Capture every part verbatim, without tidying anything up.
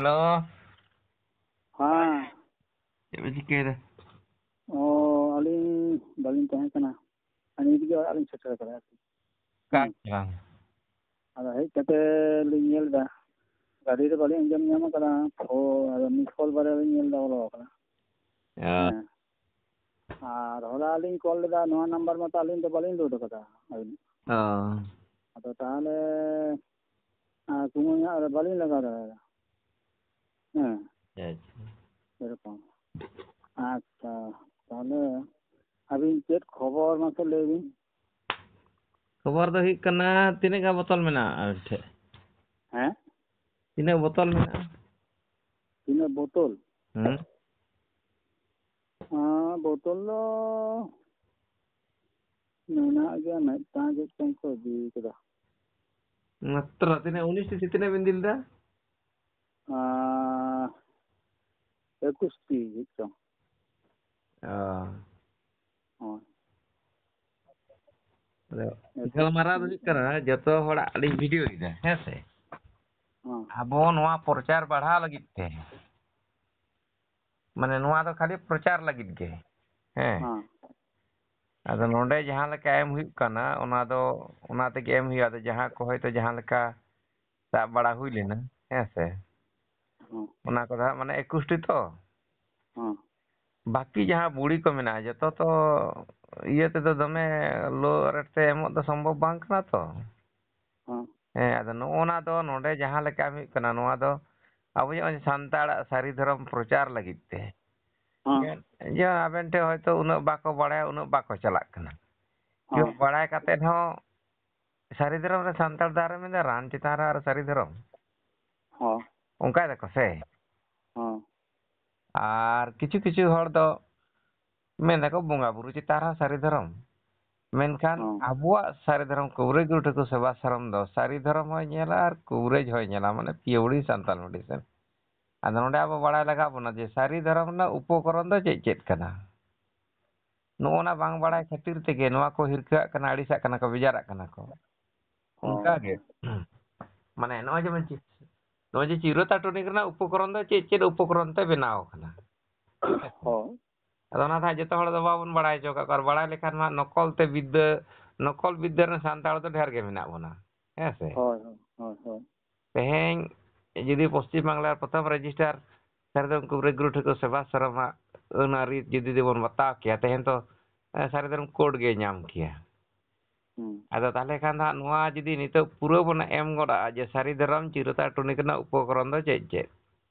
Hello. ᱦᱮᱸ᱾ ᱪᱮᱫ ᱯᱮ ᱪᱤᱠᱟᱹᱭᱮᱫᱟ? ᱚ, ᱟᱹᱞᱤᱧ ᱵᱟᱹᱞᱤᱧ ᱛᱟᱦᱮᱸ ᱠᱟᱱᱟ᱾ ᱟᱨ ᱱᱤᱛ ᱜᱮ ᱚᱲᱟᱜ ᱞᱤᱧ ᱥᱮᱴᱮᱨ ᱟᱠᱟᱱᱟ ᱟᱨᱠᱤ᱾ ᱚᱠᱟ ᱦᱮᱸ᱾ ᱪᱟᱞᱟᱣ? ᱟᱫᱚ ᱦᱮᱡ ᱠᱟᱛᱮ ᱞᱤᱧ ᱧᱮᱞ ᱮᱫᱟ, ᱜᱟᱹᱰᱤ ᱨᱮ ᱵᱟᱹᱞᱤᱧ ᱟᱸᱡᱚᱢ ᱧᱟᱢ ᱟᱠᱟᱫᱟ᱾ ᱯᱷᱳ-, ᱟᱫᱚ ᱢᱤᱥ ᱠᱚᱞ ᱵᱟᱨᱭᱟ ᱞᱤᱧ ᱧᱮᱞ ᱮᱫᱟ, ᱵᱚᱞᱚ ᱟᱠᱟᱱᱟ᱾ ᱚ᱾ ᱦᱮᱸ᱾ ᱟᱨ ᱦᱚᱞᱟ ᱞᱤᱧ ᱠᱚᱞ ᱞᱮᱫᱟ, ᱱᱚᱣᱟ ᱱᱟᱢᱵᱟᱨ ᱢᱟᱛᱚ ᱟᱹᱞᱤᱧ ᱫᱚ ᱵᱟᱹᱞᱤᱧ ᱞᱳᱰ ᱟᱠᱟᱫᱟ᱾ ᱚ᱾ ᱟᱫᱚ ᱛᱟᱦᱚᱞᱮ, ᱟᱨ ᱥᱚᱢᱚᱭ ᱦᱟᱸᱜ ᱵᱟᱹᱞᱤᱧ ᱞᱟᱜᱟᱣ ᱫᱟᱲᱮᱭᱟᱫᱟ᱾ ᱦᱮᱸ᱾ ᱟᱪᱪᱷᱟ᱾ ᱮᱨᱚᱠᱚᱢ᱾ ᱟᱪᱪᱷᱟ, ᱛᱟᱦᱚᱞᱮ ᱟᱹᱵᱤᱱ ᱪᱮᱫ ᱠᱷᱚᱵᱚᱨ ᱢᱟᱥᱮ ᱞᱟᱹᱭ ᱵᱤᱱ? ᱠᱷᱚᱵᱚᱨ ᱫᱚ ᱦᱩᱭᱩᱜ ᱠᱟᱱᱟ, ᱛᱤᱱᱟᱹᱜ ᱜᱟᱱ ᱵᱚᱛᱚᱞ ᱢᱮᱱᱟᱜᱼᱟ ᱟᱵᱤᱱ ᱴᱷᱮᱱ? ᱦᱮᱸ? ᱛᱤᱱᱟᱹᱜ ᱵᱚᱛᱚᱞ ᱢᱮᱱᱟᱜᱼᱟ? ᱛᱤᱱᱟᱹᱜ ᱵᱚᱛᱚᱞ? ᱦᱩᱸ᱾ ᱟᱸ, ᱵᱚᱛᱚᱞ ᱫᱚ ᱢᱮᱱᱟᱜ ᱜᱮᱭᱟ, ᱢᱤᱫᱴᱟᱝ ᱪᱮᱫ ᱪᱚᱝ ᱠᱚ ᱤᱫᱤ ᱠᱟᱫᱟ᱾ ᱢᱟᱛᱨᱚ ᱛᱤᱱᱟᱹᱜ, ᱩᱱᱤᱥ ᱴᱤ ᱥᱮ ᱛᱤᱱᱟᱹᱜ ᱵᱤᱱ ᱤᱫᱤ ᱞᱮᱫᱟ? ᱟᱸ, ᱮᱠᱩᱥ ᱴᱤ ᱪᱮᱫ ᱪᱚᱝ᱾ ᱚ᱾ ᱦᱳᱭ᱾ ᱟᱫᱚ ᱮᱠᱩᱥ ᱜᱟᱞᱢᱟᱨᱟᱣ ᱫᱚ ᱴᱤ᱾ ᱦᱩᱭᱩᱜ ᱠᱟᱱᱟ, ᱡᱚᱛᱚ ᱦᱚᱲᱟᱜ ᱞᱤᱧ ᱵᱷᱤᱰᱤᱭᱳᱭᱮᱫᱟ, ᱦᱮᱸ ᱥᱮ? ᱦᱮᱸ᱾ ᱟᱵᱚ ᱱᱚᱣᱟ ᱯᱨᱚᱪᱟᱨ ᱵᱟᱲᱦᱟᱣ ᱞᱟᱹᱜᱤᱫ ᱛᱮ, ᱢᱟᱱᱮ, ᱱᱚᱣᱟ ᱫᱚ ᱠᱷᱟᱹᱞᱤ ᱯᱨᱚᱪᱟᱨ ᱞᱟᱹᱜᱤᱫ ᱜᱮ, ᱦᱮᱸ᱾ ᱦᱮᱸ᱾ ᱟᱫᱚ ᱱᱚᱰᱮ ᱡᱟᱦᱟᱸ ᱞᱮᱠᱟ ᱮᱢ ᱦᱩᱭᱩᱜ ᱠᱟᱱᱟ, ᱚᱱᱟ ᱫᱚ ᱚᱱᱟ ᱛᱮᱜᱮ ᱮᱢ ᱦᱩᱭᱩᱜᱼᱟ᱾ ᱟᱫᱚ ᱡᱟᱦᱟᱸ ᱠᱚ ᱦᱚᱭᱛᱳ ᱡᱟᱦᱟᱸ ᱞᱮᱠᱟ ᱥᱟᱵ ᱵᱟᱲᱟ ᱦᱩᱭ ᱞᱮᱱᱟ, ᱦᱮᱸ ᱥᱮ, ᱦᱮᱸ᱾ ᱚᱱᱟ ᱠᱚᱫᱚ ᱦᱟᱸᱜ, ᱢᱟᱱᱮ, ᱮᱠᱩᱥᱴᱤ ᱛᱚ᱾ ᱦᱮᱸ᱾ ᱵᱟᱹᱠᱤ ᱡᱟᱦᱟᱸ ᱵᱩᱲᱤ ᱠᱚ ᱢᱮᱱᱟᱜᱼᱟ, ᱡᱚᱛᱚ ᱛᱚ ᱤᱭᱟᱹ ᱛᱮᱫᱚ ᱫᱚᱢᱮ ᱞᱳ ᱨᱮᱴ ᱛᱮ ᱮᱢᱚᱜ ᱫᱚ ᱥᱚᱢᱵᱷᱚᱵ ᱵᱟᱝ ᱠᱟᱱᱟ ᱛᱚ᱾ ᱦᱮᱸ᱾ ᱦᱮᱸ, ᱟᱫᱚ ᱱᱚᱜᱼᱚ ᱱᱟ ᱫᱚ ᱱᱚᱰᱮ ᱡᱟᱦᱟᱸ ᱞᱮᱠᱟ ᱦᱩᱭᱩᱜ ᱠᱟᱱᱟ, ᱱᱚᱣᱟ ᱫᱚ ᱟᱵᱚ ᱱᱚᱜᱼᱚᱭ ᱥᱟᱱᱛᱟᱲᱟᱜ ᱥᱟᱹᱨᱤ ᱫᱷᱚᱨᱚᱢ ᱯᱨᱚᱪᱟᱨ ᱞᱟᱹᱜᱤᱫ ᱛᱮ᱾ ᱦᱮᱸ᱾ ᱡᱮ, ᱡᱮ ᱟᱵᱮᱱ ᱴᱷᱮᱱ ᱦᱚᱭᱛᱳ ᱩᱱᱟᱹᱜ ᱵᱟᱠᱚ ᱵᱟᱲᱟᱭᱟ, ᱩᱱᱟᱹᱜ ᱵᱟᱠᱚ ᱪᱟᱞᱟᱜ ᱠᱟᱱᱟ᱾ ᱠᱮᱣ ᱦᱮᱸ᱾ ᱵᱟᱲᱟᱭ ᱠᱟᱛᱮᱫ ᱦᱚᱸ ᱥᱟᱹᱨᱤ ᱫᱷᱚᱨᱚᱢ ᱨᱮ ᱥᱟᱱᱛᱟᱲ ᱫᱚ ᱟᱨ ᱢᱮᱱᱫᱟ ᱨᱟᱱ ᱪᱮᱛᱟᱱ ᱨᱮ ᱟᱨ ᱥᱟᱹᱨᱤ ᱫᱷᱚᱨᱚᱢ᱾ ᱦᱮᱸ᱾ ᱚᱱᱠᱟᱭ ᱫᱟᱠᱚ ᱥᱮ? ᱦᱮᱸ᱾ ᱟᱨ ᱠᱤᱪᱷᱩ ᱠᱤᱪᱷᱩ ᱦᱚᱲ ᱫᱚ ᱢᱮᱱ ᱫᱟᱠᱚ ᱵᱚᱸᱜᱟ ᱵᱩᱨᱩ ᱪᱮᱛᱟᱱ ᱨᱮᱦᱚᱸ ᱥᱟᱹᱨᱤ ᱫᱷᱚᱨᱚᱢ᱾ ᱢᱮᱱᱠᱷᱟᱱ ᱦᱮᱸ᱾ ᱟᱵᱚᱣᱟᱜ ᱥᱟᱹᱨᱤ ᱫᱷᱚᱨᱚᱢ ᱠᱚᱵᱨᱮᱡ ᱜᱩᱨᱩ ᱴᱷᱟᱹᱠᱩᱨ ᱥᱮᱵᱟ ᱥᱟᱨᱚᱢ ᱫᱚ ᱥᱟᱹᱨᱤ ᱫᱷᱚᱨᱚᱢ ᱦᱚᱸᱭ ᱧᱮᱞᱟ ᱟᱨ ᱠᱚᱵᱨᱮᱡ ᱦᱚᱸᱭ ᱧᱮᱞᱟ, ᱢᱟᱱᱮ ᱯᱤᱭᱳᱨᱤ ᱥᱟᱱᱛᱟᱲ ᱢᱮᱰᱤᱥᱤᱱ᱾ ᱟᱫᱚ ᱱᱚᱰᱮ ᱟᱵᱚ ᱵᱟᱲᱟᱭ ᱞᱟᱜᱟᱣ ᱵᱚᱱᱟ ᱡᱮ ᱥᱟᱹᱨᱤ ᱫᱷᱚᱨᱚᱢ ᱨᱮᱱᱟᱜ ᱩᱯᱚᱠᱚᱨᱚᱱ ᱫᱚ ᱪᱮᱫ ᱪᱮᱫ ᱠᱟᱱᱟ? ᱱᱚᱜᱼᱚ ᱱᱟ ᱵᱟᱝ ᱵᱟᱲᱟᱭ ᱠᱷᱟᱹᱛᱤᱨ ᱛᱮᱜᱮ ᱱᱚᱣᱟ ᱠᱚ ᱦᱤᱨᱠᱟᱹᱣᱟᱜ ᱠᱟᱱᱟ, ᱟᱹᱲᱤᱥᱟᱜ ᱠᱟᱱᱟ ᱠᱚ, ᱵᱮᱡᱟᱨᱟᱜ ᱠᱟᱱᱟ ᱠᱚ᱾ ᱦᱳᱭ᱾ ᱚᱱᱠᱟ ᱜᱮ, ᱢᱟᱱᱮ ᱱᱚᱜᱼᱚᱭ ᱡᱮᱢᱚᱱ ᱪᱮᱫ ᱱᱚᱜᱼᱚᱭ ᱡᱮ ᱪᱤᱨᱚᱛᱟ ᱴᱚᱱᱤᱠ ᱨᱮᱱᱟᱜ ᱩᱯᱚᱠᱚᱨᱚᱱ ᱫᱚ ᱪᱮᱫ ᱪᱮᱫ ᱩᱯᱚᱠᱚᱨᱚᱱ ᱛᱮ ᱵᱮᱱᱟᱣ ᱟᱠᱟᱱᱟ? ᱦᱳᱭ᱾ ᱟᱫᱚ ᱚᱱᱟ ᱫᱚ ᱦᱟᱸᱜ ᱡᱚᱛᱚ ᱦᱚᱲ ᱫᱚ ᱵᱟᱵᱚᱱ ᱵᱟᱲᱟᱭ ᱦᱚᱪᱚ ᱠᱟᱜ ᱠᱚᱣᱟ᱾ ᱟᱨ ᱵᱟᱲᱟᱭ ᱞᱮᱠᱷᱟᱱ ᱢᱟ ᱱᱚᱠᱚᱞ ᱛᱮ ᱵᱤᱫᱽᱫᱟᱹ, ᱱᱚᱠᱚᱞ ᱵᱤᱫᱽᱫᱟᱹ ᱨᱮᱱ ᱥᱟᱱᱛᱟᱲ ᱫᱚ ᱰᱷᱮᱨ ᱜᱮ ᱢᱮᱱᱟᱜ ᱵᱚᱱᱟ, ᱦᱮᱸ ᱥᱮ? ᱦᱳᱭ, ᱦᱳᱭ, ᱦᱳᱭ, ᱦᱳᱭ᱾ ᱛᱮᱦᱮᱧ ᱡᱩᱫᱤ ᱯᱚᱥᱪᱤᱢ ᱵᱟᱝᱞᱟ ᱨᱮ ᱯᱨᱚᱛᱷᱚᱢ ᱨᱮᱡᱤᱥᱴᱟᱨ ᱥᱟᱹᱨᱤ ᱫᱷᱚᱨᱚᱢ ᱠᱩᱵᱨᱤ ᱜᱩᱨᱩ ᱴᱷᱟᱹᱠᱩᱨ ᱥᱮᱵᱟᱥᱨᱚᱢᱟᱜ ᱟᱹᱱ ᱟᱹᱨᱤ ᱡᱩᱫᱤ ᱵᱚᱱ ᱵᱟᱛᱟᱣ ᱠᱮᱭᱟ, ᱛᱮᱦᱮᱧ ᱛᱚ, ᱮ, ᱥᱟᱹᱨᱤ ᱫᱷᱚᱨᱚᱢ ᱠᱳᱰ ᱜᱮ ᱧᱟᱢ ᱠᱮᱭᱟ᱾ ᱦᱩᱸ᱾ ᱟᱫᱚ ᱛᱟᱦᱚᱞᱮ ᱠᱷᱟᱱ ᱫᱚ ᱦᱟᱸᱜ ᱱᱚᱣᱟ ᱡᱩᱫᱤ ᱱᱤᱛᱚᱜ ᱯᱩᱨᱟᱹ ᱵᱚᱱ ᱮᱢ ᱜᱚᱫ ᱟᱜᱼᱟ ᱡᱮ ᱥᱟᱹᱨᱤ ᱫᱷᱚᱨᱚᱢ ᱪᱤᱨᱚᱛᱟ ᱴᱚᱱᱤᱠ ᱨᱮᱱᱟᱜ ᱩᱯᱚᱠᱨᱚᱢ ᱫᱚ ᱪᱮᱫ ᱪᱮᱫ?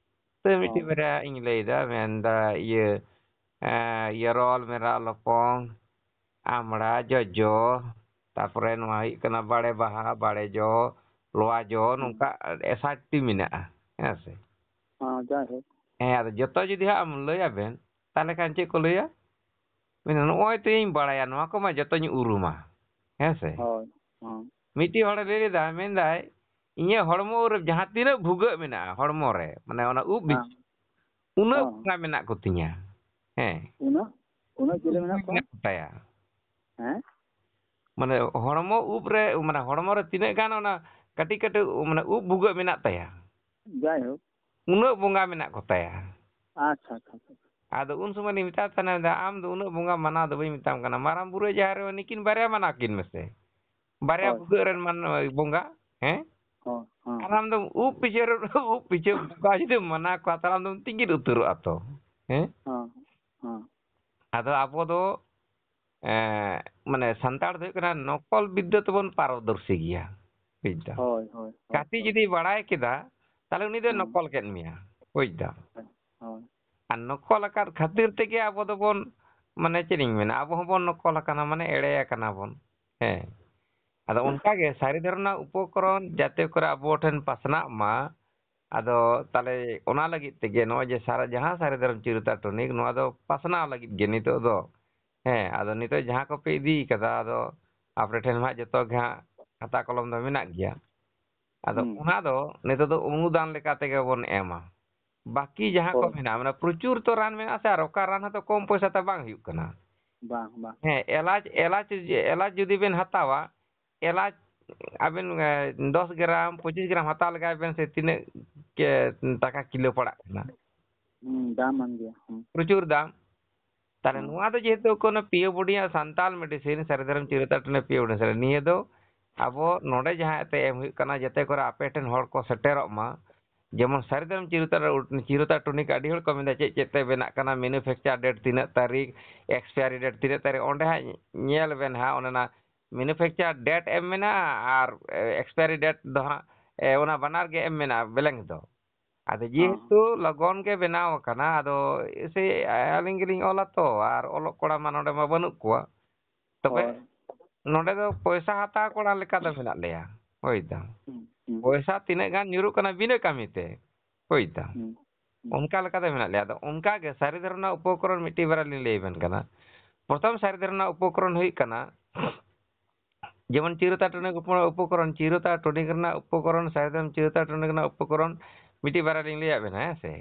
ᱛᱟᱹᱣ ᱢᱤᱫᱴᱤᱡ ᱦᱚᱸ᱾ ᱵᱟᱨᱭᱟ ᱤᱧ ᱞᱟᱹᱭᱫᱟ, ᱢᱮᱱᱫᱟ ᱤᱭᱟᱹ, ᱮᱸ, ᱤᱭᱟᱹ ᱨᱚᱞ, ᱢᱮᱨᱟᱞ, ᱞᱚᱯᱚᱝ, ᱟᱢᱲᱟ, ᱡᱚᱡᱚ, ᱛᱟᱨᱯᱚᱨᱮ ᱱᱚᱣᱟ ᱦᱩᱭᱩᱜ ᱠᱟᱱᱟ ᱵᱟᱲᱮ ᱵᱟᱦᱟ, ᱵᱟᱲᱮ ᱡᱚ, ᱞᱚᱣᱟ ᱡᱚ, ᱦᱩᱸ᱾ ᱱᱚᱝᱠᱟ ᱥᱟᱛᱴᱤ ᱢᱮᱱᱟᱜᱼᱟ, ᱦᱮᱸ ᱥᱮ? ᱦᱚᱸ, ᱡᱟᱭᱦᱳᱠ᱾ ᱦᱮᱸ, ᱟᱫᱚ ᱡᱚᱛᱚ ᱡᱩᱫᱤ ᱦᱟᱸᱜ ᱮᱢ ᱞᱟᱹᱭ ᱟᱵᱮᱱ, ᱛᱟᱦᱚᱞᱮ ᱠᱷᱟᱱ ᱪᱮᱫ ᱠᱚ ᱞᱟᱹᱭᱟ? ᱢᱮᱱᱟ, "ᱱᱚᱜᱼᱚᱭ ᱛᱚ ᱤᱧ ᱵᱟᱲᱟᱭᱟ, ᱱᱚᱣᱟ ᱠᱚᱢᱟ ᱡᱚᱛᱚᱧ ᱩᱨᱩᱢᱟ", ᱦᱮᱸ ᱥᱮ? ᱦᱳᱭ, ᱦᱚᱸ᱾ ᱢᱤᱫᱴᱤᱡ ᱦᱚᱲᱮ ᱞᱟᱹᱭ ᱞᱮᱫᱟ, ᱢᱮᱱᱫᱟᱭ, "ᱤᱧᱟᱹᱜ ᱦᱚᱲᱢᱚ ᱨᱮ ᱡᱟᱦᱟᱸ ᱛᱤᱱᱟᱹᱜ ᱵᱷᱩᱜᱟᱹᱜ ᱢᱮᱱᱟᱜᱼᱟ ᱦᱚᱲᱢᱚ ᱨᱮ, ᱢᱟᱱᱮ ᱚᱱᱟ ᱩᱵ ᱦᱮᱸ᱾ ᱵᱤᱪ, ᱩᱱᱟᱹᱜ ᱦᱚᱸ᱾ ᱵᱚᱸᱜᱟ ᱢᱮᱱᱟᱜ ᱠᱚᱛᱤᱧᱟ᱾" ᱦᱮᱸ᱾ ᱩᱱᱟᱹᱜ? ᱩᱱᱟᱹᱜ ᱪᱤᱞᱤ ᱢᱮᱱᱟᱜ ᱠᱚᱣᱟ? ᱢᱮᱱᱟᱜ ᱠᱚᱛᱟᱭᱟ᱾ ᱦᱮᱸ? ᱢᱟᱱᱮ ᱦᱚᱲᱢᱚ ᱩᱵ ᱨᱮ, ᱢᱟᱱᱮ ᱦᱚᱲᱢᱚ ᱨᱮ ᱛᱤᱱᱟᱹᱜ ᱜᱟᱱ ᱚᱱᱟ ᱠᱟᱹᱴᱤᱡ ᱠᱟᱹᱴᱤᱡ, ᱢᱟᱱᱮ ᱩᱵ ᱵᱷᱩᱜᱟᱹᱜ ᱢᱮᱱᱟᱜ ᱛᱟᱭᱟ᱾ ᱡᱟᱭᱦᱳᱠ᱾ ᱩᱱᱟᱹᱜ ᱵᱚᱸᱜᱟ ᱢᱮᱱᱟᱜ ᱠᱚᱛᱟᱭᱟ᱾ ᱟᱪᱪᱷᱟ, ᱟᱪᱪᱷᱟ, ᱟᱪᱪᱷᱟ᱾ ᱟᱫᱚ ᱩᱱ ᱥᱚᱢᱚᱭ ᱞᱤᱧ ᱢᱮᱛᱟᱭ ᱛᱟᱦᱮᱱᱟ, "ᱟᱢ ᱫᱚ ᱩᱱᱟᱹᱜ ᱵᱚᱸᱜᱟ ᱢᱟᱱᱟᱣ ᱫᱚ ᱵᱟᱹᱧ ᱢᱮᱛᱟᱢ ᱠᱟᱱᱟ, ᱢᱟᱨᱟᱝ ᱵᱩᱨᱩ ᱡᱟᱦᱮᱨ ᱨᱮ ᱱᱩᱠᱤᱱ ᱵᱟᱨᱭᱟ ᱢᱟᱱᱟᱣ ᱠᱤᱱ ᱢᱮᱥᱮ, ᱵᱟᱨᱭᱟ ᱦᱳᱭ᱾ ᱵᱷᱩᱜᱟᱹᱜ ᱨᱮᱱ ᱢᱟᱱ-, ᱵᱚᱸᱜᱟ, ᱦᱮᱸ? ᱦᱚᱸ, ᱦᱚᱸ᱾ ᱟᱨ ᱟᱢ ᱫᱚ ᱩᱵ ᱯᱤᱪᱷᱟᱹ ᱨᱮ, ᱩᱵ ᱯᱤᱪᱷᱟᱹ ᱵᱚᱸᱜᱟ ᱡᱩᱫᱤᱢ ᱢᱟᱱᱟᱣ ᱠᱚᱣᱟ, ᱛᱟᱦᱞᱮ ᱟᱢ ᱫᱚᱢ ᱛᱤᱸᱜᱤᱫ ᱩᱛᱟᱹᱨᱚᱜᱼᱟ ᱛᱚ, ᱦᱮᱸ?" ᱦᱚᱸ, ᱦᱚᱸ᱾ ᱟᱫᱚ ᱟᱵᱚ ᱫᱚ, ᱮᱸ, ᱢᱟᱱᱮ ᱥᱟᱱᱛᱟᱲ ᱫᱚ ᱦᱩᱭᱩᱜ ᱠᱟᱱᱟ ᱱᱚᱠᱚᱞ ᱵᱤᱫᱽᱫᱟᱹ ᱛᱮᱵᱚᱱ ᱯᱟᱨᱚᱫᱚᱨᱥᱤ ᱜᱮᱭᱟ, ᱵᱩᱡᱽ ᱫᱟᱢ᱾ ᱦᱳᱭ, ᱦᱳᱭ, ᱦᱳᱭ, ᱠᱟᱹᱴᱤᱡ ᱦᱳᱭ᱾ ᱡᱩᱫᱤ ᱵᱟᱲᱟᱭ ᱠᱮᱫᱟ, ᱛᱟᱦᱞᱮ ᱩᱱᱤ ᱫᱚᱭ ᱦᱩᱸ᱾ ᱱᱚᱠᱚᱞ ᱠᱮᱫ ᱢᱮᱭᱟ, ᱵᱩᱡᱽ ᱫᱟᱢ᱾ ᱦᱳᱭ᱾ ᱟᱨ ᱱᱚᱠᱚᱞ ᱟᱠᱟᱫ ᱠᱷᱟᱹᱛᱤᱨ ᱛᱮᱜᱮ ᱟᱵᱚ ᱫᱚᱵᱚᱱ, ᱢᱟᱱᱮ ᱪᱮᱫ ᱤᱧ ᱢᱮᱱᱟ, ᱟᱵᱚ ᱦᱚᱸᱵᱚᱱ ᱱᱚᱠᱚᱞ ᱟᱠᱟᱱᱟ, ᱢᱟᱱᱮ ᱮᱲᱮ ᱟᱠᱟᱱᱟ ᱵᱚᱱ᱾ ᱦᱮᱸ᱾ ᱟᱫᱚ ᱚᱱᱠᱟ ᱜᱮ ᱥᱟᱹᱨᱤ ᱫᱷᱚᱨᱚᱢ ᱨᱮᱱᱟᱜ ᱩᱯᱚᱠᱨᱚᱢ ᱡᱟᱛᱮ ᱠᱚᱨᱮ ᱟᱵᱚ ᱴᱷᱮᱱ ᱯᱟᱥᱱᱟᱜ ᱢᱟ, ᱟᱫᱚ ᱛᱟᱦᱞᱮ ᱚᱱᱟ ᱞᱟᱹᱜᱤᱫ ᱛᱮᱜᱮ ᱱᱚᱜᱼᱚᱭ ᱡᱮ ᱥᱟᱨᱟ-, ᱡᱟᱦᱟᱸ ᱥᱟᱹᱨᱤ ᱫᱷᱚᱨᱚᱢ ᱪᱤᱨᱚᱛᱟ ᱴᱚᱱᱤᱠ, ᱱᱚᱣᱟ ᱫᱚ ᱯᱟᱥᱱᱟᱣ ᱞᱟᱹᱜᱤᱫ ᱜᱮ ᱱᱤᱛᱚᱜ ᱫᱚ᱾ ᱦᱮᱸ, ᱟᱫᱚ ᱱᱤᱛᱚᱜ ᱡᱟᱦᱟᱸ ᱠᱚᱯᱮ ᱤᱫᱤ ᱠᱟᱫᱟ, ᱟᱫᱚ ᱟᱯᱮ ᱴᱷᱮᱱ ᱢᱟ ᱡᱚᱛᱚ ᱜᱮ ᱦᱟᱸᱜ ᱠᱷᱟᱛᱟ ᱠᱚᱞᱚᱢ ᱫᱚ ᱢᱮᱱᱟᱜ ᱜᱮᱭᱟ᱾ ᱟᱫᱚ ᱦᱩᱸ᱾ ᱚᱱᱟ ᱫᱚ ᱱᱤᱛᱚᱜ ᱫᱚ ᱚᱱᱩᱫᱟᱱ ᱞᱮᱠᱟ ᱛᱮᱜᱮ ᱵᱚᱱ ᱮᱢᱟ᱾ ᱵᱟᱹᱠᱤ ᱡᱟᱦᱟᱸ ᱠᱚ ᱦᱳᱭ᱾ ᱢᱮᱱᱟᱜᱼᱟ, ᱢᱟᱱᱮ ᱯᱨᱚᱪᱩᱨ ᱛᱚ ᱨᱟᱱ ᱢᱮᱱᱟᱜᱼᱟ ᱥᱮ, ᱟᱨ ᱚᱠᱟ ᱨᱟᱱ ᱦᱚᱸᱛᱚ ᱠᱚᱢ ᱯᱚᱭᱥᱟ ᱛᱮ ᱵᱟᱝ ᱦᱩᱭᱩᱜ ᱠᱟᱱᱟ᱾ ᱵᱟᱝ, ᱵᱟᱝ᱾ ᱦᱮᱸ, ᱮᱞᱟᱪ, ᱮᱞᱟᱪ, ᱮᱞᱟᱪ ᱡᱩᱫᱤ ᱵᱮᱱ ᱦᱟᱛᱟᱣᱟ, ᱮᱞᱟᱪ ᱟᱵᱮᱱ ᱫᱚᱥ ᱜᱨᱟᱢ ᱯᱚᱸᱪᱤᱥ ᱜᱨᱟᱢ ᱦᱟᱛᱟᱣ ᱞᱮᱜᱟᱭ ᱵᱮᱱ ᱥᱮ, ᱛᱤᱱᱟᱹᱜ ᱴᱟᱠᱟ ᱠᱤᱞᱳ ᱯᱟᱲᱟᱜ ᱠᱟᱱᱟ? ᱫᱟᱢᱟᱱ ᱜᱮᱭᱟ᱾ ᱯᱨᱚᱪᱩᱨ ᱫᱟᱢ᱾ ᱛᱟᱦᱞᱮ ᱱᱚᱣᱟ ᱫᱚ ᱡᱮᱦᱮᱛᱩ ᱠᱳᱱᱳ ᱯᱤᱭᱳ ᱵᱚᱰᱤᱭᱟᱜ ᱥᱟᱱᱛᱟᱞ ᱢᱮᱰᱤᱥᱤᱱ, ᱥᱟᱹᱨᱤ ᱫᱷᱚᱨᱚᱢ ᱪᱤᱨᱩᱛᱟ ᱴᱚᱱᱤᱠ ᱯᱤᱭᱳ ᱵᱚᱰᱤ, ᱱᱤᱭᱟᱹ ᱫᱚ ᱟᱵᱚ ᱱᱚᱰᱮ ᱡᱟᱦᱟᱸ ᱮᱱᱛᱮ ᱮᱢ ᱦᱩᱭᱩᱜ ᱠᱟᱱᱟ, ᱡᱟᱛᱮ ᱠᱚᱨᱮ ᱟᱯᱮ ᱴᱷᱮᱱ ᱦᱚᱲ ᱠᱚ ᱥᱮᱴᱮᱨᱚᱜ ᱢᱟ᱾ ᱡᱮᱢᱚᱱ ᱥᱟᱹᱨᱤ ᱫᱷᱚᱨᱚᱢ ᱪᱤᱨᱩᱛᱟ, ᱪᱤᱨᱩᱛᱟ ᱴᱚᱱᱤᱠ ᱟᱹᱰᱤ ᱦᱚᱲ ᱠᱚ ᱢᱮᱱᱫᱟ, ᱪᱮᱫ ᱪᱮᱫ ᱛᱮ ᱵᱮᱱᱟᱜ ᱠᱟᱱᱟ, ᱢᱮᱱᱩᱯᱷᱮᱠᱪᱟᱨ ᱰᱮᱴ ᱛᱤᱱᱟᱹᱜ ᱛᱟᱹᱨᱤᱠᱷ, ᱮᱠᱥᱯᱟᱭᱟᱨᱤ ᱰᱮᱴ ᱛᱤᱱᱟᱹᱜ ᱛᱟᱹᱨᱤᱠᱷ, ᱚᱸᱰᱮ ᱦᱟᱸᱜ ᱧᱮᱞ ᱵᱮᱱ ᱦᱟᱸᱜ, ᱚᱱᱮ ᱚᱱᱟ ᱢᱮᱱᱩᱯᱷᱮᱠᱪᱟᱨ ᱰᱮᱴ ᱮᱢ ᱢᱮᱱᱟᱜᱼᱟ ᱟᱨ ᱮᱠᱥᱯᱟᱭᱟᱨᱤ ᱰᱮᱴ ᱫᱚ ᱦᱟᱸᱜ, ᱮ, ᱚᱱᱟ ᱵᱟᱱᱟᱨ ᱜᱮ ᱮᱢ ᱢᱮᱱᱟᱜᱼᱟ, ᱵᱞᱮᱝᱠ ᱫᱚ᱾ ᱟᱫᱚ ᱦᱚᱸ᱾ ᱡᱮᱦᱮᱛᱩ ᱞᱚᱜᱚᱱ ᱜᱮ ᱵᱮᱱᱟᱣ ᱟᱠᱟᱱᱟ, ᱟᱫᱚ ᱥᱮ ᱟᱹᱞᱤᱧ ᱜᱮᱞᱤᱧ ᱚᱞᱟ ᱛᱚ, ᱟᱨ ᱚᱞᱚᱜ ᱠᱚᱲᱟ ᱢᱟ ᱱᱚᱰᱮ ᱢᱟ ᱵᱟᱹᱱᱩᱜ ᱠᱚᱣᱟ᱾ ᱛᱚᱵᱮ ᱦᱳᱭ᱾ ᱱᱚᱰᱮ ᱫᱚ ᱯᱚᱭᱥᱟ ᱦᱟᱛᱟᱣ ᱠᱚᱲᱟ ᱞᱮᱠᱟ ᱫᱚ ᱢᱮᱱᱟᱜ ᱞᱮᱭᱟ, ᱦᱳᱭ ᱛᱚ᱾ ᱦᱩᱸ, ᱦᱩᱸ᱾ ᱯᱚᱭᱥᱟ ᱛᱤᱱᱟᱹᱜ ᱜᱟᱱ ᱧᱩᱨᱩᱜ ᱠᱟᱱᱟ ᱵᱤᱱᱟᱹ ᱠᱟᱹᱢᱤ ᱛᱮ, ᱦᱳᱭ ᱛᱚ᱾ ᱦᱩᱸ, ᱦᱩᱸ᱾ ᱚᱱᱠᱟ ᱞᱮᱠᱟ ᱛᱮ ᱢᱮᱱᱟᱜ ᱞᱮᱭᱟ᱾ ᱟᱫᱚ ᱚᱱᱠᱟ ᱜᱮ ᱥᱟᱹᱨᱤ ᱫᱷᱚᱨᱚᱢ ᱨᱮᱱᱟᱜ ᱩᱯᱚᱠᱚᱨᱚᱱ ᱢᱤᱫᱴᱤᱡ ᱵᱟᱨᱭᱟ ᱞᱤᱧ ᱞᱟᱹᱭ ᱟᱵᱮᱱ ᱠᱟᱱᱟ᱾ ᱯᱨᱚᱛᱷᱚᱢ ᱥᱟᱹᱨᱤ ᱫᱷᱚᱨᱚᱢ ᱨᱮᱱᱟᱜ ᱩᱯᱚᱠᱚᱨᱚᱱ ᱦᱩᱭᱩᱜ ᱠᱟᱱᱟ, ᱡᱮᱢᱚᱱ ᱪᱤᱨᱩᱛᱟ ᱴᱚᱱᱤᱠ ᱩᱯᱚ-, ᱩᱯᱚᱠᱚᱨᱚᱱ, ᱪᱤᱨᱩᱛᱟ ᱴᱚᱱᱤᱠ ᱨᱮᱱᱟᱜ ᱩᱯᱚᱠᱚᱨᱚᱱ, ᱥᱟᱹᱨᱤ ᱫᱷᱚᱨᱚᱢ ᱪᱤᱨᱩᱛᱟ ᱴᱚᱱᱤᱠ ᱨᱮᱱᱟᱜ ᱩᱯᱚᱠᱚᱨᱚᱱ ᱢᱤᱫᱴᱤᱡ ᱵᱟᱨᱭᱟ ᱞᱤᱧ ᱞᱟᱹᱭᱟᱫ ᱵᱮᱱᱟ, ᱦᱮᱸ ᱥᱮ?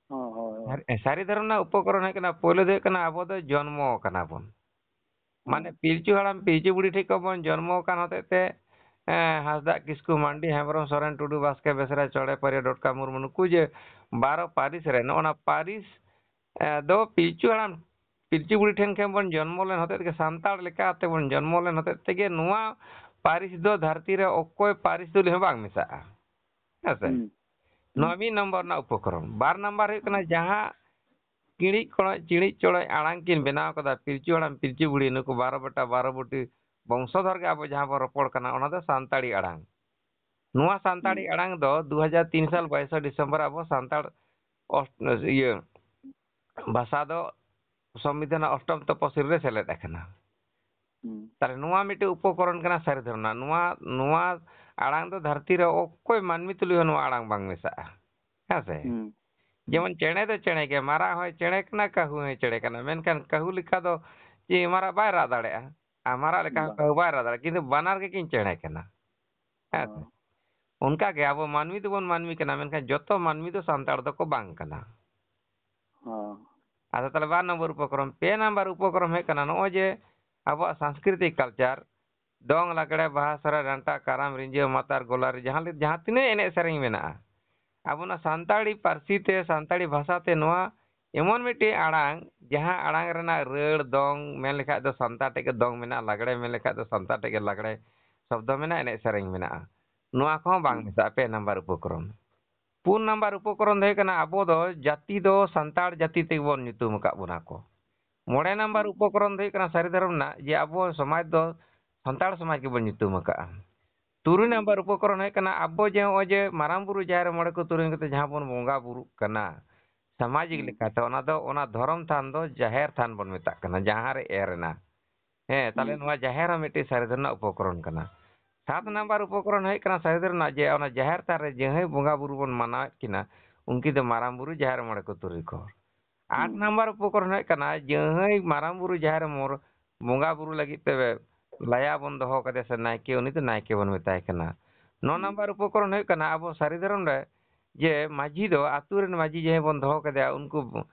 ᱦᱳᱭ, ᱦᱳᱭ, ᱦᱳᱭ᱾ ᱥᱟᱹᱨᱤ, ᱥᱟᱹᱨᱤ ᱫᱷᱚᱨᱚᱢ ᱨᱮᱱᱟᱜ ᱩᱯᱚᱠᱚᱨᱚᱱ ᱦᱩᱭᱩᱜ ᱠᱟᱱᱟ, ᱯᱳᱭᱞᱳ ᱫᱚ ᱦᱩᱭᱩᱜ ᱠᱟᱱᱟ ᱟᱵᱚ ᱫᱚ ᱡᱚᱱᱢᱚ ᱠᱟᱱᱟ ᱵᱚᱱ᱾ ᱢᱟᱱᱮ ᱦᱳᱭ᱾ ᱯᱤᱞᱪᱩ ᱦᱟᱲᱟᱢ ᱯᱤᱞᱪᱩ ᱵᱩᱲᱦᱤ ᱴᱷᱮᱡ ᱠᱷᱚᱱ ᱵᱚᱱ ᱡᱚᱱᱢᱚ ᱠᱟᱱ ᱦᱚᱛᱮᱡ ᱛᱮ, ᱮᱸ, ᱦᱟᱸᱥᱫᱟᱜ, ᱠᱤᱥᱠᱩ, ᱢᱟᱱᱰᱤ, ᱦᱮᱢᱵᱨᱚᱢ, ᱥᱚᱨᱮᱱ, ᱴᱩᱰᱩ, ᱵᱟᱥᱠᱮ, ᱵᱮᱥᱨᱟ, ᱪᱚᱬᱮ, ᱯᱟᱹᱨᱤᱭᱟᱹ, ᱰᱚᱴᱠᱟ, ᱢᱩᱨᱢᱩ, ᱱᱩᱠᱩ ᱡᱮ ᱵᱟᱨᱚ ᱯᱟᱹᱨᱤᱥ ᱨᱮ, ᱱᱚᱜᱼᱚ ᱱᱟ ᱯᱟᱹᱨᱤᱥ, ᱮᱸ, ᱫᱚ ᱯᱤᱞᱪᱩ ᱦᱟᱲᱟᱢ ᱯᱤᱞᱪᱩ ᱵᱩᱲᱦᱤ ᱴᱷᱮᱱ ᱠᱷᱚᱱ ᱵᱚᱱ ᱡᱚᱱᱢᱚ ᱞᱮᱱ ᱦᱚᱛᱮᱡ ᱛᱮᱜᱮ, ᱥᱟᱱᱛᱟᱲ ᱞᱮᱠᱟᱛᱮ ᱵᱚᱱ ᱡᱚᱱᱢᱚ ᱞᱮᱱ ᱦᱚᱛᱮᱡ ᱛᱮᱜᱮ ᱱᱚᱣᱟ ᱯᱟᱹᱨᱤᱥ ᱫᱚ ᱫᱷᱟᱹᱨᱛᱤ ᱨᱮ ᱚᱠᱚᱭ ᱯᱟᱹᱨᱤᱥ ᱛᱩᱞᱩᱡ ᱦᱚᱸ ᱵᱟᱝ ᱢᱮᱥᱟᱜᱼᱟ᱾ ᱦᱮᱸ ᱥᱮ? ᱦᱩᱸ᱾ ᱱᱚᱣᱟ ᱦᱩᱸ᱾ ᱢᱤᱫ ᱱᱚᱢᱵᱚᱨ ᱨᱮᱱᱟᱜ ᱩᱯᱚᱠᱨᱚᱢ᱾ ᱵᱟᱨ ᱱᱟᱢᱵᱟᱨ ᱦᱩᱭᱩᱜ ᱠᱟᱱᱟ ᱦᱩᱸ᱾ ᱡᱟᱦᱟᱸ ᱠᱤᱬᱤᱡ ᱠᱚᱲᱚᱡ, ᱪᱤᱬᱤᱡ ᱪᱚᱲᱚᱡ ᱟᱲᱟᱝ ᱠᱤᱱ ᱵᱮᱱᱟᱣ ᱠᱟᱫᱟ, ᱯᱤᱞᱪᱩ ᱦᱟᱲᱟᱢ, ᱯᱤᱞᱪᱩ ᱵᱩᱲᱦᱤ, ᱱᱩᱠᱩ ᱵᱟᱨᱚ ᱵᱮᱴᱟ, ᱵᱟᱨᱚ ᱵᱩᱴᱤ ᱵᱚᱝᱥᱚᱫᱷᱚᱨ ᱜᱮ ᱟᱵᱚ ᱡᱟᱦᱟᱸ ᱵᱚᱱ ᱨᱚᱯᱚᱲ ᱠᱟᱱᱟ, ᱚᱱᱟ ᱫᱚ ᱥᱟᱱᱛᱟᱲᱤ ᱟᱲᱟᱝ᱾ ᱱᱚᱣᱟ ᱥᱟᱱᱛᱟᱲᱤ ᱦᱩᱸ᱾ ᱟᱲᱟᱝ ᱫᱚ ᱫᱩ ᱦᱟᱡᱟᱨ ᱛᱤᱱ ᱥᱟᱞ ᱵᱟᱭᱤᱥᱮ ᱰᱤᱥᱮᱢᱵᱚᱨ ᱟᱵᱚ ᱥᱟᱱᱛᱟᱲ ᱚᱥ-, ᱤᱭᱟᱹ, ᱵᱷᱟᱥᱟ ᱫᱚ ᱥᱚᱝᱵᱤᱫᱷᱟᱱ ᱚᱥᱴᱚᱢ ᱛᱚᱯᱚᱥᱤᱞ ᱨᱮ ᱥᱮᱞᱮᱫ ᱟᱠᱟᱱᱟ᱾ ᱦᱩᱸ᱾ ᱛᱟᱦᱞᱮ ᱱᱚᱣᱟ ᱢᱤᱫᱴᱮᱡ ᱩᱯᱚᱠᱚᱨᱚᱱ ᱠᱟᱱᱟ ᱥᱟᱹᱨᱤ ᱫᱷᱚᱨᱚᱢ ᱨᱮᱱᱟᱜ᱾ ᱱᱚᱣᱟ, ᱱᱚᱣᱟ ᱟᱲᱟᱝ ᱫᱚ ᱫᱷᱟᱹᱨᱛᱤ ᱨᱮ ᱚᱠᱚᱭ ᱢᱟᱹᱱᱢᱤ ᱛᱩᱞᱩᱡ ᱦᱚᱸ ᱱᱚᱣᱟ ᱟᱲᱟᱝ ᱵᱟᱝ ᱢᱮᱥᱟᱜᱼᱟ᱾ ᱦᱮᱸ ᱥᱮ? ᱦᱩᱸ᱾ ᱦᱩᱸ᱾ ᱡᱮᱢᱚᱱ ᱪᱮᱬᱮ ᱫᱚ ᱪᱮᱬᱮ ᱜᱮ, ᱢᱟᱨᱟᱜ ᱦᱚᱸᱭ ᱪᱮᱬᱮ ᱠᱟᱱᱟ, ᱠᱟᱹᱦᱩ ᱦᱚᱸᱭ ᱪᱮᱬᱮ ᱠᱟᱱᱟ᱾ ᱢᱮᱱᱠᱷᱟᱱ ᱠᱟᱹᱦᱩ ᱞᱮᱠᱟ ᱫᱚ ᱪᱮ ᱢᱟᱨᱟᱜ ᱵᱟᱭ ᱨᱟᱜ ᱫᱟᱲᱮᱭᱟᱜᱼᱟ᱾ ᱟᱨ ᱢᱟᱨᱟᱜ ᱞᱮᱠᱟ ᱦᱚᱸ ᱵᱟᱝ᱾ ᱠᱟᱹᱦᱩ ᱵᱟᱭ ᱨᱟᱜ ᱫᱟᱲᱮᱭᱟᱜᱼᱟ᱾ ᱠᱤᱱᱛᱩ ᱵᱟᱱᱟᱨ ᱜᱮᱠᱤᱱ ᱪᱮᱬᱮ ᱠᱟᱱᱟ᱾ ᱦᱮᱸ ᱥᱮ? ᱦᱚᱸ᱾ ᱚᱱᱠᱟ ᱜᱮ ᱟᱵᱚ ᱢᱟᱹᱱᱢᱤ ᱫᱚᱵᱚᱱ ᱢᱟᱹᱱᱢᱤ ᱠᱟᱱᱟ, ᱢᱮᱱᱠᱷᱟᱱ ᱡᱚᱛᱚ ᱢᱟᱹᱱᱢᱤ ᱫᱚ ᱥᱟᱱᱛᱟᱲ ᱫᱚᱠᱚ ᱵᱟᱝ ᱠᱟᱱᱟ᱾ ᱦᱚᱸ᱾ ᱟᱫᱚ ᱛᱟᱦᱞᱮ ᱵᱟᱨ ᱱᱚᱢᱵᱚᱨ ᱩᱯᱚᱠᱨᱚᱢ᱾ ᱯᱮ ᱱᱟᱢᱵᱟᱨ ᱩᱯᱚᱠᱨᱚᱢ ᱦᱩᱭᱩᱜ ᱠᱟᱱᱟ ᱱᱚᱜᱼᱚᱭ ᱡᱮ ᱟᱵᱚᱣᱟᱜ ᱥᱟᱝᱥᱠᱨᱤᱛᱤᱠ culture, ᱫᱚᱝ, ᱞᱟᱜᱽᱲᱮ, ᱵᱟᱦᱟ, ᱥᱚᱦᱨᱟᱭ, ᱰᱟᱱᱴᱟ, ᱠᱟᱨᱟᱢ, ᱨᱤᱸᱡᱟᱹ, ᱢᱟᱛᱟᱨ, ᱜᱚᱞᱟᱨᱤ, ᱡᱟᱦᱟᱸ ᱞᱮ-, ᱡᱟᱦᱟᱸ ᱛᱤᱱᱟᱹᱜ ᱮᱱᱮᱡ ᱥᱮᱨᱮᱧ ᱢᱮᱱᱟᱜᱼᱟ, ᱟᱵᱚᱱᱟᱜ ᱥᱟᱱᱛᱟᱲᱤ ᱯᱟᱹᱨᱥᱤ ᱛᱮ, ᱥᱟᱱᱛᱟᱲᱤ ᱵᱷᱟᱥᱟ ᱛᱮ ᱱᱚᱣᱟ ᱮᱢᱚᱱ ᱢᱤᱫᱴᱮᱡ ᱟᱲᱟᱝ, ᱡᱟᱦᱟᱸ ᱟᱲᱟᱝ ᱨᱮᱱᱟᱜ ᱨᱟᱹᱲ, ᱫᱚᱝ ᱢᱮᱱ ᱞᱮᱠᱷᱟᱡ ᱫᱚ ᱥᱟᱱᱛᱟᱲ ᱴᱷᱮᱡ ᱜᱮ ᱫᱚᱝ ᱢᱮᱱᱟᱜᱼᱟ, ᱞᱟᱜᱽᱲᱮ ᱢᱮᱱ ᱞᱮᱠᱷᱟᱡ ᱫᱚ ᱥᱟᱱᱛᱟᱲ ᱴᱷᱮᱡ ᱜᱮ ᱞᱟᱜᱽᱲᱮ ᱥᱚᱵᱫᱚ ᱢᱮᱱᱟᱜᱼᱟ, ᱮᱱᱮᱡ ᱥᱮᱨᱮᱧ ᱢᱮᱱᱟᱜᱼᱟ᱾ ᱱᱚᱣᱟ ᱠᱚᱦᱚᱸ ᱵᱟᱝ ᱦᱩᱸ᱾ ᱢᱮᱥᱟᱜᱼᱟ, ᱯᱮ ᱱᱟᱢᱵᱟᱨ ᱩᱯᱚᱠᱨᱚᱢ᱾ ᱯᱩᱱ ᱱᱟᱢᱵᱟᱨ ᱩᱯᱚᱠᱨᱚᱢ ᱫᱚ ᱦᱩᱭᱩᱜ ᱠᱟᱱᱟ, ᱟᱵᱚ ᱫᱚ ᱡᱟᱹᱛᱤ ᱫᱚ ᱥᱟᱱᱛᱟᱲ ᱡᱟᱹᱛᱤ ᱛᱮᱜᱮ ᱵᱚᱱ ᱧᱩᱛᱩᱢ ᱟᱠᱟᱫ ᱵᱚᱱᱟ ᱠᱚ᱾ ᱢᱚᱬᱮ ᱱᱟᱢᱵᱟᱨ ᱦᱩᱸ᱾ ᱩᱯᱚᱠᱨᱚᱢ ᱫᱚ ᱦᱩᱭᱩᱜ ᱠᱟᱱᱟ ᱥᱟᱹᱨᱤ ᱫᱷᱚᱨᱚᱢ ᱨᱮᱱᱟᱜ, ᱡᱮ ᱟᱵᱚ ᱥᱚᱢᱟᱡᱽ ᱫᱚ ᱥᱟᱱᱛᱟᱲ ᱥᱚᱢᱟᱡᱽ ᱜᱮᱵᱚᱱ ᱧᱩᱛᱩᱢ ᱟᱠᱟᱫᱼᱟ᱾ ᱛᱩᱨᱩᱭ ᱦᱩᱸ᱾ ᱱᱟᱢᱵᱟᱨ ᱩᱯᱚᱠᱨᱚᱢ ᱦᱩᱭᱩᱜ ᱠᱟᱱᱟ, ᱟᱵᱚ ᱡᱮ ᱱᱚᱜᱼᱚᱭ ᱡᱮ ᱢᱟᱨᱟᱝ ᱵᱩᱨᱩ ᱡᱟᱦᱮᱨ ᱨᱮ ᱢᱚᱬᱮ ᱠᱚ ᱛᱩᱨᱩᱭ ᱠᱟᱛᱮ ᱡᱟᱦᱟᱸ ᱵᱚᱱ ᱵᱚᱸᱜᱟ ᱵᱩᱨᱩᱜ ᱠᱟᱱᱟ, ᱥᱟᱢᱟᱡᱤᱠ ᱦᱩᱸ᱾ ᱞᱮᱠᱟᱛᱮ ᱚᱱᱟ ᱫᱚ ᱚᱱᱟ ᱫᱷᱚᱨᱚᱢ ᱛᱷᱟᱱ ᱫᱚ ᱡᱟᱦᱮᱨ ᱛᱷᱟᱱ ᱵᱚᱱ ᱢᱮᱛᱟᱜ ᱠᱟᱱᱟ, ᱡᱟᱦᱟᱸ ᱨᱮ ᱮᱨ ᱮᱱᱟ᱾ ᱦᱮᱸ, ᱛᱟᱦᱞᱮ ᱦᱩᱸ᱾ ᱱᱚᱣᱟ ᱡᱟᱦᱮᱨ ᱦᱚᱸ ᱢᱤᱫᱴᱤᱡ ᱥᱟᱹᱨᱤ ᱫᱷᱚᱨᱚᱢ ᱨᱮᱱᱟᱜ ᱩᱯᱚᱠᱨᱚᱢ ᱠᱟᱱᱟ᱾ ᱥᱟᱛ ᱦᱩᱸ᱾ ᱱᱟᱢᱵᱟᱨ ᱩᱯᱚᱠᱨᱚᱢ ᱦᱩᱭᱩᱜ ᱠᱟᱱᱟ ᱥᱟᱹᱨᱤ ᱫᱷᱚᱨᱚᱢ ᱨᱮᱱᱟᱜ, ᱡᱮ ᱚᱱᱟ ᱡᱟᱦᱮᱨ ᱛᱷᱟᱱ ᱨᱮ ᱡᱟᱦᱟᱸᱭ ᱵᱚᱸᱜᱟ ᱵᱩᱨᱩ ᱵᱚᱱ ᱢᱟᱱᱟᱣᱮᱫ ᱠᱤᱱᱟ, ᱩᱱᱠᱤᱱ ᱫᱚ ᱢᱟᱨᱟᱝ ᱵᱩᱨᱩ, ᱡᱟᱦᱮᱨ ᱢᱚᱬᱮ ᱠᱚ ᱛᱩᱨᱩᱭ ᱠᱚ᱾ ᱟᱴ ᱦᱩᱸ᱾ ᱱᱟᱢᱵᱟᱨ ᱩᱯᱚᱠᱨᱚᱢ ᱦᱩᱭᱩᱜ ᱠᱟᱱᱟ, ᱡᱟᱦᱟᱸᱭ ᱢᱟᱨᱟᱝ ᱵᱩᱨᱩ, ᱡᱟᱦᱮᱨ ᱢᱚᱨ-, ᱵᱚᱸᱜᱟ ᱵᱩᱨᱩ ᱞᱟᱹᱜᱤᱫ ᱛᱮ ᱞᱟᱭᱟ ᱵᱚᱱ ᱫᱚᱦᱚ ᱠᱟᱫᱮᱭᱟ ᱥᱮ ᱱᱟᱭᱠᱮ, ᱩᱱᱤ ᱫᱚ ᱱᱟᱭᱠᱮ ᱵᱚᱱ ᱢᱮᱛᱟᱭ ᱠᱟᱱᱟ᱾ ᱱᱚ ᱦᱩᱸ᱾ ᱱᱟᱢᱵᱟᱨ ᱩᱯᱚᱠᱨᱚᱢ ᱦᱩᱭᱩᱜ ᱠᱟᱱᱟ, ᱟᱵᱚ ᱥᱟᱹᱨᱤ ᱫᱷᱚᱨᱚᱢ ᱨᱮ ᱡᱮ ᱢᱟᱹᱡᱷᱤ ᱫᱚ ᱟᱹᱛᱩ ᱨᱮᱱ ᱢᱟᱹᱡᱷᱤ ᱡᱟᱦᱟᱸᱭ ᱵᱚᱱ ᱫᱚᱦᱚ ᱠᱟᱫᱮᱭᱟ, ᱩᱱᱠᱩ,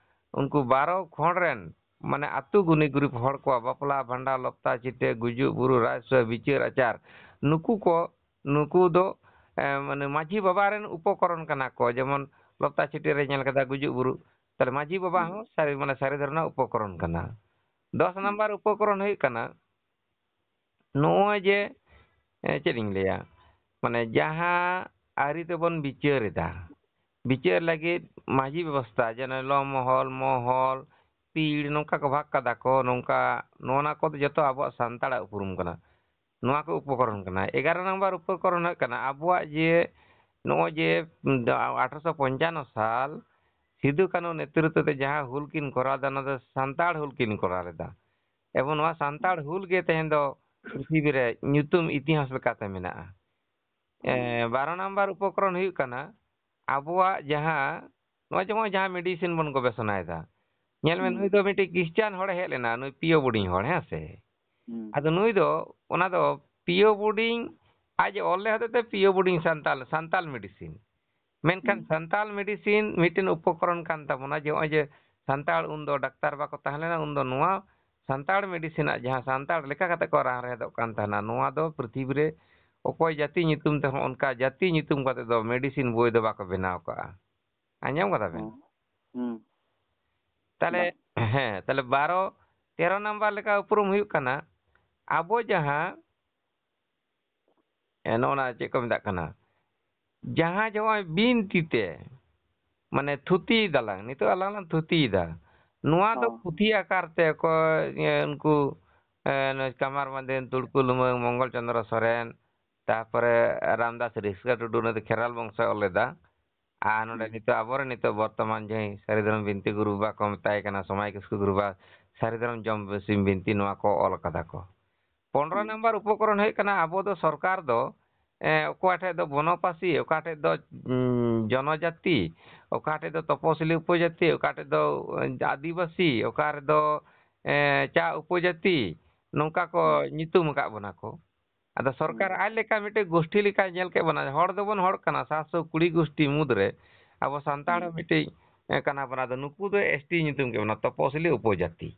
ᱩᱱᱠᱩ ᱵᱟᱨᱚ ᱠᱷᱚᱸᱰ ᱨᱮᱱ, ᱢᱟᱱᱮ ᱟᱹᱛᱩ ᱜᱩᱱᱤ ᱜᱩᱨᱤᱵ ᱦᱚᱲ ᱠᱚᱣᱟᱜ ᱵᱟᱯᱞᱟ, ᱵᱷᱟᱸᱰᱟᱱ, ᱞᱚᱯᱛᱟ, ᱪᱤᱴᱟᱹ, ᱜᱩᱡᱩᱜ, ᱵᱩᱨᱩ, ᱨᱟᱡᱽᱥᱚ, ᱵᱤᱪᱟᱹᱨ, ᱟᱪᱟᱨ, ᱱᱩᱠᱩ ᱠᱚ, ᱱᱩᱠᱩ ᱫᱚ, ᱮ, ᱢᱟᱱᱮ ᱢᱟᱹᱡᱷᱤ ᱵᱟᱵᱟ ᱨᱮᱱ ᱩᱯᱚᱠᱨᱚᱢ ᱠᱟᱱᱟ ᱠᱚ᱾ ᱡᱮᱢᱚᱱ ᱞᱚᱯᱛᱟ ᱪᱤᱴᱟᱹ ᱨᱮ ᱧᱮᱞ ᱠᱟᱫᱟ ᱜᱩᱡᱩᱜ ᱵᱩᱨᱩ, ᱛᱟᱦᱞᱮ ᱢᱟᱹᱡᱷᱤ ᱵᱟᱵᱟ ᱦᱩᱸ᱾ ᱦᱚᱸ ᱥᱟᱹᱨᱤ, ᱢᱟᱱᱮ ᱥᱟᱹᱨᱤ ᱫᱷᱚᱨᱚᱢ ᱨᱮᱱᱟᱜ ᱩᱯᱚᱠᱨᱚᱢ ᱠᱟᱱᱟ᱾ ᱫᱚᱥ ᱦᱩᱸ᱾ ᱱᱟᱢᱵᱟᱨ ᱩᱯᱚᱠᱨᱚᱢ ᱦᱩᱭᱩᱜ ᱠᱟᱱᱟ, ᱱᱚᱜᱼᱚᱭ ᱡᱮ, ᱮ, ᱪᱮᱫ ᱤᱧ ᱞᱟᱹᱭᱟ, ᱢᱟᱱᱮ ᱡᱟᱦᱟᱸ ᱟᱹᱨᱤ ᱛᱮᱵᱚᱱ ᱵᱤᱪᱟᱹᱨ ᱮᱫᱟ, ᱵᱤᱪᱟᱹᱨ ᱞᱟᱹᱜᱤᱫ ᱢᱟᱹᱡᱷᱤ ᱵᱮᱵᱚᱥᱛᱷᱟ, ᱡᱮ ᱱᱚᱜᱼᱚᱭ ᱞᱚ ᱢᱚᱦᱚᱞ, ᱢᱚᱦᱚᱞ, ᱯᱤᱲ, ᱱᱚᱝᱠᱟ ᱠᱚ ᱵᱷᱟᱜᱽ ᱠᱟᱫᱟ ᱠᱚ, ᱱᱚᱝᱠᱟ, ᱱᱚᱜᱼᱚ ᱱᱟ ᱠᱚᱫᱚ ᱡᱚᱛᱚ ᱟᱵᱚᱣᱟᱜ ᱥᱟᱱᱛᱟᱲᱟᱜ ᱩᱯᱨᱩᱢ ᱠᱟᱱᱟ᱾ ᱱᱚᱣᱟ ᱠᱚ ᱩᱯᱚᱠᱨᱚᱢ ᱠᱟᱱᱟ᱾ ᱮᱜᱟᱨᱚ ᱱᱟᱢᱵᱟᱨ ᱩᱯᱚᱠᱨᱚᱢ ᱦᱩᱭᱩᱜ ᱠᱟᱱᱟ, ᱟᱵᱚᱣᱟᱜ ᱡᱮ ᱱᱚᱜᱼᱚᱭ ᱡᱮ, ᱩᱢ, ᱫᱟ-, ᱟᱴᱷᱨᱚᱥᱚ ᱯᱚᱧᱪᱟᱱᱱᱚ ᱥᱟᱞ ᱥᱤᱫᱩ ᱠᱟᱹᱱᱦᱩ ᱱᱮᱛᱨᱤᱛᱵ ᱛᱮ ᱡᱟᱦᱟᱸ ᱦᱩᱞ ᱠᱤᱱ ᱠᱚᱨᱟᱣ ᱞᱮᱫᱟ, ᱚᱱᱟ ᱫᱚ ᱥᱟᱱᱛᱟᱲ ᱦᱩᱞ ᱠᱤᱱ ᱠᱚᱨᱟᱣ ᱞᱮᱫᱟ᱾ ᱮᱵᱚᱝ ᱱᱚᱣᱟ ᱥᱟᱱᱛᱟᱲ ᱦᱩᱞ ᱜᱮ ᱛᱮᱦᱮᱧ ᱫᱚ ᱯᱨᱤᱛᱷᱤᱵᱤ ᱨᱮ ᱧᱩᱛᱩᱢ ᱤᱛᱤᱦᱟᱥ ᱞᱮᱠᱟᱛᱮ ᱢᱮᱱᱟᱜᱼᱟ᱾ ᱮ, ᱵᱟᱨᱚ ᱱᱟᱢᱵᱟᱨ ᱩᱯᱚᱠᱨᱚᱢ ᱦᱩᱭᱩᱜ ᱠᱟᱱᱟ, ᱟᱵᱚᱣᱟᱜ ᱡᱟᱦᱟᱸ, ᱱᱚᱜᱼᱚᱭ ᱡᱮᱢᱚᱱ ᱡᱟᱦᱟᱸ medicine ᱵᱚᱱ ᱜᱚᱵᱮᱥᱚᱱᱟᱭᱮᱫᱟ, ᱧᱮᱞ ᱢᱮ, ᱦᱩᱸ᱾ ᱱᱩᱭ ᱫᱚ ᱢᱤᱫᱴᱤᱡ ᱠᱷᱨᱤᱥᱪᱟᱱ ᱦᱚᱲᱮ ᱦᱮᱡ ᱞᱮᱱᱟ, ᱱᱩᱭ ᱯᱤᱭᱳ ᱵᱳᱨᱰᱤᱝ ᱦᱚᱲ, ᱦᱮᱸ ᱥᱮ? ᱦᱩᱸ᱾ ᱟᱫᱚ ᱱᱩᱭ ᱫᱚ ᱚᱱᱟ ᱫᱚ ᱯᱤᱭᱳ ᱵᱳᱨᱰᱤᱝ, ᱟᱡ ᱮ ᱚᱞ ᱞᱮᱫ ᱦᱚᱛᱮᱡ ᱛᱮ ᱯᱤᱭᱳ ᱵᱳᱨᱰᱤᱝ ᱥᱟᱱᱛᱟᱞ, ᱥᱟᱱᱛᱟᱞ medicine᱾ ᱢᱮᱱᱠᱷᱟᱱ ᱦᱩᱸ᱾ ᱥᱟᱱᱛᱟᱞ medicine ᱢᱤᱫᱴᱮᱱ ᱩᱯᱚᱠᱨᱚᱢ ᱠᱟᱱ ᱛᱟᱵᱚᱱᱟ, ᱡᱮ ᱱᱚᱜᱼᱚᱭ ᱡᱮ ᱥᱟᱱᱛᱟᱲ ᱩᱱᱫᱚ ᱰᱟᱠᱛᱟᱨ ᱵᱟᱠᱚ ᱛᱟᱦᱮᱸ ᱞᱮᱱᱟ, ᱩᱱᱫᱚ ᱱᱚᱣᱟ ᱥᱟᱱᱛᱟᱲ medicine ᱟᱜ ᱡᱟᱦᱟᱸ ᱥᱟᱱᱛᱟᱲ ᱞᱮᱠᱟ ᱠᱟᱛᱮ ᱠᱚ ᱨᱟᱱ ᱨᱮᱦᱮᱫᱚᱜ ᱠᱟᱱ ᱛᱟᱦᱮᱱᱟ, ᱱᱚᱣᱟ ᱫᱚ ᱯᱨᱤᱛᱷᱤᱵᱤ ᱨᱮ ᱚᱠᱚᱭ ᱡᱟᱹᱛᱤ ᱧᱩᱛᱩᱢ ᱛᱮᱦᱚᱸ ᱚᱱᱠᱟ ᱡᱟᱹᱛᱤ ᱧᱩᱛᱩᱢ ᱠᱟᱛᱮ ᱫᱚ medicine ᱵᱳᱭ ᱫᱚ ᱵᱟᱠᱚ ᱵᱮᱱᱟᱣ ᱠᱟᱜᱼᱟ᱾ ᱟᱸᱡᱚᱢ ᱠᱟᱫᱟ ᱵᱮᱱ? ᱦᱩᱸ᱾ ᱦᱩᱸ᱾ ᱛᱟᱦᱞᱮ, ᱵᱟᱝ᱾ ᱦᱮᱸ, ᱛᱟᱦᱞᱮ ᱵᱟᱨᱚ, ᱛᱮᱨᱚ ᱱᱟᱢᱵᱟᱨ ᱞᱮᱠᱟ ᱩᱯᱨᱩᱢ ᱦᱩᱭᱩᱜ ᱠᱟᱱᱟ, ᱟᱵᱚ ᱡᱟᱦᱟᱸ, ᱮ, ᱱᱚᱜᱼᱚ ᱱᱟ ᱪᱮᱫ ᱠᱚ ᱢᱮᱛᱟᱜ ᱠᱟᱱᱟ, ᱡᱟᱦᱟᱸ ᱡᱮ ᱱᱚᱜᱼᱚᱭ ᱵᱤᱱᱛᱤ ᱛᱮ, ᱢᱟᱱᱮ ᱛᱷᱩᱛᱤᱭ ᱫᱟᱞᱟᱝ, ᱱᱤᱛᱚᱜ ᱟᱞᱟᱝ ᱞᱟᱝ ᱛᱷᱩᱛᱤᱭᱮᱫᱟ, ᱱᱚᱣᱟ ᱫᱚ ᱦᱚᱸ᱾ ᱯᱩᱛᱷᱤ ᱟᱠᱟᱨ ᱛᱮ ᱚᱠᱚᱭ, ᱮ, ᱩᱱᱠᱩ, ᱮ, ᱱᱩᱭ ᱠᱟᱢᱟᱨ ᱢᱟᱫᱷᱮᱱ, ᱛᱩᱲᱠᱩ ᱞᱩᱢᱟᱹᱝ, ᱢᱚᱝᱜᱚᱞ ᱪᱚᱸᱫᱽᱨᱚ ᱥᱚᱨᱮᱱ, ᱛᱟᱨᱯᱚᱨᱮ ᱨᱟᱢᱫᱟᱥ ᱨᱤᱥᱠᱟ ᱴᱩᱰᱩ, ᱩᱱᱤ ᱫᱚ ᱠᱷᱮᱨᱣᱟᱞ ᱵᱚᱝᱥᱚᱭ ᱚᱞ ᱞᱮᱫᱟ᱾ ᱟᱨ ᱱᱚᱰᱮ ᱦᱩᱸ᱾ ᱱᱤᱛᱚᱜ ᱟᱵᱚᱨᱮᱱ ᱱᱤᱛᱚᱜ ᱵᱚᱨᱛᱚᱢᱟᱱ ᱡᱟᱦᱟᱸᱭ ᱥᱟᱹᱨᱤ ᱫᱷᱚᱨᱚᱢ ᱵᱤᱱᱛᱤ ᱜᱩᱨᱩ ᱵᱟᱵᱟ ᱠᱚ ᱢᱮᱛᱟᱭ ᱠᱟᱱᱟ, ᱥᱚᱢᱟᱭ ᱠᱤᱥᱠᱩ ᱜᱩᱨᱩ ᱵᱟᱵᱟ, ᱥᱟᱹᱨᱤ ᱫᱷᱚᱨᱚᱢ ᱡᱚᱢ ᱥᱤᱢ ᱵᱤᱱᱛᱤ, ᱱᱚᱣᱟ ᱠᱚ ᱚᱞ ᱠᱟᱫᱟ ᱠᱚ᱾ ᱯᱚᱱᱨᱚ ᱦᱩᱸ᱾ ᱱᱟᱢᱵᱟᱨ ᱩᱯᱚᱠᱨᱚᱢ ᱦᱩᱭᱩᱜ ᱠᱟᱱᱟ, ᱟᱵᱚ ᱫᱚ ᱥᱚᱨᱠᱟᱨ ᱫᱚ, ᱮ, ᱚᱠᱟ ᱴᱷᱮᱡ ᱫᱚ ᱵᱚᱱᱚᱯᱟᱥᱤ, ᱚᱠᱟ ᱴᱷᱮᱡ ᱫᱚ, ᱩᱸ, ᱡᱚᱱᱚᱡᱟᱛᱤ, ᱚᱠᱟ ᱴᱷᱮᱡ ᱫᱚ ᱛᱚᱯᱚᱥᱤᱞᱤ ᱩᱯᱚᱡᱟᱛᱤ, ᱚᱠᱟ ᱴᱷᱮᱡ ᱫᱚ, ᱮ, ᱟᱹᱫᱤᱵᱟᱹᱥᱤ, ᱚᱠᱟ ᱨᱮᱫᱚ, ᱮ, ᱪᱟ ᱩᱯᱚᱡᱟᱛᱤ, ᱱᱚᱝᱠᱟ ᱠᱚ ᱦᱩᱸ᱾ ᱧᱩᱛᱩᱢ ᱟᱠᱟᱫ ᱵᱚᱱᱟ ᱠᱚ᱾ ᱟᱫᱚ ᱥᱚᱨᱠᱟᱨ ᱦᱩᱸ᱾ ᱟᱡ ᱞᱮᱠᱟ ᱢᱤᱫᱴᱮᱡ ᱜᱳᱥᱴᱷᱤ ᱞᱮᱠᱟᱭ ᱧᱮᱞ ᱠᱮᱫ ᱵᱚᱱᱟ᱾ ᱦᱚᱲ ᱫᱚᱵᱚᱱ ᱦᱚᱲ ᱠᱟᱱᱟ, ᱥᱟᱛᱥᱚ ᱠᱩᱲᱤ ᱜᱳᱥᱴᱷᱤ ᱢᱩᱫᱽ ᱨᱮ ᱟᱵᱚ ᱥᱟᱱᱛᱟᱲ ᱦᱩᱸ᱾ ᱦᱚᱸ ᱢᱤᱫᱴᱤᱡ, ᱮ, ᱠᱟᱱᱟ ᱵᱚᱱᱟ᱾ ᱟᱫᱚ ᱱᱩᱠᱩ ᱫᱚ ᱮᱥ ᱴᱤ ᱧᱩᱛᱩᱢ ᱠᱮᱫ ᱵᱚᱱᱟ, ᱛᱚᱯᱚᱥᱤᱞᱤ ᱩᱯᱚᱡᱟᱛᱤ᱾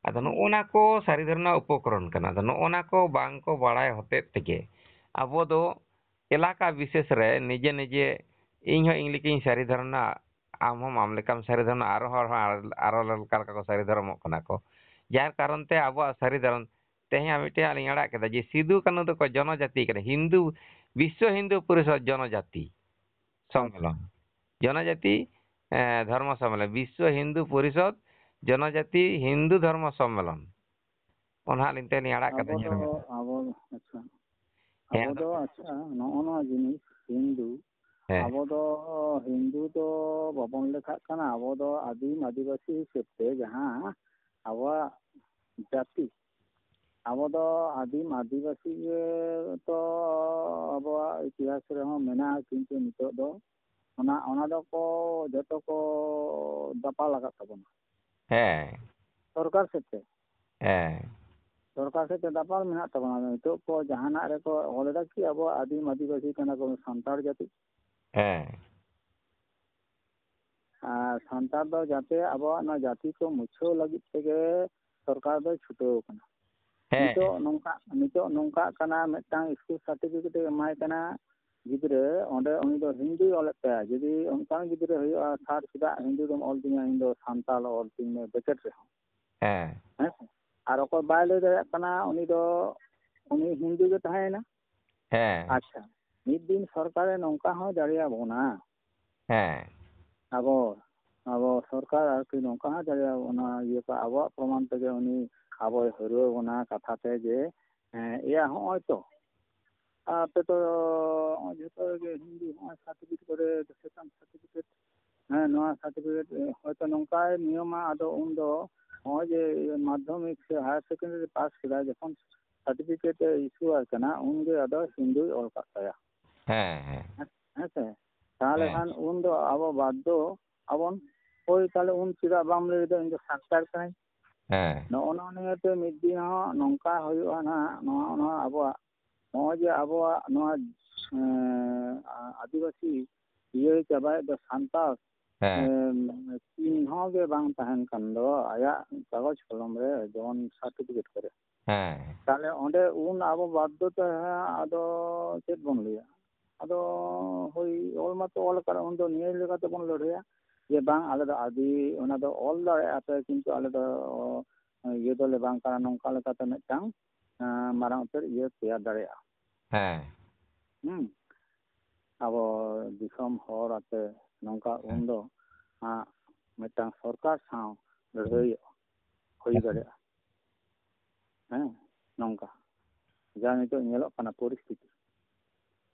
ᱟᱫᱚ ᱦᱩᱸ᱾ ᱱᱚᱜᱼᱚ ᱱᱟ ᱠᱚ ᱥᱟᱹᱨᱤ ᱫᱷᱚᱨᱚᱢ ᱨᱮᱱᱟᱜ ᱩᱯᱚᱠᱨᱚᱢ ᱠᱟᱱᱟ᱾ ᱟᱫᱚ ᱱᱚᱜᱼᱚ ᱱᱟ ᱠᱚ ᱵᱟᱝ ᱠᱚ ᱵᱟᱲᱟᱭ ᱦᱚᱛᱮᱡ ᱛᱮᱜᱮ ᱟᱵᱚ ᱫᱚ ᱮᱞᱟᱠᱟ ᱵᱤᱥᱮᱥ ᱨᱮ ᱱᱤᱡᱮ ᱱᱤᱡᱮ, ᱤᱧ ᱦᱚᱸ ᱤᱧ ᱞᱮᱠᱟᱧ ᱥᱟᱹᱨᱤ ᱫᱷᱚᱨᱚᱢ ᱨᱮᱱᱟᱜ, ᱟᱢ ᱦᱚᱸ ᱟᱢ ᱞᱮᱠᱟᱢ ᱥᱟᱹᱨᱤ ᱫᱷᱚᱨᱚᱢ ᱨᱮᱱᱟᱜ, ᱟᱨᱚ ᱦᱚᱲ ᱦᱚᱸ ᱟᱨ-, ᱟᱨᱚ ᱞᱮᱠᱟ ᱞᱮᱠᱟ ᱠᱚ ᱥᱟᱹᱨᱤ ᱫᱷᱚᱨᱚᱢᱚᱜ ᱠᱟᱱᱟ ᱠᱚ᱾ ᱡᱟᱨ ᱠᱟᱨᱚᱱ ᱛᱮ ᱟᱵᱚᱣᱟᱜ ᱥᱟᱹᱨᱤ ᱫᱷᱚᱨᱚᱢ, ᱛᱮᱦᱮᱧ ᱟᱨ ᱢᱤᱫᱴᱮᱱ ᱟᱹᱞᱤᱧ ᱟᱲᱟᱜ ᱠᱮᱫᱟ ᱡᱮ ᱥᱤᱫᱩ ᱠᱟᱹᱱᱦᱩ ᱫᱚᱠᱚ ᱡᱚᱱᱚᱡᱟᱛᱤ ᱠᱟᱱᱟ, ᱦᱤᱱᱫᱩ, ᱵᱤᱥᱥᱚ ᱦᱤᱱᱫᱩ ᱯᱚᱨᱤᱥᱚᱫ ᱡᱚᱱᱚᱡᱟᱛᱤ ᱟᱪᱪᱷᱟ᱾ ᱥᱚᱢᱢᱮᱞᱚᱱ, ᱡᱚᱱᱚᱡᱟᱛᱤ, ᱮ, ᱫᱷᱚᱨᱢᱚ ᱥᱚᱢᱢᱮᱞᱚᱱ, ᱵᱤᱥᱥᱚ ᱦᱤᱱᱫᱩ ᱯᱚᱨᱤᱥᱚᱫ ᱡᱚᱱᱚᱡᱟᱛᱤ ᱦᱤᱱᱫᱩ ᱫᱷᱚᱨᱢᱚ ᱥᱚᱢᱢᱮᱞᱚᱱ᱾ ᱚᱱᱟ ᱦᱟᱸᱜ ᱟᱹᱞᱤᱧ ᱛᱮᱞᱤᱧ ᱟᱲᱟᱜ ᱠᱟᱫᱟ, ᱟᱵᱚ ᱧᱮᱞ ᱫᱚ, ᱢᱮ᱾ ᱟᱵᱚ, ᱟᱪᱪᱷᱟ᱾ ᱦᱮᱸ, ᱟᱵᱚ ᱟᱫᱚ ᱫᱚ, ᱟᱪᱪᱷᱟ, ᱱᱚᱜᱼᱚ ᱱᱚᱣᱟ ᱡᱤᱱᱤᱥ ᱦᱤᱱᱫᱩ, ᱦᱮᱸ᱾ ᱟᱵᱚ ᱫᱚ ᱦᱤᱱᱫᱩ ᱫᱚ ᱵᱟᱵᱚᱱ ᱞᱮᱠᱷᱟᱜ ᱠᱟᱱᱟ᱾ ᱟᱵᱚ ᱫᱚ ᱟᱹᱫᱤᱢ ᱟᱹᱫᱤᱵᱟᱹᱥᱤ ᱦᱤᱥᱟᱹᱵ ᱛᱮ ᱡᱟᱦᱟᱸ ᱟᱵᱚᱣᱟᱜ ᱡᱟᱹᱛᱤ, ᱟᱵᱚ ᱫᱚ ᱟᱹᱫᱤᱢ ᱟᱹᱫᱤᱵᱟᱹᱥᱤ ᱜᱮ ᱛᱚ ᱟᱵᱚᱣᱟᱜ ᱤᱛᱤᱦᱟᱥ ᱨᱮᱦᱚᱸ ᱢᱮᱱᱟᱜᱼᱟ, ᱠᱤᱱᱛᱩ ᱱᱤᱛᱚᱜ ᱫᱚ ᱚᱱᱟ, ᱚᱱᱟ ᱫᱚᱠᱚ ᱡᱚᱛᱚ ᱠᱚ ᱫᱟᱯᱟᱞ ᱟᱠᱟᱫ ᱛᱟᱵᱚᱱᱟ᱾ ᱦᱮᱸ᱾ ᱥᱚᱨᱠᱟᱨ ᱥᱮᱫ ᱛᱮ᱾ ᱦᱮᱸ᱾ ᱥᱚᱨᱠᱟᱨ ᱥᱮᱫ ᱛᱮ ᱫᱟᱯᱟᱞ ᱢᱮᱱᱟᱜ ᱛᱟᱵᱚᱱᱟ᱾ ᱱᱤᱛᱚᱜ ᱠᱚ ᱡᱟᱦᱟᱱᱟᱜ ᱨᱮᱠᱚ ᱚᱞ ᱮᱫᱟ ᱠᱤ ᱟᱵᱚ ᱟᱹᱫᱤᱢ ᱟᱹᱫᱤᱵᱟᱹᱥᱤ ᱠᱟᱱᱟ ᱠᱚ, ᱥᱟᱱᱛᱟᱲ ᱡᱟᱹᱛᱤ᱾ ᱦᱮᱸ᱾ ᱟᱨ ᱥᱟᱱᱛᱟᱲ ᱫᱚ ᱡᱟᱛᱮ ᱟᱵᱚᱣᱟᱜ ᱱᱚᱣᱟ ᱡᱟᱹᱛᱤ ᱠᱚ ᱢᱩᱪᱷᱟᱹᱣ ᱞᱟᱹᱜᱤᱫ ᱛᱮᱜᱮ ᱥᱚᱨᱠᱟᱨ ᱫᱚᱭ ᱪᱷᱩᱴᱟᱹᱣ ᱠᱟᱱᱟ᱾ ᱦᱮᱸ᱾ ᱱᱤᱛᱚᱜ ᱱᱚᱝᱠᱟ, ᱱᱤᱛᱚᱜ ᱱᱚᱝᱠᱟᱜ ᱠᱟᱱᱟ, ᱢᱤᱫᱴᱟᱝ ᱥᱠᱩᱞ ᱥᱟᱨᱴᱤᱯᱷᱤᱠᱮᱴ ᱮ ᱮᱢᱟᱭ ᱠᱟᱱᱟ ᱜᱤᱫᱽᱨᱟᱹ, ᱚᱸᱰᱮ ᱩᱱᱤ ᱫᱚ ᱦᱤᱱᱫᱩᱭ ᱚᱞᱮᱫ ᱛᱟᱭᱟ᱾ ᱡᱩᱫᱤ ᱚᱱᱠᱟᱱ ᱜᱤᱫᱽᱨᱟᱹ ᱦᱩᱭᱩᱜᱼᱟ, "ᱥᱟᱨ, ᱪᱮᱫᱟᱜ ᱦᱤᱱᱫᱩ ᱫᱚᱢ ᱚᱞ ᱛᱤᱧᱟ, ᱤᱧ ᱫᱚ ᱥᱟᱱᱛᱟᱲ ᱚᱞ ᱛᱤᱧ ᱢᱮ" ᱵᱮᱠᱮᱴ ᱨᱮᱦᱚᱸ᱾ ᱦᱮᱸ᱾ ᱦᱮᱸ ᱥᱮ? ᱟᱨ ᱚᱠᱚᱭ ᱵᱟᱭ ᱞᱟᱹᱭ ᱫᱟᱲᱮᱭᱟᱜ ᱠᱟᱱᱟ, ᱩᱱᱤ ᱫᱚ, ᱩᱱᱤ ᱦᱤᱱᱫᱩ ᱜᱮ ᱛᱟᱦᱮᱸᱭᱮᱱᱟ᱾ ᱦᱮᱸ᱾ ᱟᱪᱪᱷᱟ, ᱢᱤᱫ ᱫᱤᱱ ᱥᱚᱨᱠᱟᱨᱮ ᱱᱚᱝᱠᱟ ᱦᱚᱸ ᱫᱟᱲᱮᱭᱟᱵᱚᱱᱟ᱾ ᱦᱮᱸ᱾ ᱟᱵᱚ, ᱟᱵᱚ ᱥᱚᱨᱠᱟᱨ ᱟᱨᱠᱤ ᱱᱚᱝᱠᱟ ᱦᱚᱸ ᱫᱟᱲᱮᱭᱟᱵᱚᱱᱟ, ᱤᱭᱟᱹ ᱠᱚ, ᱟᱵᱚᱣᱟᱜ ᱯᱨᱚᱢᱟᱱ ᱛᱮᱜᱮ ᱩᱱᱤ ᱟᱵᱚᱭ ᱦᱟᱹᱨᱣᱟᱹ ᱵᱚᱱᱟ ᱠᱟᱛᱷᱟ ᱛᱮ ᱡᱮ, ᱦᱮᱸ, ᱮᱭᱟ, ᱦᱚᱸᱜᱼᱚᱭ ᱛᱚ, ᱟᱯᱮ ᱛᱚ ᱡᱷᱚᱛᱚ ᱜᱮ ᱦᱤᱱᱫᱩ, ᱦᱚᱸᱜᱼᱚᱭ ᱥᱟᱨᱴᱤᱯᱷᱤᱠᱮᱴ ᱠᱚᱨᱮ, ᱥᱮᱛᱟᱱ ᱥᱟᱨᱴᱤᱯᱷᱤᱠᱮᱴ, ᱦᱮᱸ, ᱱᱚᱣᱟ ᱥᱟᱨᱴᱤᱯᱷᱤᱠᱮᱴ ᱦᱚᱭᱛᱚ ᱱᱚᱝᱠᱟᱭ ᱱᱤᱭᱚᱢᱟ, ᱟᱫᱚ ᱩᱱᱫᱚ ᱱᱚᱜᱼᱚᱭ ᱡᱮ ᱢᱟᱫᱽᱫᱷᱚᱢᱤᱠ ᱥᱮ ᱦᱟᱭᱟᱨ ᱥᱮᱠᱮᱱᱰᱟᱨᱤ ᱯᱟᱥ ᱠᱮᱫᱟᱭ, ᱡᱚᱠᱷᱚᱱ ᱥᱟᱨᱴᱤᱯᱷᱤᱠᱮᱴ ᱮ ᱤᱥᱩ ᱟᱭ ᱠᱟᱱᱟ, ᱩᱱᱜᱮ ᱟᱫᱚ ᱦᱤᱱᱫᱩᱭ ᱚᱞ ᱠᱟᱜ ᱛᱟᱭᱟ᱾ ᱦᱮᱸ, ᱦᱮᱸ᱾ ᱦᱮᱸ ᱥᱮ? ᱛᱟᱦᱚᱞᱮ ᱦᱮᱸ᱾ ᱠᱷᱟᱱ ᱩᱱᱫᱚ ᱟᱵᱚ ᱵᱟᱫᱽᱫᱷᱚ ᱟᱵᱚᱱ, ᱦᱳᱭ, ᱛᱟᱦᱚᱞᱮ ᱩᱱ ᱪᱮᱫᱟᱜ ᱵᱟᱢ ᱞᱟᱹᱭ ᱮᱫᱟ, "ᱤᱧ ᱫᱚ ᱥᱟᱱᱛᱟᱲ ᱠᱟᱹᱱᱟᱹᱧ"? ᱦᱮᱸ᱾ ᱱᱚᱜᱼᱚ ᱱᱚᱣᱟ ᱱᱤᱭᱮᱛᱮ ᱢᱤᱫ ᱫᱤᱱ ᱦᱚᱸ ᱱᱚᱝᱠᱟ ᱦᱩᱭᱩᱜᱼᱟ ᱱᱟᱦᱟᱜ, ᱱᱚᱣᱟ, ᱱᱚᱣᱟ ᱟᱵᱚᱣᱟᱜ, ᱱᱚᱜᱼᱚᱭ ᱡᱮ ᱟᱵᱚᱣᱟᱜ ᱱᱚᱣᱟ, ᱮᱸ, ᱟ-, ᱟᱹᱫᱤᱵᱟᱹᱥᱤ ᱤᱭᱟᱹ ᱪᱟᱵᱟᱭᱮᱫ ᱫᱚ ᱥᱟᱱᱛᱟᱲ, ᱦᱮᱸ᱾ ᱮᱸ, ᱪᱤᱱᱦᱟᱹ ᱜᱮ ᱵᱟᱝ ᱛᱟᱦᱮᱱ ᱠᱟᱱ ᱫᱚ ᱟᱭᱟᱜ ᱠᱟᱜᱚᱡᱽ ᱠᱚᱞᱚᱢ ᱨᱮ, ᱡᱮᱢᱚᱱ ᱥᱟᱨᱴᱤᱯᱷᱤᱠᱮᱴ ᱠᱚᱨᱮ᱾ ᱦᱮᱸ᱾ ᱛᱟᱦᱞᱮ ᱚᱸᱰᱮ ᱩᱱ ᱟᱵᱚ ᱵᱟᱫᱽᱫᱷᱚᱛᱟ ᱟᱫᱚ ᱪᱮᱫ ᱵᱚᱱ ᱞᱟᱹᱭᱟ? ᱟᱫᱚ ᱦᱳᱭ, ᱚᱞ ᱢᱟᱛᱚ ᱚᱞ ᱟᱠᱟᱫ, ᱩᱱᱫᱚ ᱱᱤᱭᱟᱹ ᱞᱮᱠᱟ ᱛᱮᱵᱚᱱ ᱞᱟᱹᱲᱦᱟᱹᱭᱟ ᱡᱮ ᱵᱟᱝ, ᱟᱞᱮ ᱫᱚ ᱟᱹᱰᱤ, ᱚᱱᱟ ᱫᱚ ᱚᱞ ᱫᱟᱲᱮᱭᱟᱜᱼᱟ ᱯᱮ, ᱠᱤᱱᱛᱩ ᱟᱞᱮ ᱫᱚ ᱤᱭᱟᱹ ᱫᱚᱞᱮ ᱵᱟᱝ ᱠᱟᱱᱟ, ᱱᱚᱝᱠᱟ ᱞᱮᱠᱟᱛᱮ ᱢᱤᱫᱴᱟᱝ, ᱮᱸ, ᱢᱟᱨᱟᱝ ᱩᱛᱟᱹᱨ ᱤᱭᱟᱹ ᱛᱮᱭᱟᱨ ᱫᱟᱲᱮᱭᱟᱜᱼᱟ᱾ ᱦᱮᱸ᱾ ᱦᱩᱸ᱾ ᱟᱵᱚ ᱫᱤᱥᱚᱢ ᱦᱚᱲ ᱟᱛᱮ ᱱᱚᱝᱠᱟ ᱦᱮᱸ᱾ ᱩᱱᱫᱚ ᱦᱟᱸᱜ ᱢᱤᱫᱴᱟᱝ ᱥᱚᱨᱠᱟᱨ ᱥᱟᱶ ᱞᱟᱹᱲᱦᱟᱹᱭ ᱦᱩᱭ ᱦᱮᱸ᱾ ᱫᱟᱲᱮᱭᱟᱜᱼᱟ᱾ ᱦᱮᱸ, ᱱᱚᱝᱠᱟ ᱡᱟ ᱱᱤᱛᱚᱜ ᱧᱮᱞᱚᱜ ᱠᱟᱱᱟ ᱯᱚᱨᱤᱥᱛᱷᱤᱛᱤ᱾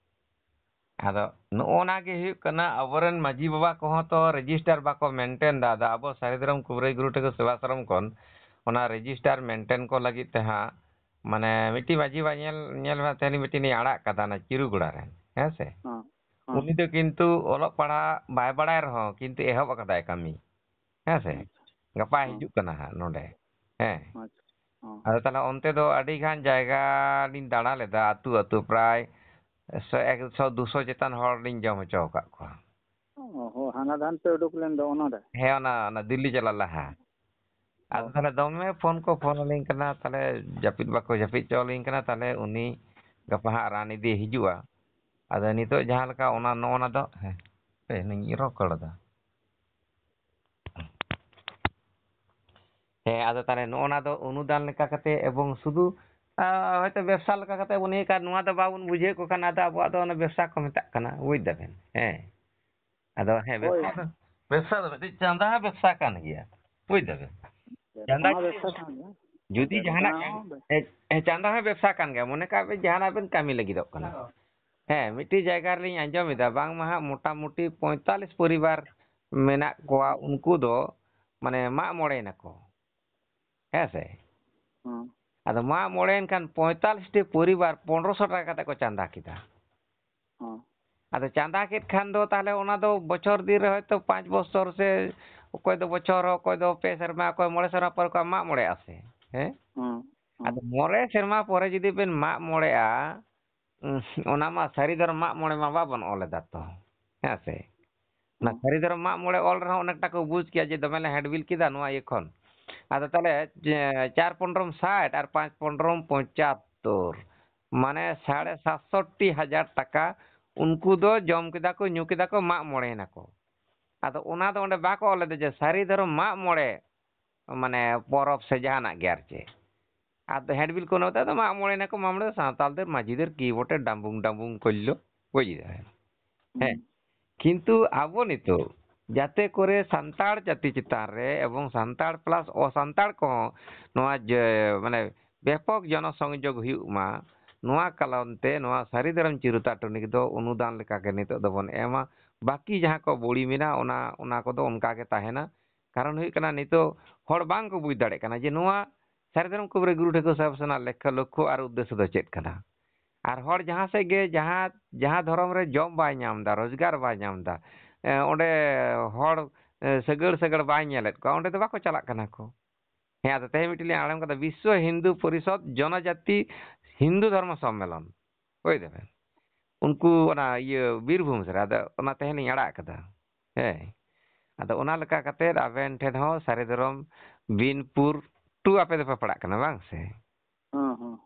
ᱟᱫᱚ ᱱᱚᱜᱼᱚ ᱱᱟ ᱜᱮ ᱦᱩᱭᱩᱜ ᱠᱟᱱᱟ, ᱟᱵᱚᱨᱮᱱ ᱢᱟᱹᱡᱷᱤ ᱵᱟᱵᱟ ᱠᱚᱦᱚᱸ ᱛᱚ ᱨᱮᱡᱤᱥᱴᱟᱨ ᱵᱟᱠᱚ ᱢᱮᱱᱴᱮᱱ ᱫᱟ᱾ ᱟᱫᱚ ᱟᱵᱚ ᱥᱟᱹᱨᱤ ᱫᱷᱚᱨᱚᱢ ᱠᱩᱵᱨᱟᱹᱭ ᱜᱩᱨᱩ ᱴᱷᱟᱹᱠᱩᱨ ᱥᱮᱵᱟᱥᱨᱚᱢ ᱠᱷᱚᱱ ᱚᱱᱟ ᱨᱮᱡᱤᱥᱴᱟᱨ ᱢᱮᱱᱴᱮᱱ ᱠᱚ ᱞᱟᱹᱜᱤᱫ ᱛᱮ ᱦᱟᱸᱜ, ᱢᱟᱱᱮ, ᱢᱤᱫᱴᱤᱡ ᱢᱟᱹᱡᱷᱤ ᱵᱟᱵᱟ ᱧᱮᱞ, ᱧᱮᱞ ᱢᱮ, ᱛᱮᱦᱮᱧ ᱢᱤᱫᱴᱤᱡ ᱞᱤᱧ ᱟᱲᱟᱜ ᱠᱟᱫᱟ ᱚᱱᱟ ᱪᱤᱨᱩᱜᱚᱲᱟ ᱨᱮᱱ, ᱦᱮᱸ ᱥᱮ? ᱦᱮᱸ, ᱦᱮᱸ᱾ ᱩᱱᱤ ᱫᱚ ᱠᱤᱱᱛᱩ ᱚᱞᱚᱜ ᱯᱟᱲᱦᱟᱜ ᱵᱟᱭ ᱵᱟᱲᱟᱭ ᱨᱮᱦᱚᱸ ᱠᱤᱱᱛᱩ ᱮᱦᱚᱵ ᱟᱠᱟᱫᱟᱭ ᱠᱟᱹᱢᱤ, ᱦᱮᱸ ᱥᱮ? ᱟᱪᱪᱷᱟ᱾ ᱜᱟᱯᱟ ᱦᱮᱸ᱾ ᱦᱤᱡᱩᱜ ᱠᱟᱱᱟ ᱦᱟᱸᱜ ᱱᱚᱰᱮ᱾ ᱦᱮᱸ᱾ ᱟᱪᱪᱷᱟ᱾ ᱦᱮᱸ᱾ ᱟᱫᱚ ᱛᱟᱦᱞᱮ ᱚᱱᱛᱮ ᱫᱚ ᱟᱹᱰᱤ ᱜᱟᱱ ᱡᱟᱭᱜᱟ ᱞᱤᱧ ᱫᱟᱬᱟ ᱞᱮᱫᱟ, ᱟᱹᱛᱩ ᱟᱹᱛᱩ, ᱯᱨᱟᱭ ᱥᱚ, ᱮᱠᱥᱚ, ᱫᱩᱥᱚ ᱪᱮᱛᱟᱱ ᱦᱚᱲ ᱞᱤᱧ ᱡᱚᱢ ᱦᱚᱪᱚ ᱟᱠᱟᱫ ᱠᱚᱣᱟ᱾ ᱚ ᱦᱚᱸ, ᱦᱟᱱᱟ ᱫᱷᱟᱱ ᱯᱮ ᱩᱰᱩᱠ ᱞᱮᱱ ᱫᱚ ᱚᱱᱟ ᱨᱮ? ᱦᱮᱸ, ᱚᱱᱟ, ᱚᱱᱟ ᱫᱤᱞᱞᱤ ᱪᱟᱞᱟᱜ ᱞᱟᱦᱟ᱾ ᱟᱫᱚ ᱛᱟᱦᱚᱞᱮ ᱫᱚᱢᱮ ᱯᱷᱳᱱ ᱠᱚ ᱯᱷᱳᱱ ᱟᱹᱞᱤᱧ ᱠᱟᱱᱟ, ᱛᱟᱦᱚᱞᱮ ᱡᱟᱹᱯᱤᱫ ᱵᱟᱠᱚ ᱡᱟᱹᱯᱤᱫ ᱦᱚᱪᱚ ᱟᱹᱞᱤᱧ ᱠᱟᱱᱟ᱾ ᱛᱟᱦᱚᱞᱮ ᱩᱱᱤ ᱜᱟᱯᱟ ᱦᱟᱸᱜ ᱨᱟᱱ ᱤᱫᱤᱭ ᱦᱤᱡᱩᱜᱼᱟ᱾ ᱟᱫᱚ ᱱᱤᱛᱚᱜ ᱡᱟᱦᱟᱸ ᱞᱮᱠᱟ ᱚᱱᱟ, ᱱᱚᱜᱼᱚ ᱱᱟ ᱫᱚ, ᱦᱮᱸ, ᱦᱟᱯᱮ, ᱤᱧ ᱨᱚᱠᱚᱲ ᱮᱫᱟ᱾ ᱦᱮᱸ, ᱟᱫᱚ ᱛᱟᱦᱚᱞᱮ ᱱᱚᱜᱼᱚ ᱱᱟ ᱫᱚ ᱚᱱᱩᱫᱟᱱ ᱞᱮᱠᱟ ᱠᱟᱛᱮ ᱮᱵᱚᱝ ᱥᱩᱫᱷᱩ, ᱟ, ᱦᱚᱭᱛᱳ ᱵᱮᱵᱽᱥᱟ ᱞᱮᱠᱟ ᱠᱟᱛᱮ ᱵᱚᱱ ᱤᱭᱟᱹ ᱠᱟᱜ, ᱱᱚᱣᱟ ᱫᱚ ᱵᱟᱵᱚᱱ ᱵᱩᱡᱷᱟᱹᱣᱮᱫ ᱠᱚ ᱠᱷᱟᱱ, ᱟᱫᱚ ᱟᱵᱚᱣᱟᱜ ᱫᱚ ᱚᱱᱟ ᱵᱮᱵᱽᱥᱟ ᱠᱚ ᱢᱮᱛᱟᱜ ᱠᱟᱱᱟ, ᱵᱩᱡᱽ ᱫᱟᱵᱮᱱ? ᱦᱮᱸ᱾ ᱟᱫᱚ ᱦᱮᱸ, ᱦᱳᱭ᱾ ᱵᱮᱵᱽᱥᱟ ᱫᱚ, ᱵᱮᱵᱽᱥᱟ ᱫᱚ ᱢᱤᱫᱴᱤᱡ ᱪᱟᱸᱫᱟ ᱦᱚᱸ ᱵᱮᱵᱽᱥᱟ ᱠᱟᱱ ᱜᱮᱭᱟ, ᱵᱩᱡᱽ ᱫᱟᱵᱮᱱ? ᱪᱟᱸᱫᱟ ᱚᱱᱟ ᱡᱩᱫᱤ, ᱵᱮᱵᱽᱥᱟ ᱠᱟᱱ ᱜᱮᱭᱟ᱾ ᱡᱩᱫᱤ ᱡᱟᱦᱟᱱᱟᱜ ᱪᱟᱸᱫᱟ ᱠᱟᱹᱢᱤ, ᱦᱚᱸ ᱵᱮᱵᱽᱥᱟ᱾ ᱦᱮᱸ, ᱦᱮᱸ, ᱪᱟᱸᱫᱟ ᱦᱚᱸ ᱵᱮᱵᱽᱥᱟ ᱠᱟᱱ ᱜᱮᱭᱟ᱾ ᱢᱚᱱᱮ ᱠᱟᱜ ᱵᱮᱱ ᱡᱟᱦᱟᱱᱟᱜ ᱵᱮᱱ ᱠᱟᱹᱢᱤ ᱞᱟᱹᱜᱤᱫᱚᱜ ᱠᱟᱱᱟ᱾ ᱦᱮᱸ, ᱢᱤᱫᱴᱤᱡ ᱡᱟᱭᱜᱟ ᱨᱮᱞᱤᱧ ᱟᱸᱡᱚᱢ ᱮᱫᱟ, ᱵᱟᱝᱢᱟ ᱦᱟᱸᱜ ᱢᱚᱴᱟᱢᱩᱴᱤ ᱯᱚᱸᱭᱛᱟᱞᱞᱤᱥ ᱯᱚᱨᱤᱵᱟᱨ ᱢᱮᱱᱟᱜ ᱠᱚᱣᱟ, ᱩᱱᱠᱩ ᱫᱚ ᱢᱟᱱᱮ ᱢᱟᱜ ᱢᱚᱬᱮᱭᱮᱱᱟᱠᱚ᱾ ᱦᱮᱸ ᱥᱮ? ᱦᱩᱸ᱾ ᱟᱫᱚ ᱢᱟᱜ ᱢᱚᱬᱮᱭᱮᱱ ᱠᱷᱟᱱ ᱯᱚᱸᱭᱛᱟᱞᱞᱤᱥ ᱴᱤ ᱯᱚᱨᱤᱵᱟᱨ ᱯᱚᱱᱨᱚᱥᱚ ᱴᱟᱠᱟ ᱠᱟᱛᱮ ᱠᱚ ᱪᱟᱸᱫᱟ ᱠᱮᱫᱟ᱾ ᱦᱩᱸ᱾ ᱟᱫᱚ ᱪᱟᱸᱫᱟ ᱠᱮᱫ ᱠᱷᱟᱱ ᱫᱚ ᱛᱟᱦᱚᱞᱮ ᱚᱱᱟ ᱫᱚ ᱵᱚᱪᱷᱚᱨ ᱫᱤᱱ ᱨᱮ ᱦᱚᱭᱛᱳ ᱯᱟᱸᱪ ᱵᱚᱪᱷᱚᱨ ᱥᱮ ᱚᱠᱚᱭ ᱫᱚ ᱵᱚᱪᱷᱚᱨ ᱦᱚᱸ, ᱚᱠᱚᱭ ᱫᱚ ᱯᱮ ᱥᱮᱨᱢᱟ, ᱚᱠᱚᱭ ᱢᱚᱬᱮ ᱥᱮᱨᱢᱟ ᱯᱚᱨᱮ ᱠᱚ ᱢᱟᱜ ᱢᱚᱬᱮᱜᱼᱟ ᱥᱮ, ᱦᱮᱸ? ᱦᱩᱸ, ᱦᱩᱸ᱾ ᱟᱫᱚ ᱢᱚᱬᱮ ᱥᱮᱨᱢᱟ ᱯᱚᱨᱮ ᱡᱩᱫᱤ ᱵᱮᱱ ᱢᱟᱜ ᱢᱚᱬᱮᱜᱼᱟ, ᱩᱸ, ᱚᱱᱟ ᱢᱟ ᱥᱟᱹᱨᱤ ᱫᱷᱚᱨᱚᱢ ᱢᱟᱜ ᱢᱚᱬᱮ ᱢᱟ ᱵᱟᱵᱚᱱ ᱚᱞ ᱮᱫᱟ ᱛᱚ, ᱦᱮᱸ ᱥᱮ? ᱚᱱᱟ ᱦᱩᱸ᱾ ᱥᱟᱹᱨᱤ ᱫᱷᱚᱨᱚᱢ ᱢᱟᱜ ᱢᱚᱬᱮ ᱚᱞ ᱨᱮᱦᱚᱸ ᱚᱱᱮᱠᱴᱟ ᱠᱚ ᱵᱩᱡᱽ ᱠᱮᱭᱟ ᱡᱮ ᱫᱚᱢᱮ ᱞᱮ ᱦᱮᱰᱵᱤᱞ ᱠᱮᱫᱟ ᱱᱚᱣᱟ ᱤᱭᱟᱹ ᱠᱷᱚᱱ᱾ ᱟᱫᱚ ᱛᱟᱦᱚᱞᱮ, ᱪᱮ-, ᱪᱟᱨ ᱯᱚᱱᱨᱚᱢ ᱥᱟᱴ ᱟᱨ ᱯᱟᱸᱪ ᱯᱚᱱᱨᱚᱢ ᱯᱚᱸᱪᱟᱛᱛᱳᱨ, ᱢᱟᱱᱮ ᱥᱟᱲᱮ ᱥᱟᱛᱥᱚᱴᱴᱤ ᱦᱟᱡᱟᱨ ᱴᱟᱠᱟ ᱩᱱᱠᱩ ᱫᱚ ᱡᱚᱢ ᱠᱮᱫᱟ ᱠᱚ, ᱧᱩ ᱠᱮᱫᱟ ᱠᱚ, ᱢᱟᱜ ᱢᱚᱬᱮᱭᱮᱱᱟ ᱠᱚ᱾ ᱟᱫᱚ ᱚᱱᱟ ᱫᱚ ᱚᱸᱰᱮ ᱵᱟᱠᱚ ᱚᱞ ᱞᱮᱫᱟ ᱡᱮ ᱥᱟᱹᱨᱤ ᱫᱷᱚᱨᱚᱢ ᱢᱟᱜ ᱢᱚᱬᱮ ᱢᱟᱱᱮ ᱯᱚᱨᱚᱵᱽ ᱥᱮ ᱡᱟᱦᱟᱱᱟᱜ ᱜᱮ ᱟᱨ ᱪᱮᱫ᱾ ᱟᱫᱚ ᱦᱮᱰᱵᱤᱞ ᱠᱚ ᱱᱚᱛᱮ ᱫᱚ ᱢᱟᱜ ᱢᱚᱬᱮ ᱱᱟᱠᱚ, ᱢᱟᱜ ᱢᱚᱬᱮ ᱫᱚ ᱥᱟᱶᱛᱟᱞ ᱫᱮ ᱢᱟᱹᱡᱷᱤ ᱫᱮᱨ ᱠᱤ ᱵᱚᱴᱮ ᱰᱟᱢᱵᱩᱝ ᱰᱟᱢᱵᱩᱝ ᱠᱚᱞᱞᱚ, ᱵᱩᱡᱽ ᱫᱟ᱾ ᱦᱮᱸ᱾ ᱦᱩᱸ᱾ ᱠᱤᱱᱛᱩ ᱟᱵᱚ ᱱᱤᱛᱚᱜ ᱡᱟᱛᱮ ᱠᱚᱨᱮ ᱥᱟᱱᱛᱟᱲ ᱡᱟᱹᱛᱤ ᱪᱮᱛᱟᱱ ᱨᱮ ᱮᱵᱚᱝ ᱥᱟᱱᱛᱟᱲ plus ᱚᱥᱟᱱᱛᱟᱲ ᱠᱚᱦᱚᱸ ᱱᱚᱣᱟ ᱡᱮ, ᱢᱟᱱᱮ ᱵᱮᱯᱚᱠ ᱡᱚᱱᱚᱥᱚᱝᱡᱳᱜᱽ ᱦᱩᱭᱩᱜ ᱢᱟ, ᱱᱚᱣᱟ ᱠᱟᱨᱚᱱ ᱛᱮ ᱱᱚᱣᱟ ᱥᱟᱹᱨᱤ ᱫᱷᱚᱨᱚᱢ ᱪᱤᱨᱩᱛᱟ ᱴᱚᱱᱤᱠ ᱫᱚ ᱚᱱᱩᱫᱟᱱ ᱞᱮᱠᱟ ᱜᱮ ᱱᱤᱛᱚᱜ ᱫᱚᱵᱚᱱ ᱮᱢᱟ᱾ ᱵᱟᱹᱠᱤ ᱡᱟᱦᱟᱸ ᱠᱚ ᱵᱚᱲᱤ ᱢᱮᱱᱟᱜᱼᱟ, ᱚᱱᱟ, ᱚᱱᱟ ᱠᱚᱫᱚ ᱚᱱᱠᱟ ᱜᱮ ᱛᱟᱦᱮᱱᱟ᱾ ᱠᱟᱨᱚᱱ ᱦᱩᱭᱩᱜ ᱠᱟᱱᱟ, ᱱᱤᱛᱚᱜ ᱦᱚᱲ ᱵᱟᱝ ᱠᱚ ᱵᱩᱡᱽ ᱫᱟᱲᱮᱭᱟᱜ ᱠᱟᱱᱟ ᱡᱮ ᱱᱚᱣᱟ ᱥᱟᱹᱨᱤ ᱫᱷᱚᱨᱚᱢ ᱠᱚᱵᱨᱮ ᱜᱩᱨᱩ ᱴᱷᱟᱹᱠᱩᱨ ᱥᱟᱦᱮᱵ ᱥᱮᱱᱟᱜ ᱞᱮᱠᱷᱚ, ᱞᱚᱠᱠᱷᱚ ᱟᱨ ᱩᱫᱽᱫᱮᱥᱥᱚ ᱫᱚ ᱪᱮᱫ ᱠᱟᱱᱟ᱾ ᱟᱨ ᱦᱚᱲ ᱡᱟᱦᱟᱸ ᱥᱮᱫ ᱜᱮ, ᱡᱟᱦᱟᱸ, ᱡᱟᱦᱟᱸ ᱫᱷᱚᱨᱚᱢ ᱨᱮ ᱡᱚᱢ ᱵᱟᱭ ᱧᱟᱢ ᱮᱫᱟ, ᱨᱳᱡᱽᱜᱟᱨ ᱵᱟᱭ ᱧᱟᱢ ᱮᱫᱟ, ᱮ, ᱚᱸᱰᱮ ᱦᱚᱲ, ᱮ, ᱥᱟᱹᱜᱟᱹᱲ ᱥᱟᱹᱜᱟᱹᱲ ᱵᱟᱭ ᱧᱮᱞᱮᱫ ᱠᱚᱣᱟ, ᱚᱸᱰᱮ ᱫᱚ ᱵᱟᱠᱚ ᱪᱟᱞᱟᱜ ᱠᱟᱱᱟ ᱠᱚ᱾ ᱦᱮᱸ, ᱟᱫᱚ ᱛᱮᱦᱮᱧ ᱢᱤᱫᱴᱮᱱ ᱞᱤᱧ ᱟᱸᱡᱚᱢ ᱠᱟᱫᱟ, ᱵᱤᱥᱥᱚ ᱦᱤᱱᱫᱩ ᱯᱚᱨᱤᱥᱚᱫᱽ ᱡᱚᱱᱚᱡᱟᱛᱤ ᱦᱤᱱᱫᱩ ᱫᱷᱚᱨᱢᱚ ᱥᱚᱢᱢᱮᱞᱚᱱ᱾ ᱵᱩᱡᱽ ᱫᱟᱵᱮᱱ? ᱩᱱᱠᱩ ᱚᱱᱟ ᱤᱭᱟᱹ ᱵᱤᱨᱵᱷᱩᱢ ᱥᱮᱫ ᱨᱮ, ᱟᱫᱚ ᱚᱱᱟ ᱛᱮᱦᱮᱧ ᱞᱤᱧ ᱟᱲᱟᱜ ᱠᱟᱫᱟ᱾ ᱦᱮᱸ᱾ ᱟᱫᱚ ᱚᱱᱟ ᱞᱮᱠᱟ ᱠᱟᱛᱮᱫ ᱟᱵᱮᱱ ᱴᱷᱮᱱ ᱦᱚᱸ ᱥᱟᱹᱨᱤ ᱫᱷᱚᱨᱚᱢ ᱵᱤᱱᱯᱩᱨ ᱴᱩ ᱟᱯᱮ ᱫᱚᱯᱮ ᱯᱟᱲᱟᱜ ᱠᱟᱱᱟ, ᱵᱟᱝ ᱥᱮ? ᱦᱚᱸ, ᱦᱚᱸ᱾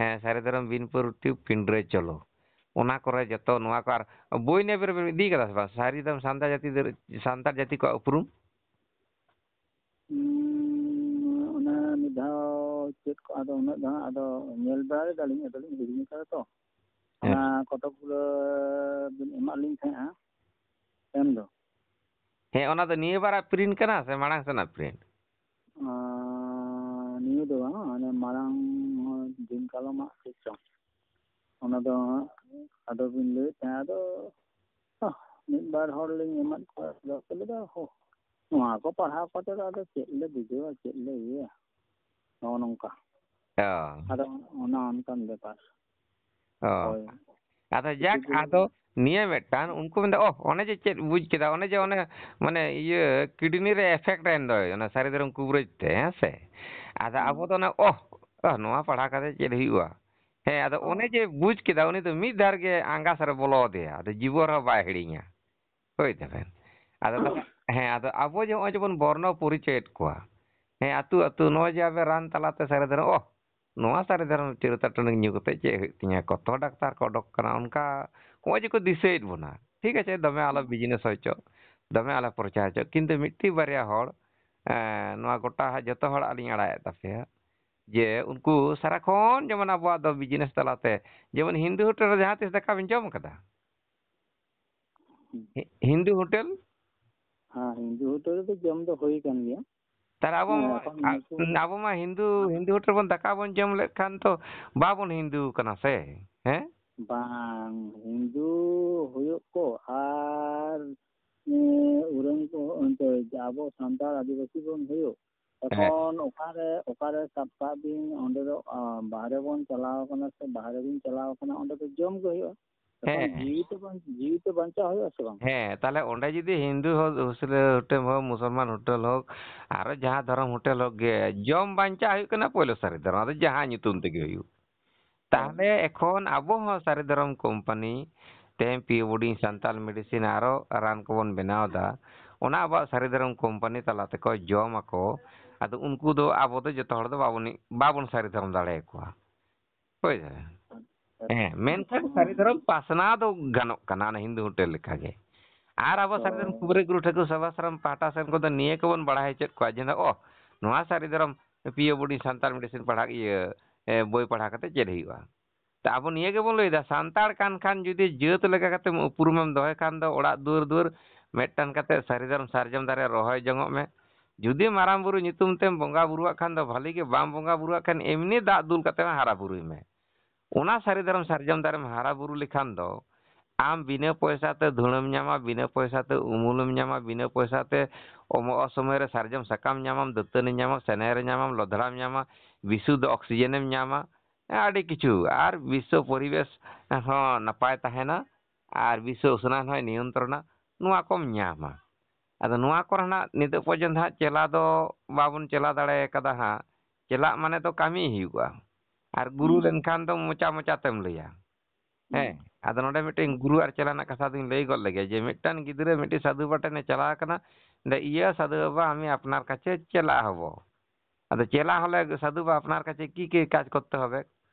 ᱦᱮᱸ, ᱥᱟᱹᱨᱤ ᱫᱷᱚᱨᱚᱢ ᱵᱤᱱᱯᱩᱨ ᱴᱩ ᱯᱤᱸᱰᱨᱟᱹ ᱪᱚᱞᱚ᱾ ᱚᱱᱟ ᱠᱚᱨᱮ ᱡᱚᱛᱚ ᱱᱚᱣᱟ ᱠᱚ ᱟᱨ ᱵᱳᱭ ᱱᱮᱵᱮᱨ ᱵᱮᱱ ᱤᱫᱤ ᱠᱟᱫᱟ ᱥᱮ ᱵᱟᱝ? ᱥᱟᱹᱨᱤ ᱫᱷᱚᱨᱚᱢ ᱥᱟᱱᱛᱟᱲ ᱡᱟᱹᱛᱤ ᱫᱚ, ᱥᱟᱱᱛᱟᱲ ᱡᱟᱹᱛᱤ ᱠᱚᱣᱟᱜ ᱩᱯᱨᱩᱢ? ᱩᱸ, ᱚᱱᱟ ᱢᱤᱫ ᱫᱷᱟᱣ ᱪᱮᱫ ᱠᱚ, ᱟᱫᱚ ᱩᱱᱟᱹᱜ ᱫᱚ ᱦᱟᱸᱜ ᱟᱫᱚ ᱧᱮᱞ ᱵᱟᱲᱟ ᱞᱮᱫᱟᱞᱤᱧ, ᱟᱫᱚᱞᱤᱧ ᱦᱤᱲᱤᱧ ᱠᱟᱫᱟ ᱛᱚ᱾ ᱦᱮᱸ᱾ ᱚᱱᱟ ᱠᱚᱛᱚᱠ ᱜᱩᱞᱟᱹ ᱵᱤᱱ ᱮᱢᱟᱜ ᱞᱤᱧ ᱛᱟᱦᱮᱸᱜᱼᱟ ᱮᱢ ᱫᱚ᱾ ᱦᱮᱸ, ᱚᱱᱟ ᱫᱚ ᱱᱤᱭᱟᱹ ᱵᱟᱨᱟᱜ ᱯᱨᱤᱱᱴ ᱠᱟᱱᱟ ᱥᱮ ᱢᱟᱲᱟᱝ ᱥᱮᱱᱟᱜ ᱯᱨᱤᱱᱴ? ᱟᱨ ᱱᱤᱭᱟᱹ ᱫᱚ ᱵᱟᱝ, ᱚᱱᱮ ᱢᱟᱲᱟᱝ ᱫᱤᱱ ᱠᱟᱞᱚᱢᱟᱜ ᱪᱮᱫ ᱪᱚᱝ᱾ ᱚᱱᱟ ᱫᱚ ᱦᱟᱸᱜ ᱟᱫᱚ ᱵᱤᱱ ᱞᱟᱹᱭᱮᱫ ᱛᱟᱦᱮᱸᱫ, ᱟᱫᱚ, ᱟᱦ, ᱢᱤᱫ ᱵᱟᱨ ᱦᱚᱲ ᱞᱤᱧ ᱮᱢᱟᱫ ᱠᱚᱣᱟ, ᱟᱫᱚ ᱠᱚ ᱞᱟᱹᱭᱫᱟ, "ᱦᱳ, ᱱᱚᱣᱟ ᱠᱚ ᱯᱟᱲᱦᱟᱣ ᱠᱟᱛᱮ ᱫᱚ ᱟᱫᱚ ᱪᱮᱫ ᱞᱮ ᱵᱩᱡᱷᱟᱹᱣᱟ, ᱪᱮᱫ ᱞᱮ ᱤᱭᱟᱹᱭᱟ?" ᱱᱚᱜᱼᱚ ᱱᱚᱝᱠᱟ᱾ ᱚ᱾ ᱟᱫᱚ ᱚᱱᱟ ᱚᱱᱠᱟᱱ ᱵᱮᱯᱟᱨ᱾ ᱚ᱾ ᱦᱳᱭ᱾ ᱟᱫᱚ ᱠᱤᱪᱷᱩ ᱡᱟᱠ, ᱫᱤᱱ ᱟᱫᱚ ᱱᱤᱭᱟᱹ ᱢᱤᱫᱴᱟᱝ ᱩᱱᱠᱩ ᱢᱮᱱᱫᱟ, "ᱚᱦ, ᱚᱱᱮ ᱡᱮ ᱪᱮᱫ ᱵᱩᱡᱽ ᱠᱮᱫᱟ, ᱚᱱᱮ ᱡᱮ ᱚᱱᱮ ᱢᱟᱱᱮ ᱤᱭᱟᱹ ᱠᱤᱰᱱᱤ ᱨᱮ ᱮᱯᱷᱮᱠᱴ ᱮᱱ ᱫᱚᱭ, ᱚᱱᱟ ᱥᱟᱹᱨᱤ ᱫᱷᱚᱨᱚᱢ ᱠᱩᱵᱨᱟᱹᱡᱽ ᱛᱮ, ᱦᱮᱸ ᱥᱮ?" ᱟᱫᱚ ᱦᱩᱸ᱾ ᱟᱵᱚ ᱫᱚ ᱚᱱᱮ, "ᱚᱦ, ᱚᱦ, ᱱᱚᱣᱟ ᱯᱟᱲᱦᱟᱣ ᱠᱟᱛᱮ ᱪᱮᱫ ᱦᱩᱭᱩᱜᱼᱟ?" ᱦᱮᱸ, ᱟᱫᱚ ᱚ᱾ ᱚᱱᱮ ᱡᱮ ᱵᱩᱡᱽ ᱠᱮᱫᱟ, ᱩᱱᱤ ᱫᱚ ᱢᱤᱫ ᱫᱷᱟᱣ ᱨᱮᱜᱮ ᱟᱸᱜᱟᱥ ᱨᱮ ᱵᱚᱞᱚ ᱟᱫᱮᱭᱟ, ᱟᱫᱚ ᱡᱤᱵᱚᱱ ᱨᱮᱦᱚᱸ ᱵᱟᱭ ᱦᱤᱲᱤᱧᱟ᱾ ᱦᱳᱭ ᱛᱟᱵᱮᱱ᱾ ᱟᱫᱚ ᱛᱟᱦᱞᱮ, ᱦᱮᱸ, ᱟᱫᱚ ᱟᱵᱚ ᱡᱮ ᱱᱚᱜᱼᱚᱭ ᱡᱮᱵᱚᱱ ᱵᱚᱨᱱᱚ ᱯᱚᱨᱤᱪᱚᱭᱮᱫ ᱠᱚᱣᱟ, ᱦᱮᱸ, ᱟᱹᱛᱩ ᱟᱹᱛᱩ, ᱱᱚᱜᱼᱚᱭ ᱡᱮ ᱟᱵᱮᱱ ᱨᱟᱱ ᱛᱟᱞᱟᱛᱮ ᱥᱟᱹᱨᱤ ᱫᱷᱚᱨᱚᱢ, ᱚᱦ, ᱱᱚᱣᱟ ᱥᱟᱹᱨᱤ ᱫᱷᱚᱨᱚᱢ ᱪᱤᱨᱟᱹᱛᱟ ᱴᱚᱱᱤᱠ ᱧᱩ ᱠᱟᱛᱮ ᱪᱮᱫ ᱦᱩᱭᱩᱜ ᱛᱤᱧᱟ? ᱠᱚᱛᱚ ᱰᱟᱠᱛᱟᱨ ᱠᱚ ᱚᱰᱚᱠ ᱠᱟᱱᱟ, ᱚᱱᱠᱟ ᱱᱚᱜᱼᱚᱭ ᱡᱮ ᱠᱚ ᱫᱤᱥᱟᱹᱭᱮᱫ ᱵᱚᱱᱟ᱾ ᱴᱷᱤᱠ ᱟᱪᱷᱮ, ᱫᱚᱢᱮ ᱟᱞᱚ ᱦᱩᱸ᱾ ᱵᱤᱡᱽᱱᱮᱥ ᱦᱚᱪᱚ, ᱫᱚᱢᱮ ᱟᱞᱚ ᱯᱨᱚᱪᱟᱨ ᱦᱚᱪᱚ, ᱠᱤᱱᱛᱩ ᱢᱤᱫᱴᱤᱡ ᱵᱟᱨᱭᱟ ᱦᱚᱲ, ᱮᱸ, ᱱᱚᱣᱟ ᱜᱚᱴᱟ ᱦᱟᱸᱜ ᱡᱚᱛᱚ ᱦᱚᱲᱟᱜ ᱞᱤᱧ ᱟᱲᱟᱭᱮᱫ ᱛᱟᱯᱮᱭᱟ, ᱡᱮ ᱩᱱᱠᱩ ᱥᱟᱨᱟᱠᱷᱚᱱ ᱡᱮᱢᱚᱱ ᱟᱵᱚᱣᱟᱜ ᱫᱚ ᱵᱤᱡᱽᱱᱮᱥ ᱛᱟᱞᱟᱛᱮ, ᱡᱮᱢᱚᱱ ᱦᱤᱱᱫᱩ ᱦᱳᱴᱮᱞ ᱨᱮ ᱡᱟᱦᱟᱸ ᱛᱤᱥ ᱫᱟᱠᱟ ᱵᱮᱱ ᱡᱚᱢ ᱠᱟᱫᱟ? ᱦᱩᱸ᱾ ᱦᱤ-, ᱦᱤᱱᱫᱩ ᱦᱳᱴᱮᱞ? ᱦᱮᱸ, ᱦᱤᱱᱫᱩ ᱦᱳᱴᱮᱞ ᱨᱮᱫᱚ ᱡᱚᱢ ᱫᱚ ᱦᱩᱭ ᱟᱠᱟᱱ ᱜᱮᱭᱟ᱾ ᱛᱟᱦᱞᱮ ᱟᱵᱚ ᱦᱮᱸ, ᱢᱟ, ᱮᱠᱷᱚᱱ ᱟ-, ᱱᱩᱠᱩ ᱟᱵᱚ ᱢᱟ ᱦᱤᱱᱫᱩ, ᱦᱤᱱᱫᱩ ᱦᱳᱴᱮᱞ ᱵᱚᱱ ᱫᱟᱠᱟ ᱵᱚᱱ ᱡᱚᱢ ᱞᱮᱫ ᱠᱷᱟᱱ ᱛᱚ ᱵᱟᱵᱚᱱ ᱦᱤᱱᱫᱩ ᱠᱟᱱᱟ ᱥᱮ, ᱦᱮᱸ? ᱵᱟᱝ, ᱦᱤᱱᱫᱩ ᱦᱩᱭᱩᱜ ᱠᱚ ᱟᱨ, ᱮ, ᱩᱨᱟᱹᱝ ᱠᱚ ᱚᱱᱛᱮ ᱟᱵᱚ ᱥᱟᱱᱛᱟᱲ ᱟᱹᱫᱤᱵᱟᱹᱥᱤ ᱵᱚᱱ ᱦᱩᱭᱩᱜ, ᱦᱮᱸ᱾ ᱮᱠᱷᱚᱱ ᱚᱠᱟᱨᱮ, ᱚᱠᱟᱨᱮ ᱥᱟᱵ ᱠᱟᱜ ᱵᱤᱱ ᱚᱸᱰᱮ ᱫᱚ, ᱟ, ᱵᱟᱦᱨᱮ ᱵᱚᱱ ᱪᱟᱞᱟᱣ ᱠᱟᱱᱟ ᱥᱮ ᱵᱟᱦᱨᱮ ᱵᱤᱱ ᱪᱟᱞᱟᱣ ᱠᱟᱱᱟ, ᱚᱸᱰᱮ ᱫᱚ ᱡᱚᱢ ᱜᱮ ᱦᱩᱭᱩᱜᱼᱟ᱾ ᱛᱚᱠᱷᱚᱱ ᱦᱮᱸ᱾ ᱡᱤᱣᱤ ᱛᱚ ᱵᱟᱧ-, ᱡᱤᱣᱤ ᱛᱚ ᱵᱟᱧᱪᱟᱣ ᱦᱩᱭᱩᱜᱼᱟ ᱥᱮ ᱵᱟᱝ? ᱦᱮᱸ, ᱛᱟᱦᱞᱮ ᱚᱸᱰᱮ ᱡᱩᱫᱤ ᱦᱤᱱᱫᱩ ᱦᱳ-, ᱦᱳᱥ-, ᱦᱳᱴᱮᱞ ᱦᱳᱠ, ᱢᱩᱥᱚᱞᱢᱟᱱ ᱦᱳᱴᱮᱞ ᱦᱳᱠ, ᱟᱨᱚ ᱡᱟᱦᱟᱸ ᱫᱷᱚᱨᱚᱢ ᱦᱳᱴᱮᱞ ᱦᱳᱠ ᱜᱮ, ᱡᱚᱢ ᱵᱟᱧᱪᱟᱣ ᱦᱩᱭᱩᱜ ᱠᱟᱱᱟ ᱯᱳᱭᱞᱳ ᱥᱟᱹᱨᱤ ᱫᱷᱚᱨᱚᱢ, ᱟᱫᱚ ᱡᱟᱦᱟᱸ ᱧᱩᱛᱩᱢ ᱛᱮᱜᱮ ᱦᱩᱭᱩᱜ᱾ ᱦᱳᱭ᱾ ᱛᱟᱦᱞᱮ ᱮᱠᱷᱚᱱ ᱟᱵᱚ ᱦᱚᱸ ᱥᱟᱹᱨᱤ ᱫᱷᱚᱨᱚᱢ ᱠᱳᱢᱯᱟᱱᱤ, ᱛᱮᱦᱮᱧ ᱯᱤ ᱳ ᱵᱳᱨᱰᱤᱝ, ᱥᱟᱱᱛᱟᱞ ᱢᱮᱰᱤᱥᱤᱱ, ᱟᱨᱚ ᱨᱟᱱ ᱠᱚᱵᱚᱱ ᱵᱮᱱᱟᱣ ᱮᱫᱟ, ᱚᱱᱟ ᱟᱵᱚᱣᱟᱜ ᱥᱟᱹᱨᱤ ᱫᱷᱚᱨᱚᱢ ᱠᱳᱢᱯᱟᱱᱤ ᱛᱟᱞᱟ ᱛᱮᱠᱚ ᱡᱚᱢ ᱟᱠᱚ᱾ ᱟᱫᱚ ᱩᱱᱠᱩ ᱫᱚ ᱟᱵᱚ ᱫᱚ ᱡᱚᱛᱚ ᱦᱚᱲ ᱫᱚ ᱵᱟᱵᱚᱱ, ᱵᱟᱵᱚᱱ ᱥᱟᱹᱨᱤ ᱫᱷᱚᱨᱚᱢ ᱫᱟᱲᱮᱭᱟᱠᱚᱣᱟ᱾ ᱦᱳᱭ ᱥᱮ? ᱦᱮᱸ, ᱢᱮᱱᱠᱷᱟᱱ ᱥᱟᱹᱨᱤ ᱫᱷᱚᱨᱚᱢ ᱯᱟᱥᱱᱟᱣ ᱫᱚ ᱜᱟᱱᱚᱜ ᱠᱟᱱᱟ, ᱚᱱᱟ ᱦᱤᱱᱫᱩ ᱦᱳᱴᱮᱞ ᱞᱮᱠᱟᱜᱮ᱾ ᱟᱨ ᱟᱵᱚ ᱥᱟᱹᱨᱤ ᱫᱷᱚᱨᱚᱢ ᱦᱳᱭ᱾ ᱠᱩᱵᱨᱮ ᱜᱩᱨᱩ ᱴᱷᱟᱹᱠᱩᱨ ᱥᱮᱵᱟᱥᱨᱚᱢ ᱯᱟᱦᱴᱟ ᱥᱮᱱ ᱠᱚᱫᱚ ᱱᱤᱭᱟᱹ ᱠᱚᱵᱚᱱ ᱵᱟᱲᱟᱭ ᱦᱚᱪᱚᱭᱮᱫ ᱠᱚᱣᱟ ᱡᱮ, ᱚ, ᱱᱚᱣᱟ ᱥᱟᱹᱨᱤ ᱫᱷᱚᱨᱚᱢ ᱯᱤ ᱳ ᱵᱳᱨᱰᱤᱝ ᱥᱟᱱᱛᱟᱲ ᱢᱤᱰᱤᱥᱤᱱ ᱯᱟᱲᱦᱟᱜ, ᱤᱭᱟᱹ, ᱮ, ᱵᱳᱭ ᱯᱟᱲᱦᱟᱣ ᱠᱟᱛᱮ ᱪᱮᱫ ᱦᱩᱭᱩᱜᱼᱟ? ᱛᱚ ᱟᱵᱚ ᱱᱤᱭᱟᱹ ᱜᱮᱵᱚᱱ ᱞᱟᱹᱭᱫᱟ, ᱥᱟᱱᱛᱟᱲ ᱠᱟᱱ ᱠᱷᱟᱱ ᱡᱩᱫᱤ ᱡᱟᱹᱛ ᱞᱮᱠᱟ ᱠᱟᱛᱮᱢ ᱩᱯᱨᱩᱢᱮᱢ ᱫᱚᱦᱚᱭ ᱠᱷᱟᱱ ᱫᱚ ᱚᱲᱟᱜ ᱫᱩᱣᱟᱹᱨ ᱫᱩᱣᱟᱹᱨ ᱢᱤᱫᱴᱟᱝ ᱠᱟᱛᱮ ᱥᱟᱹᱨᱤ ᱫᱷᱚᱨᱚᱢ ᱥᱟᱨᱡᱚᱢ ᱫᱟᱨᱮ ᱨᱚᱦᱚᱭ ᱡᱚᱝᱚᱜ ᱢᱮ᱾ ᱡᱩᱫᱤ ᱢᱟᱨᱟᱝ ᱵᱩᱨᱩ ᱧᱩᱛᱩᱢ ᱛᱮᱢ ᱵᱚᱸᱜᱟ ᱵᱩᱨᱩᱣᱟᱜ ᱠᱷᱟᱱ ᱫᱚ ᱵᱷᱟᱹᱞᱤ ᱜᱮ, ᱵᱟᱢ ᱵᱚᱸᱜᱟ ᱵᱩᱨᱩᱣᱟᱜ ᱠᱷᱟᱱ ᱮᱢᱱᱤ ᱫᱟᱜ ᱫᱩᱞ ᱠᱟᱛᱮ ᱦᱚᱸ ᱦᱟᱨᱟ ᱵᱩᱨᱩᱭ ᱢᱮ᱾ ᱚᱱᱟ ᱥᱟᱹᱨᱤ ᱫᱷᱚᱨᱚᱢ ᱥᱟᱨᱡᱚᱢ ᱫᱟᱨᱮᱢ ᱦᱟᱨᱟ ᱵᱩᱨᱩ ᱞᱮᱠᱷᱟᱱ ᱫᱚ ᱟᱢ ᱵᱤᱱᱟᱹ ᱯᱚᱭᱥᱟ ᱛᱮ ᱫᱷᱩᱲᱟᱹᱢ ᱧᱟᱢᱟ, ᱵᱤᱱᱟᱹ ᱯᱚᱭᱥᱟ ᱛᱮ ᱩᱢᱩᱞᱮᱢ ᱧᱟᱢᱟ, ᱵᱤᱱᱟᱹ ᱯᱚᱭᱥᱟ ᱛᱮ ᱚᱢᱚ-, ᱚᱥᱚᱢᱚᱭ ᱨᱮ ᱥᱟᱨᱡᱚᱢ ᱥᱟᱠᱟᱢ ᱧᱟᱢᱟᱢ, ᱫᱟᱹᱛᱟᱹᱱᱤ ᱧᱟᱢᱟᱢ, ᱥᱮᱱᱮᱨ ᱧᱟᱢᱟᱢ, ᱞᱚᱫᱷᱲᱟᱢ ᱧᱟᱢᱟ, ᱵᱤᱥᱩᱫᱽᱫᱷ ᱚᱠᱥᱤᱡᱮᱱᱮᱢ ᱧᱟᱢᱟ, ᱟᱹᱰᱤ ᱠᱤᱪᱷᱩ᱾ ᱟᱨ ᱵᱤᱥᱥᱚ ᱯᱚᱨᱤᱵᱮᱥ ᱦᱚᱸ ᱱᱟᱯᱟᱭ ᱛᱟᱦᱮᱱᱟ ᱟᱨ ᱵᱤᱥᱥᱚ ᱩᱥᱱᱟᱭᱚᱱ ᱦᱚᱸᱭ ᱱᱤᱭᱚᱱᱛᱨᱚᱱᱟ, ᱱᱚᱣᱟ ᱠᱚᱢ ᱧᱟᱢᱟ᱾ ᱟᱫᱚ ᱱᱚᱣᱟ ᱠᱚᱨᱮ ᱱᱟᱜ ᱱᱤᱛᱚᱜ ᱯᱚᱨᱡᱚᱱᱛᱚ ᱦᱟᱸᱜ ᱪᱮᱞᱟ ᱫᱚ ᱵᱟᱵᱚᱱ ᱪᱮᱞᱟ ᱫᱟᱲᱮ ᱠᱟᱫᱟ ᱦᱟᱸᱜ᱾ ᱪᱮᱞᱟᱜ ᱢᱟᱱᱮ ᱫᱚ ᱠᱟᱹᱢᱤ ᱦᱩᱭᱩᱜᱼᱟ᱾ ᱟᱨ ᱜᱩᱨᱩ ᱦᱩᱸ᱾ ᱞᱮᱱᱠᱷᱟᱱ ᱫᱚ ᱢᱚᱪᱟ ᱢᱚᱪᱟ ᱛᱮᱢ ᱞᱟᱹᱭᱟ᱾ ᱦᱮᱸ, ᱦᱩᱸ᱾ ᱟᱫᱚ ᱱᱚᱰᱮ ᱢᱤᱫᱴᱮᱱ ᱜᱩᱨᱩ ᱟᱨ ᱪᱮᱞᱟ ᱨᱮᱱᱟᱜ ᱠᱟᱛᱷᱟ ᱫᱚᱧ ᱞᱟᱹᱭ ᱜᱚᱫ ᱞᱮᱜᱮ ᱡᱮ ᱢᱤᱫᱴᱟᱝ ᱜᱤᱫᱽᱨᱟᱹ ᱢᱤᱫᱴᱤᱡ ᱥᱟᱹᱫᱷᱩ ᱵᱟᱵᱟ ᱴᱷᱮᱱᱮ ᱪᱟᱞᱟᱣ ᱟᱠᱟᱱᱟ, ᱞᱟᱹᱭᱫᱟ, "ᱤᱭᱟᱹ ᱥᱟᱹᱫᱷᱩ ᱵᱟᱵᱟ, ᱟᱢᱤ ᱟᱯᱱᱟᱨ ᱠᱟᱪᱷᱮ ᱪᱮᱞᱟ ᱦᱚᱵᱚ᱾" ᱟᱫᱚ ᱪᱮᱞᱟ ᱦᱚᱞᱮ ᱥᱟᱹᱫᱷᱩ ᱵᱟᱵᱟ ᱟᱯᱱᱟᱨ ᱠᱟᱪᱷᱮ ᱠᱤ ᱠᱤ ᱠᱟᱡᱽ ᱠᱚᱨᱛᱮ ᱦᱚᱵᱮ?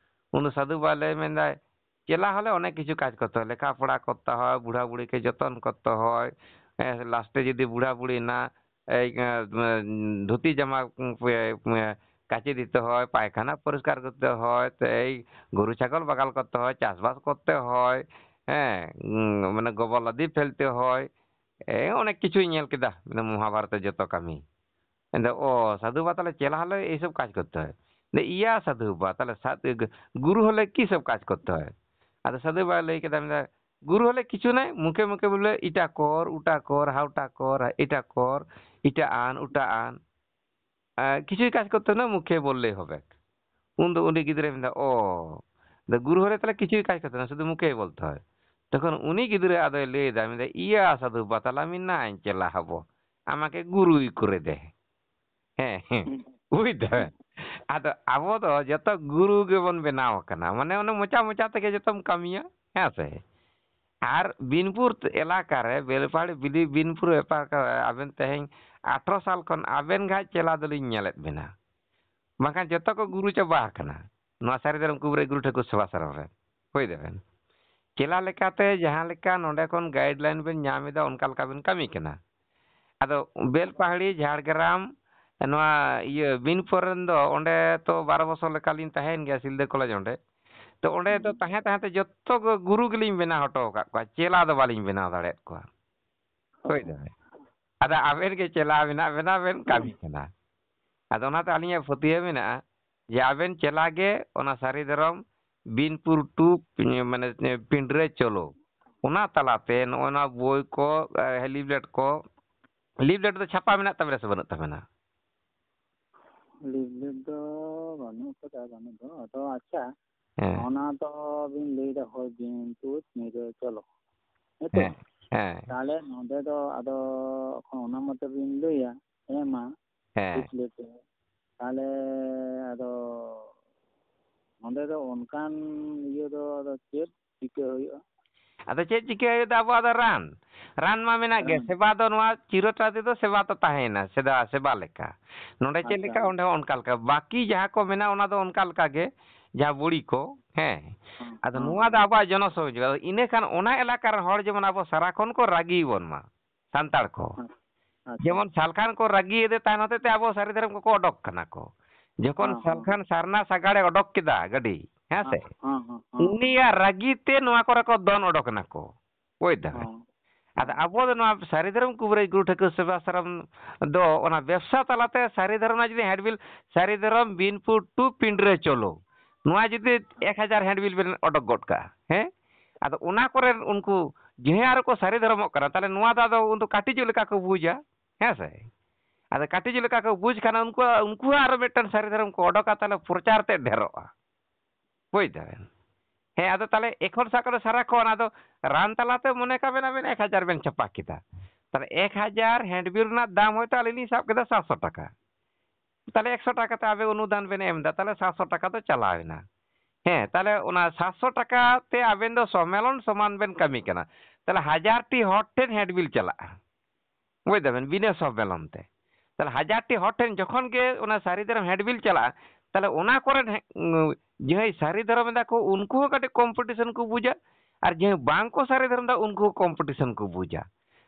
ᱩᱱ ᱫᱚ ᱥᱟᱹᱫᱷᱩ ᱵᱟᱵᱟ ᱞᱟᱹᱭ ᱢᱮᱱᱫᱟᱭ, ᱪᱮᱞᱟ ᱦᱚᱞᱮ ᱚᱱᱮᱠ ᱠᱤᱪᱷᱩ ᱠᱟᱡᱽ ᱠᱚᱨᱛᱮ ᱦᱚᱭ, ᱞᱮᱠᱷᱟ ᱯᱚᱲᱟ ᱠᱚᱨᱛᱮ ᱦᱚᱭ, ᱵᱩᱲᱦᱟ ᱵᱩᱲᱦᱤ ᱠᱮ ᱡᱚᱛᱚᱱ ᱠᱚᱨᱛᱮ ᱦᱚᱭ, ᱮ, ᱞᱟᱥᱴᱮ ᱡᱩᱫᱤ ᱵᱩᱲᱦᱟ ᱵᱩᱲᱦᱤ ᱱᱟ, ᱮᱭ, ᱮ, ᱫᱷᱩᱛᱤ ᱡᱟᱢᱟ, ᱩᱸ, ᱯᱮ, ᱮ, ᱠᱟᱪᱮ ᱫᱤᱛᱮ ᱦᱚᱭ, ᱯᱟᱭᱠᱷᱟᱱᱟ ᱯᱚᱨᱤᱥᱠᱟᱨ ᱠᱚᱨᱛᱮ ᱦᱚᱭ, ᱛᱮ ᱮᱭ ᱜᱚᱨᱩ ᱪᱷᱟᱜᱚᱞ ᱵᱟᱜᱟᱞ ᱠᱚᱨᱛᱮ ᱦᱚᱭ, ᱪᱟᱥᱵᱟᱥ ᱠᱚᱨᱛᱮ ᱦᱚᱭ, ᱦᱮᱸ, ᱩᱸ, ᱢᱟᱱᱮ ᱜᱚᱵᱚᱞ ᱞᱟᱫᱤ ᱯᱷᱮᱞᱛᱮ ᱦᱚᱭ, ᱮ, ᱚᱱᱮᱠ ᱠᱤᱪᱷᱩᱭ ᱧᱮᱞ ᱠᱮᱫᱟ, ᱢᱟᱱᱮ ᱢᱚᱦᱟᱵᱷᱟᱨᱚᱛ ᱨᱮ ᱡᱚᱛᱚ ᱠᱟᱹᱢᱤ᱾ ᱢᱮᱱᱫᱟ, "ᱚ, ᱥᱟᱹᱫᱷᱩ ᱵᱟ ᱛᱟᱦᱞᱮ ᱪᱮᱞᱟ ᱦᱚᱞᱮ ᱮᱭ ᱥᱚᱵ ᱠᱟᱡᱽ ᱠᱚᱨᱛᱮ ᱦᱚᱭ?" ᱢᱮᱱᱫᱟ, "ᱤᱭᱟ ᱥᱟᱹᱫᱷᱩ ᱵᱟ, ᱛᱟᱦᱞᱮ ᱥᱟ-, ᱜᱩᱨᱩ ᱦᱚᱞᱮ ᱠᱤ ᱥᱚᱵ ᱠᱟᱡᱽ ᱠᱚᱨᱛᱮ ᱦᱚᱭ?" ᱟᱫᱚ ᱥᱟᱹᱫᱷᱩ ᱵᱟᱭ ᱞᱟᱹᱭ ᱠᱮᱫᱟ, ᱢᱮᱱᱫᱟ, "ᱜᱩᱨᱩ ᱦᱚᱞᱮ ᱠᱤᱪᱷᱩ ᱱᱟᱭ, ᱢᱩᱠᱷᱮ ᱢᱩᱠᱷᱮ ᱵᱚᱞᱮ ᱤᱴᱟ ᱠᱚᱨ, ᱩᱴᱟ ᱠᱚᱨ, ᱤᱴᱟ ᱠᱚᱨ, ᱤᱴᱟ ᱟᱱ, ᱩᱴᱟ ᱟᱱ, ᱮ, ᱠᱤᱪᱷᱩᱭ ᱠᱟᱡᱽ ᱠᱚᱨᱛᱮ ᱦᱚᱭ, ᱢᱩᱠᱷᱮ ᱵᱚᱞᱞᱮ ᱦᱚᱵᱮᱠ᱾" ᱩᱱ ᱫᱚ ᱩᱱᱤ ᱜᱤᱫᱽᱨᱟᱹᱭ ᱢᱮᱱᱫᱟ, "ᱚ, ᱫᱟ ᱜᱩᱨᱩ ᱦᱚᱞᱮ ᱛᱟᱦᱞᱮ ᱠᱤᱪᱷᱩᱭ ᱠᱟᱡᱽ ᱠᱚᱨᱛᱮ ᱦᱚᱭ, ᱥᱩᱫᱷᱩ ᱢᱩᱠᱷᱮ ᱵᱚᱞᱛᱮ ᱦᱚᱭ᱾" ᱛᱚᱠᱷᱚᱱ ᱩᱱᱤ ᱜᱤᱫᱽᱨᱟᱹ ᱟᱫᱚᱭ ᱞᱟᱹᱭᱫᱟ, ᱢᱮᱱᱫᱟ, "ᱤᱭᱟ ᱥᱟᱹᱫᱷᱩ ᱵᱟ, ᱛᱟᱦᱞᱮ ᱟᱢᱤ ᱱᱟᱭ ᱪᱮᱞᱟ ᱦᱚᱵᱚ, ᱟᱢᱟᱠᱮ ᱜᱩᱨᱩᱭ ᱠᱚᱨᱮ ᱫᱮ᱾" ᱦᱮᱸ, ᱦᱮᱸ᱾ ᱵᱩᱡᱽ ᱫᱟᱵᱮᱱ? ᱟᱫᱚ ᱟᱵᱚ ᱫᱚ ᱡᱚᱛᱚ ᱜᱩᱨᱩ ᱜᱮᱵᱚᱱ ᱵᱮᱱᱟᱣ ᱟᱠᱟᱱᱟ, ᱢᱟᱱᱮ ᱚᱱᱮ ᱢᱚᱪᱟ ᱢᱚᱪᱟ ᱛᱮᱜᱮ ᱡᱚᱛᱚᱢ ᱠᱟᱹᱢᱤᱭᱟ, ᱦᱮᱸ ᱥᱮ? ᱟᱨ ᱵᱤᱱᱯᱩᱨ ᱮᱞᱟᱠᱟ ᱨᱮ, ᱵᱮᱞᱯᱟᱦᱟᱲᱤ ᱵᱤᱞᱤ ᱵᱤᱱᱯᱩᱨ ᱮᱞᱟᱠᱟ ᱨᱮ ᱟᱵᱮᱱ ᱛᱮᱦᱮᱧ ᱟᱴᱷᱨᱚ ᱥᱟᱞ ᱠᱷᱚᱱ ᱟᱵᱮᱱ ᱜᱮ ᱦᱟᱸᱜ ᱪᱮᱞᱟ ᱫᱚᱞᱤᱧ ᱧᱮᱞᱮᱫ ᱵᱮᱱᱟ᱾ ᱵᱟᱝᱠᱷᱟᱱ ᱡᱚᱛᱚ ᱠᱚ ᱜᱩᱨᱩ ᱪᱟᱵᱟ ᱟᱠᱟᱱᱟ᱾ ᱱᱚᱣᱟ ᱥᱟᱹᱨᱤ ᱫᱷᱚᱨᱚᱢ ᱠᱩᱵᱨᱟᱹ ᱜᱩᱨᱩ ᱴᱷᱟᱹᱠᱩᱨ ᱥᱮᱵᱟ ᱥᱟᱨᱚᱢ ᱨᱮ᱾ ᱦᱩᱭ ᱫᱟᱵᱮᱱ᱾ ᱪᱮᱞᱟ ᱞᱮᱠᱟᱛᱮ ᱡᱟᱦᱟᱸ ᱞᱮᱠᱟ ᱱᱚᱰᱮ ᱠᱷᱚᱱ ᱜᱟᱭᱤᱰ ᱞᱟᱭᱤᱱ ᱵᱮᱱ ᱧᱟᱢ ᱮᱫᱟ, ᱚᱱᱠᱟ ᱞᱮᱠᱟ ᱵᱮᱱ ᱠᱟᱹᱢᱤ ᱠᱟᱱᱟ᱾ ᱟᱫᱚ ᱵᱮᱞᱯᱟᱦᱟᱲᱤ, ᱡᱷᱟᱲᱜᱨᱟᱢ, ᱱᱚᱣᱟ ᱤᱭᱟᱹ ᱵᱤᱱᱯᱩᱨ ᱨᱮᱱ ᱫᱚ ᱚᱸᱰᱮ ᱛᱚ ᱵᱟᱨᱚ ᱵᱚᱪᱷᱚᱨ ᱞᱮᱠᱟᱞᱤᱧ ᱛᱟᱦᱮᱸᱭᱮᱱ ᱜᱮᱭᱟ ᱥᱤᱞᱫᱟᱹ ᱠᱚᱞᱮᱡᱽ ᱚᱸᱰᱮ᱾ ᱛᱚ ᱚᱸᱰᱮ ᱫᱚ ᱦᱩᱸ᱾ ᱛᱟᱦᱮᱸ ᱛᱟᱦᱮᱸ ᱛᱮ ᱡᱚᱛᱚ ᱜᱮ ᱜᱩᱨᱩ ᱜᱮᱞᱤᱧ ᱵᱮᱱᱟᱣ ᱦᱚᱴᱚ ᱟᱠᱟᱫ ᱠᱚᱣᱟ, ᱪᱮᱞᱟ ᱫᱚ ᱵᱟᱹᱞᱤᱧ ᱵᱮᱱᱟᱣ ᱫᱟᱲᱮᱭᱟᱫ ᱠᱚᱣᱟ᱾ ᱦᱳᱭ ᱫᱟᱲᱮ᱾ ᱟᱫᱚ ᱟᱵᱮᱱ ᱜᱮ ᱪᱮᱞᱟ ᱢᱮᱱᱟᱜ ᱵᱮᱱᱟ, ᱵᱮᱱ ᱠᱟᱹᱢᱤ ᱠᱟᱱᱟ᱾ ᱟᱫᱚ ᱚᱱᱟᱛᱮ ᱟᱹᱞᱤᱧᱟᱜ ᱯᱟᱹᱛᱭᱟᱹᱣ ᱢᱮᱱᱟᱜᱼᱟ ᱡᱮ ᱟᱵᱮᱱ ᱪᱮᱞᱟ ᱜᱮ ᱚᱱᱟ ᱥᱟᱹᱨᱤ ᱫᱷᱚᱨᱚᱢ ᱵᱤᱱᱯᱩᱨ ᱴᱩ ᱯᱤ-, ᱢᱟᱱᱮ ᱯᱤᱸᱰᱨᱟᱹ ᱪᱚᱞᱚ᱾ ᱚᱱᱟ ᱛᱟᱞᱟᱛᱮ ᱱᱚᱜᱼᱚ ᱱᱚᱣᱟ ᱵᱳᱭ ᱠᱚ, ᱮ, ᱞᱤᱯᱞᱮᱴ ᱠᱚ, ᱞᱤᱯᱞᱮᱴ ᱫᱚ ᱪᱷᱟᱯᱟ ᱢᱮᱱᱟᱜ ᱛᱟᱵᱮᱱᱟ ᱥᱮ ᱵᱟᱹᱱᱩᱜ ᱛᱟᱵᱮᱱᱟ? ᱞᱤᱯᱞᱮᱴ ᱫᱚ ᱵᱟᱹᱱᱩᱜ ᱠᱟᱫᱟ, ᱵᱟᱹᱱᱩᱜ ᱫᱚ᱾ ᱟᱫᱚ ᱟᱪᱪᱷᱟ, ᱦᱮᱸ᱾ ᱚᱱᱟ ᱫᱚ ᱵᱤᱱ ᱞᱟᱹᱭᱫᱟ, ᱦᱳᱭ, ᱵᱤᱱᱯᱩᱨ ᱯᱤᱸᱰᱨᱟᱹ ᱪᱚᱞᱚ᱾ ᱦᱮᱸᱛᱚ? ᱦᱮᱸ, ᱦᱮᱸ᱾ ᱛᱟᱦᱞᱮ ᱱᱚᱰᱮ ᱫᱚ ᱟᱫᱚ ᱚᱱᱟ ᱢᱟᱛᱚ ᱵᱤᱱ ᱞᱟᱹᱭᱟ, ᱦᱮᱸ ᱢᱟ, ᱦᱮᱸ᱾ ᱞᱤᱯᱞᱮᱴ ᱨᱮ᱾ ᱛᱟᱦᱞᱮ ᱟᱫᱚ ᱱᱚᱰᱮ ᱫᱚ ᱚᱱᱠᱟᱱ ᱤᱭᱟᱹ ᱫᱚ ᱟᱫᱚ ᱪᱮᱫ ᱪᱤᱠᱟᱹ ᱦᱩᱭᱩᱜᱼᱟ? ᱟᱫᱚ ᱪᱮᱫ ᱪᱤᱠᱟᱹ ᱦᱩᱭᱩᱜᱼᱟ? ᱟᱵᱚᱣᱟᱜ ᱫᱚ ᱨᱟᱱ᱾ ᱨᱟᱱ ᱢᱟ ᱢᱮᱱᱟᱜ ᱜᱮ᱾ ᱦᱮᱸ᱾ ᱥᱮᱵᱟ ᱫᱚ ᱱᱚᱣᱟ ᱪᱤᱨᱚᱴᱟ ᱛᱮᱫᱚ ᱥᱮᱵᱟ ᱫᱚ ᱛᱟᱦᱮᱸᱭᱮᱱᱟ, ᱥᱮᱫᱟ-, ᱥᱮᱵᱟ ᱞᱮᱠᱟ᱾ ᱱᱚᱰᱮ ᱪᱮᱫ ᱟᱪᱪᱷᱟ᱾ ᱞᱮᱠᱟ, ᱚᱸᱰᱮ ᱦᱚᱸ ᱚᱱᱠᱟ ᱞᱮᱠᱟ᱾ ᱵᱟᱹᱠᱤ ᱡᱟᱦᱟᱸ ᱠᱚ ᱢᱮᱱᱟᱜᱼᱟ, ᱚᱱᱟ ᱫᱚ ᱚᱱᱠᱟ ᱞᱮᱠᱟ ᱜᱮ, ᱡᱟᱦᱟᱸ ᱵᱩᱲᱤ ᱠᱚ, ᱦᱮᱸ᱾ ᱦᱮᱸ, ᱟᱫᱚ ᱦᱮᱸ, ᱱᱚᱣᱟ ᱫᱚ ᱦᱮᱸ᱾ ᱟᱵᱚᱣᱟᱜ ᱡᱚᱱᱚᱥᱚᱝᱡᱳᱜᱽ᱾ ᱟᱫᱚ ᱤᱱᱟᱹ ᱠᱷᱟᱱ ᱚᱱᱟ ᱮᱞᱟᱠᱟ ᱨᱮᱱ ᱦᱚᱲ ᱡᱮᱢᱚᱱ ᱟᱵᱚ ᱥᱟᱨᱟ ᱠᱷᱚᱱ ᱠᱚ ᱨᱟᱹᱜᱤ ᱵᱚᱱ ᱢᱟ, ᱥᱟᱱᱛᱟᱲ ᱠᱚ᱾ ᱦᱮᱸ, ᱟᱪᱪᱷᱟ᱾ ᱡᱮᱢᱚᱱ ᱥᱟᱞᱠᱷᱟᱱ ᱠᱚ ᱨᱟᱹᱜᱤᱭᱮᱫᱮ ᱛᱟᱦᱮᱱ ᱦᱚᱛᱮᱡ ᱛᱮ ᱟᱵᱚ ᱥᱟᱹᱨᱤ ᱫᱷᱚᱨᱚᱢ ᱠᱚᱠᱚ ᱚᱰᱚᱠ ᱠᱟᱱᱟ ᱠᱚ᱾ ᱡᱚᱠᱷᱚᱱ ᱦᱮᱸ, ᱦᱮᱸ᱾ ᱥᱟᱞᱠᱷᱟᱱ ᱥᱟᱨᱱᱟ ᱥᱟᱜᱟᱲᱮ ᱚᱰᱚᱠ ᱠᱮᱫᱟ ᱜᱟᱹᱰᱤ, ᱦᱮᱸ ᱥᱮ? ᱦᱮᱸ, ᱦᱮᱸ, ᱦᱮᱸ, ᱦᱮᱸ᱾ ᱩᱱᱤᱭᱟᱜ ᱨᱟᱹᱜᱤ ᱛᱮ ᱱᱚᱣᱟ ᱠᱚᱨᱮ ᱠᱚ ᱫᱚᱱ ᱚᱰᱚᱠ ᱮᱱᱟ ᱠᱚ᱾ ᱵᱩᱡᱽ ᱫᱟᱵᱮᱱ? ᱦᱮᱸ, ᱟᱫᱚ ᱦᱮᱸ᱾ ᱟᱵᱚ ᱫᱚ ᱱᱚᱣᱟ ᱥᱟᱹᱨᱤ ᱫᱷᱚᱨᱚᱢ ᱠᱩᱵᱨᱟᱹᱭ ᱜᱩᱨᱩ ᱴᱷᱟᱹᱠᱩᱨ ᱥᱮᱵᱟᱥᱨᱚᱢ ᱫᱚ ᱚᱱᱟ ᱵᱮᱵᱽᱥᱟ ᱛᱟᱞᱟᱛᱮ ᱥᱟᱹᱨᱤ ᱫᱷᱚᱨᱚᱢ ᱨᱮᱱᱟᱜ ᱡᱩᱫᱤ ᱦᱮᱱᱰᱵᱤᱞ, ᱥᱟᱹᱨᱤ ᱫᱷᱚᱨᱚᱢ ᱵᱤᱱᱯᱩᱨ ᱴᱩ ᱯᱤᱸᱰᱨᱟᱹ ᱪᱚᱞᱚ, ᱱᱚᱣᱟ ᱡᱩᱫᱤ ᱮᱠ ᱦᱟᱡᱟᱨ ᱦᱮᱱᱰᱵᱤᱞ ᱵᱮᱱ ᱚᱰᱚᱠ ᱜᱚᱫ ᱠᱟᱜᱼᱟ, ᱦᱮᱸ? ᱟᱫᱚ ᱚᱱᱟ ᱠᱚᱨᱮ ᱩᱱᱠᱩ ᱡᱟᱦᱟᱸᱭ ᱟᱨᱚ ᱠᱚ ᱥᱟᱹᱨᱤ ᱫᱷᱚᱨᱚᱢᱚᱜ ᱠᱟᱱᱟ, ᱛᱟᱦᱞᱮ ᱱᱚᱣᱟ ᱫᱚ ᱟᱫᱚ ᱩᱱᱠᱩ ᱠᱟᱹᱴᱤᱡᱚᱜ ᱞᱮᱠᱟ ᱠᱚ ᱵᱩᱡᱟ, ᱦᱮᱸ ᱥᱮ? ᱟᱫᱚ ᱠᱟᱹᱴᱤᱡᱚᱜ ᱞᱮᱠᱟ ᱠᱚ ᱵᱩᱡᱽ ᱠᱷᱟᱱ ᱩᱱᱠᱩᱣᱟᱜ, ᱩᱱᱠᱩᱣᱟᱜ ᱟᱨᱚ ᱢᱤᱫᱴᱟᱝ ᱥᱟᱹᱨᱤ ᱫᱷᱚᱨᱚᱢ ᱠᱚ ᱚᱰᱚᱠᱟ, ᱛᱟᱦᱞᱮ ᱯᱨᱚᱪᱟᱨ ᱛᱮᱫ ᱰᱷᱮᱨᱚᱜᱼᱟ᱾ ᱵᱩᱡᱽ ᱫᱟᱵᱮᱱ? ᱦᱮᱸ, ᱟᱫᱚ ᱛᱟᱦᱞᱮ ᱮᱠᱷᱚᱱ ᱥᱟᱵ ᱠᱟᱜ ᱵᱮᱱ ᱥᱟᱨᱟᱠᱷᱚᱱ ᱟᱫᱚ ᱨᱟᱱ ᱛᱟᱞᱟᱛᱮ ᱢᱚᱱᱮ ᱠᱟᱜ ᱵᱮᱱ ᱟᱵᱮᱱ ᱮᱠ ᱦᱟᱡᱟᱨ ᱵᱮᱱ ᱪᱷᱟᱯᱟ ᱠᱮᱫᱟ᱾ ᱛᱟᱦᱞᱮ ᱮᱠ ᱦᱟᱡᱟᱨ ᱦᱮᱱᱰᱵᱤᱞ ᱨᱮᱱᱟᱜ ᱫᱟᱢ ᱦᱚᱭᱛᱳ ᱟᱹᱞᱤᱧ ᱞᱤᱧ ᱥᱟᱵ ᱠᱮᱫᱟ ᱥᱟᱛᱥᱚ ᱴᱟᱠᱟ᱾ ᱛᱟᱦᱞᱮ ᱮᱠᱥᱚ ᱴᱟᱠᱟ ᱛᱮ ᱟᱵᱮᱱ ᱚᱱᱩᱫᱟᱱ ᱵᱮᱱ ᱮᱢ ᱮᱫᱟ, ᱛᱟᱦᱞᱮ ᱥᱟᱛᱥᱚ ᱴᱟᱠᱟ ᱫᱚ ᱪᱟᱞᱟᱣ ᱮᱱᱟ᱾ ᱦᱮᱸ, ᱛᱟᱦᱞᱮ ᱚᱱᱟ ᱥᱟᱛᱥᱚ ᱴᱟᱠᱟ ᱛᱮ ᱟᱵᱮᱱ ᱫᱚ ᱥᱚᱢᱢᱮᱞᱚᱱ ᱥᱚᱢᱟᱱ ᱵᱮᱱ ᱠᱟᱹᱢᱤ ᱠᱟᱱᱟ᱾ ᱛᱟᱦᱞᱮ ᱦᱟᱡᱟᱨ ᱴᱤ ᱦᱚᱲ ᱴᱷᱮᱱ ᱦᱮᱸᱰᱵᱤᱞ ᱪᱟᱞᱟᱜᱼᱟ, ᱵᱩᱡ ᱫᱟᱵᱮᱱ, ᱵᱤᱱᱟᱹ ᱥᱚᱢᱢᱮᱞᱚᱱ ᱛᱮ᱾ ᱛᱟᱦᱞᱮ ᱦᱟᱡᱟᱨ ᱴᱤ ᱦᱚᱲ ᱴᱷᱮᱱ ᱡᱚᱠᱷᱚᱱ ᱜᱮ ᱚᱱᱟ ᱥᱟᱹᱨᱤ ᱫᱷᱚᱨᱚᱢ ᱦᱮᱸᱰᱵᱤᱞ ᱪᱟᱞᱟᱜᱼᱟ, ᱛᱟᱦᱞᱮ ᱚᱱᱟ ᱠᱚᱨᱮ ᱦᱮ-, ᱡᱟᱦᱟᱸᱭ ᱥᱟᱹᱨᱤ ᱫᱷᱚᱨᱚᱢ ᱮᱫᱟ ᱠᱚ, ᱩᱱᱠᱩ ᱦᱚᱸ ᱠᱟᱹᱴᱤᱡ ᱠᱚᱢᱯᱤᱴᱤᱥᱚᱱ ᱠᱚ ᱵᱩᱡᱟ, ᱟᱨ ᱡᱟᱦᱟᱸᱭ ᱵᱟᱝ ᱠᱚ ᱥᱟᱹᱨᱤ ᱫᱷᱚᱨᱚᱢ ᱮᱫᱟ, ᱩᱱᱠᱩ ᱦᱚᱸ ᱠᱚᱢᱯᱤᱴᱤᱥᱚᱱ ᱠᱚ ᱵᱩᱡᱟ᱾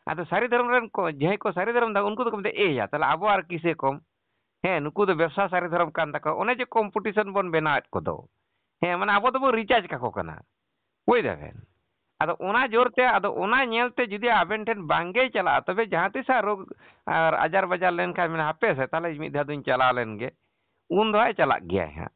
ᱟᱫᱚ ᱥᱟᱹᱨᱤ ᱫᱷᱚᱨᱚᱢ ᱨᱮᱱ ᱠᱚ, ᱡᱟᱦᱟᱸᱭ ᱠᱚ ᱥᱟᱹᱨᱤ ᱫᱷᱚᱨᱚᱢ ᱮᱫᱟ, ᱩᱱᱠᱩ ᱫᱚᱠᱚ ᱢᱮᱱᱫᱟ, "ᱮᱭᱟ, ᱛᱟᱦᱞᱮ ᱟᱵᱚ ᱟᱨ ᱠᱤᱥᱮ ᱠᱚᱢ?" ᱦᱮᱸ, ᱱᱩᱠᱩ ᱫᱚ ᱵᱮᱵᱽᱥᱟ ᱥᱟᱹᱨᱤ ᱫᱷᱚᱨᱚᱢ ᱠᱟᱱ ᱛᱟᱠᱚᱣᱟ᱾ ᱚᱱᱮ ᱡᱮ ᱠᱚᱢᱯᱤᱴᱤᱥᱚᱱ ᱵᱚᱱ ᱵᱮᱱᱟᱣᱮᱫ ᱠᱚᱫᱚ, ᱦᱮᱸ, ᱢᱟᱱᱮ ᱟᱵᱚ ᱫᱚᱵᱚᱱ ᱨᱤᱪᱟᱨᱡᱽ ᱠᱟᱠᱚ ᱠᱟᱱᱟ, ᱵᱩᱡ ᱫᱟᱵᱮᱱ? ᱟᱫᱚ ᱚᱱᱟ ᱡᱳᱨ ᱛᱮ, ᱟᱫᱚ ᱚᱱᱟ ᱧᱮᱞ ᱛᱮ ᱡᱩᱫᱤ ᱟᱵᱮᱱ ᱴᱷᱮᱱ ᱵᱟᱝ ᱜᱮᱭ ᱪᱟᱞᱟᱜᱼᱟ, ᱛᱚᱵᱮ ᱡᱟᱦᱟᱸ ᱛᱤᱥ ᱦᱟᱸᱜ ᱨᱳᱜᱽ ᱟᱨ ᱟᱡᱟᱨ ᱵᱟᱡᱟᱨ ᱞᱮᱱᱠᱷᱟᱱ ᱢᱮᱱᱟ, "ᱦᱟᱯᱮ ᱥᱮ, ᱛᱟᱦᱞᱮ ᱢᱤᱫ ᱫᱷᱟᱣ ᱫᱩᱧ ᱪᱟᱞᱟᱣ ᱞᱮᱱ ᱜᱮ", ᱩᱱ ᱫᱚ ᱦᱟᱸᱜ ᱪᱟᱞᱟᱜ ᱜᱮᱭᱟᱭ ᱦᱟᱸᱜ᱾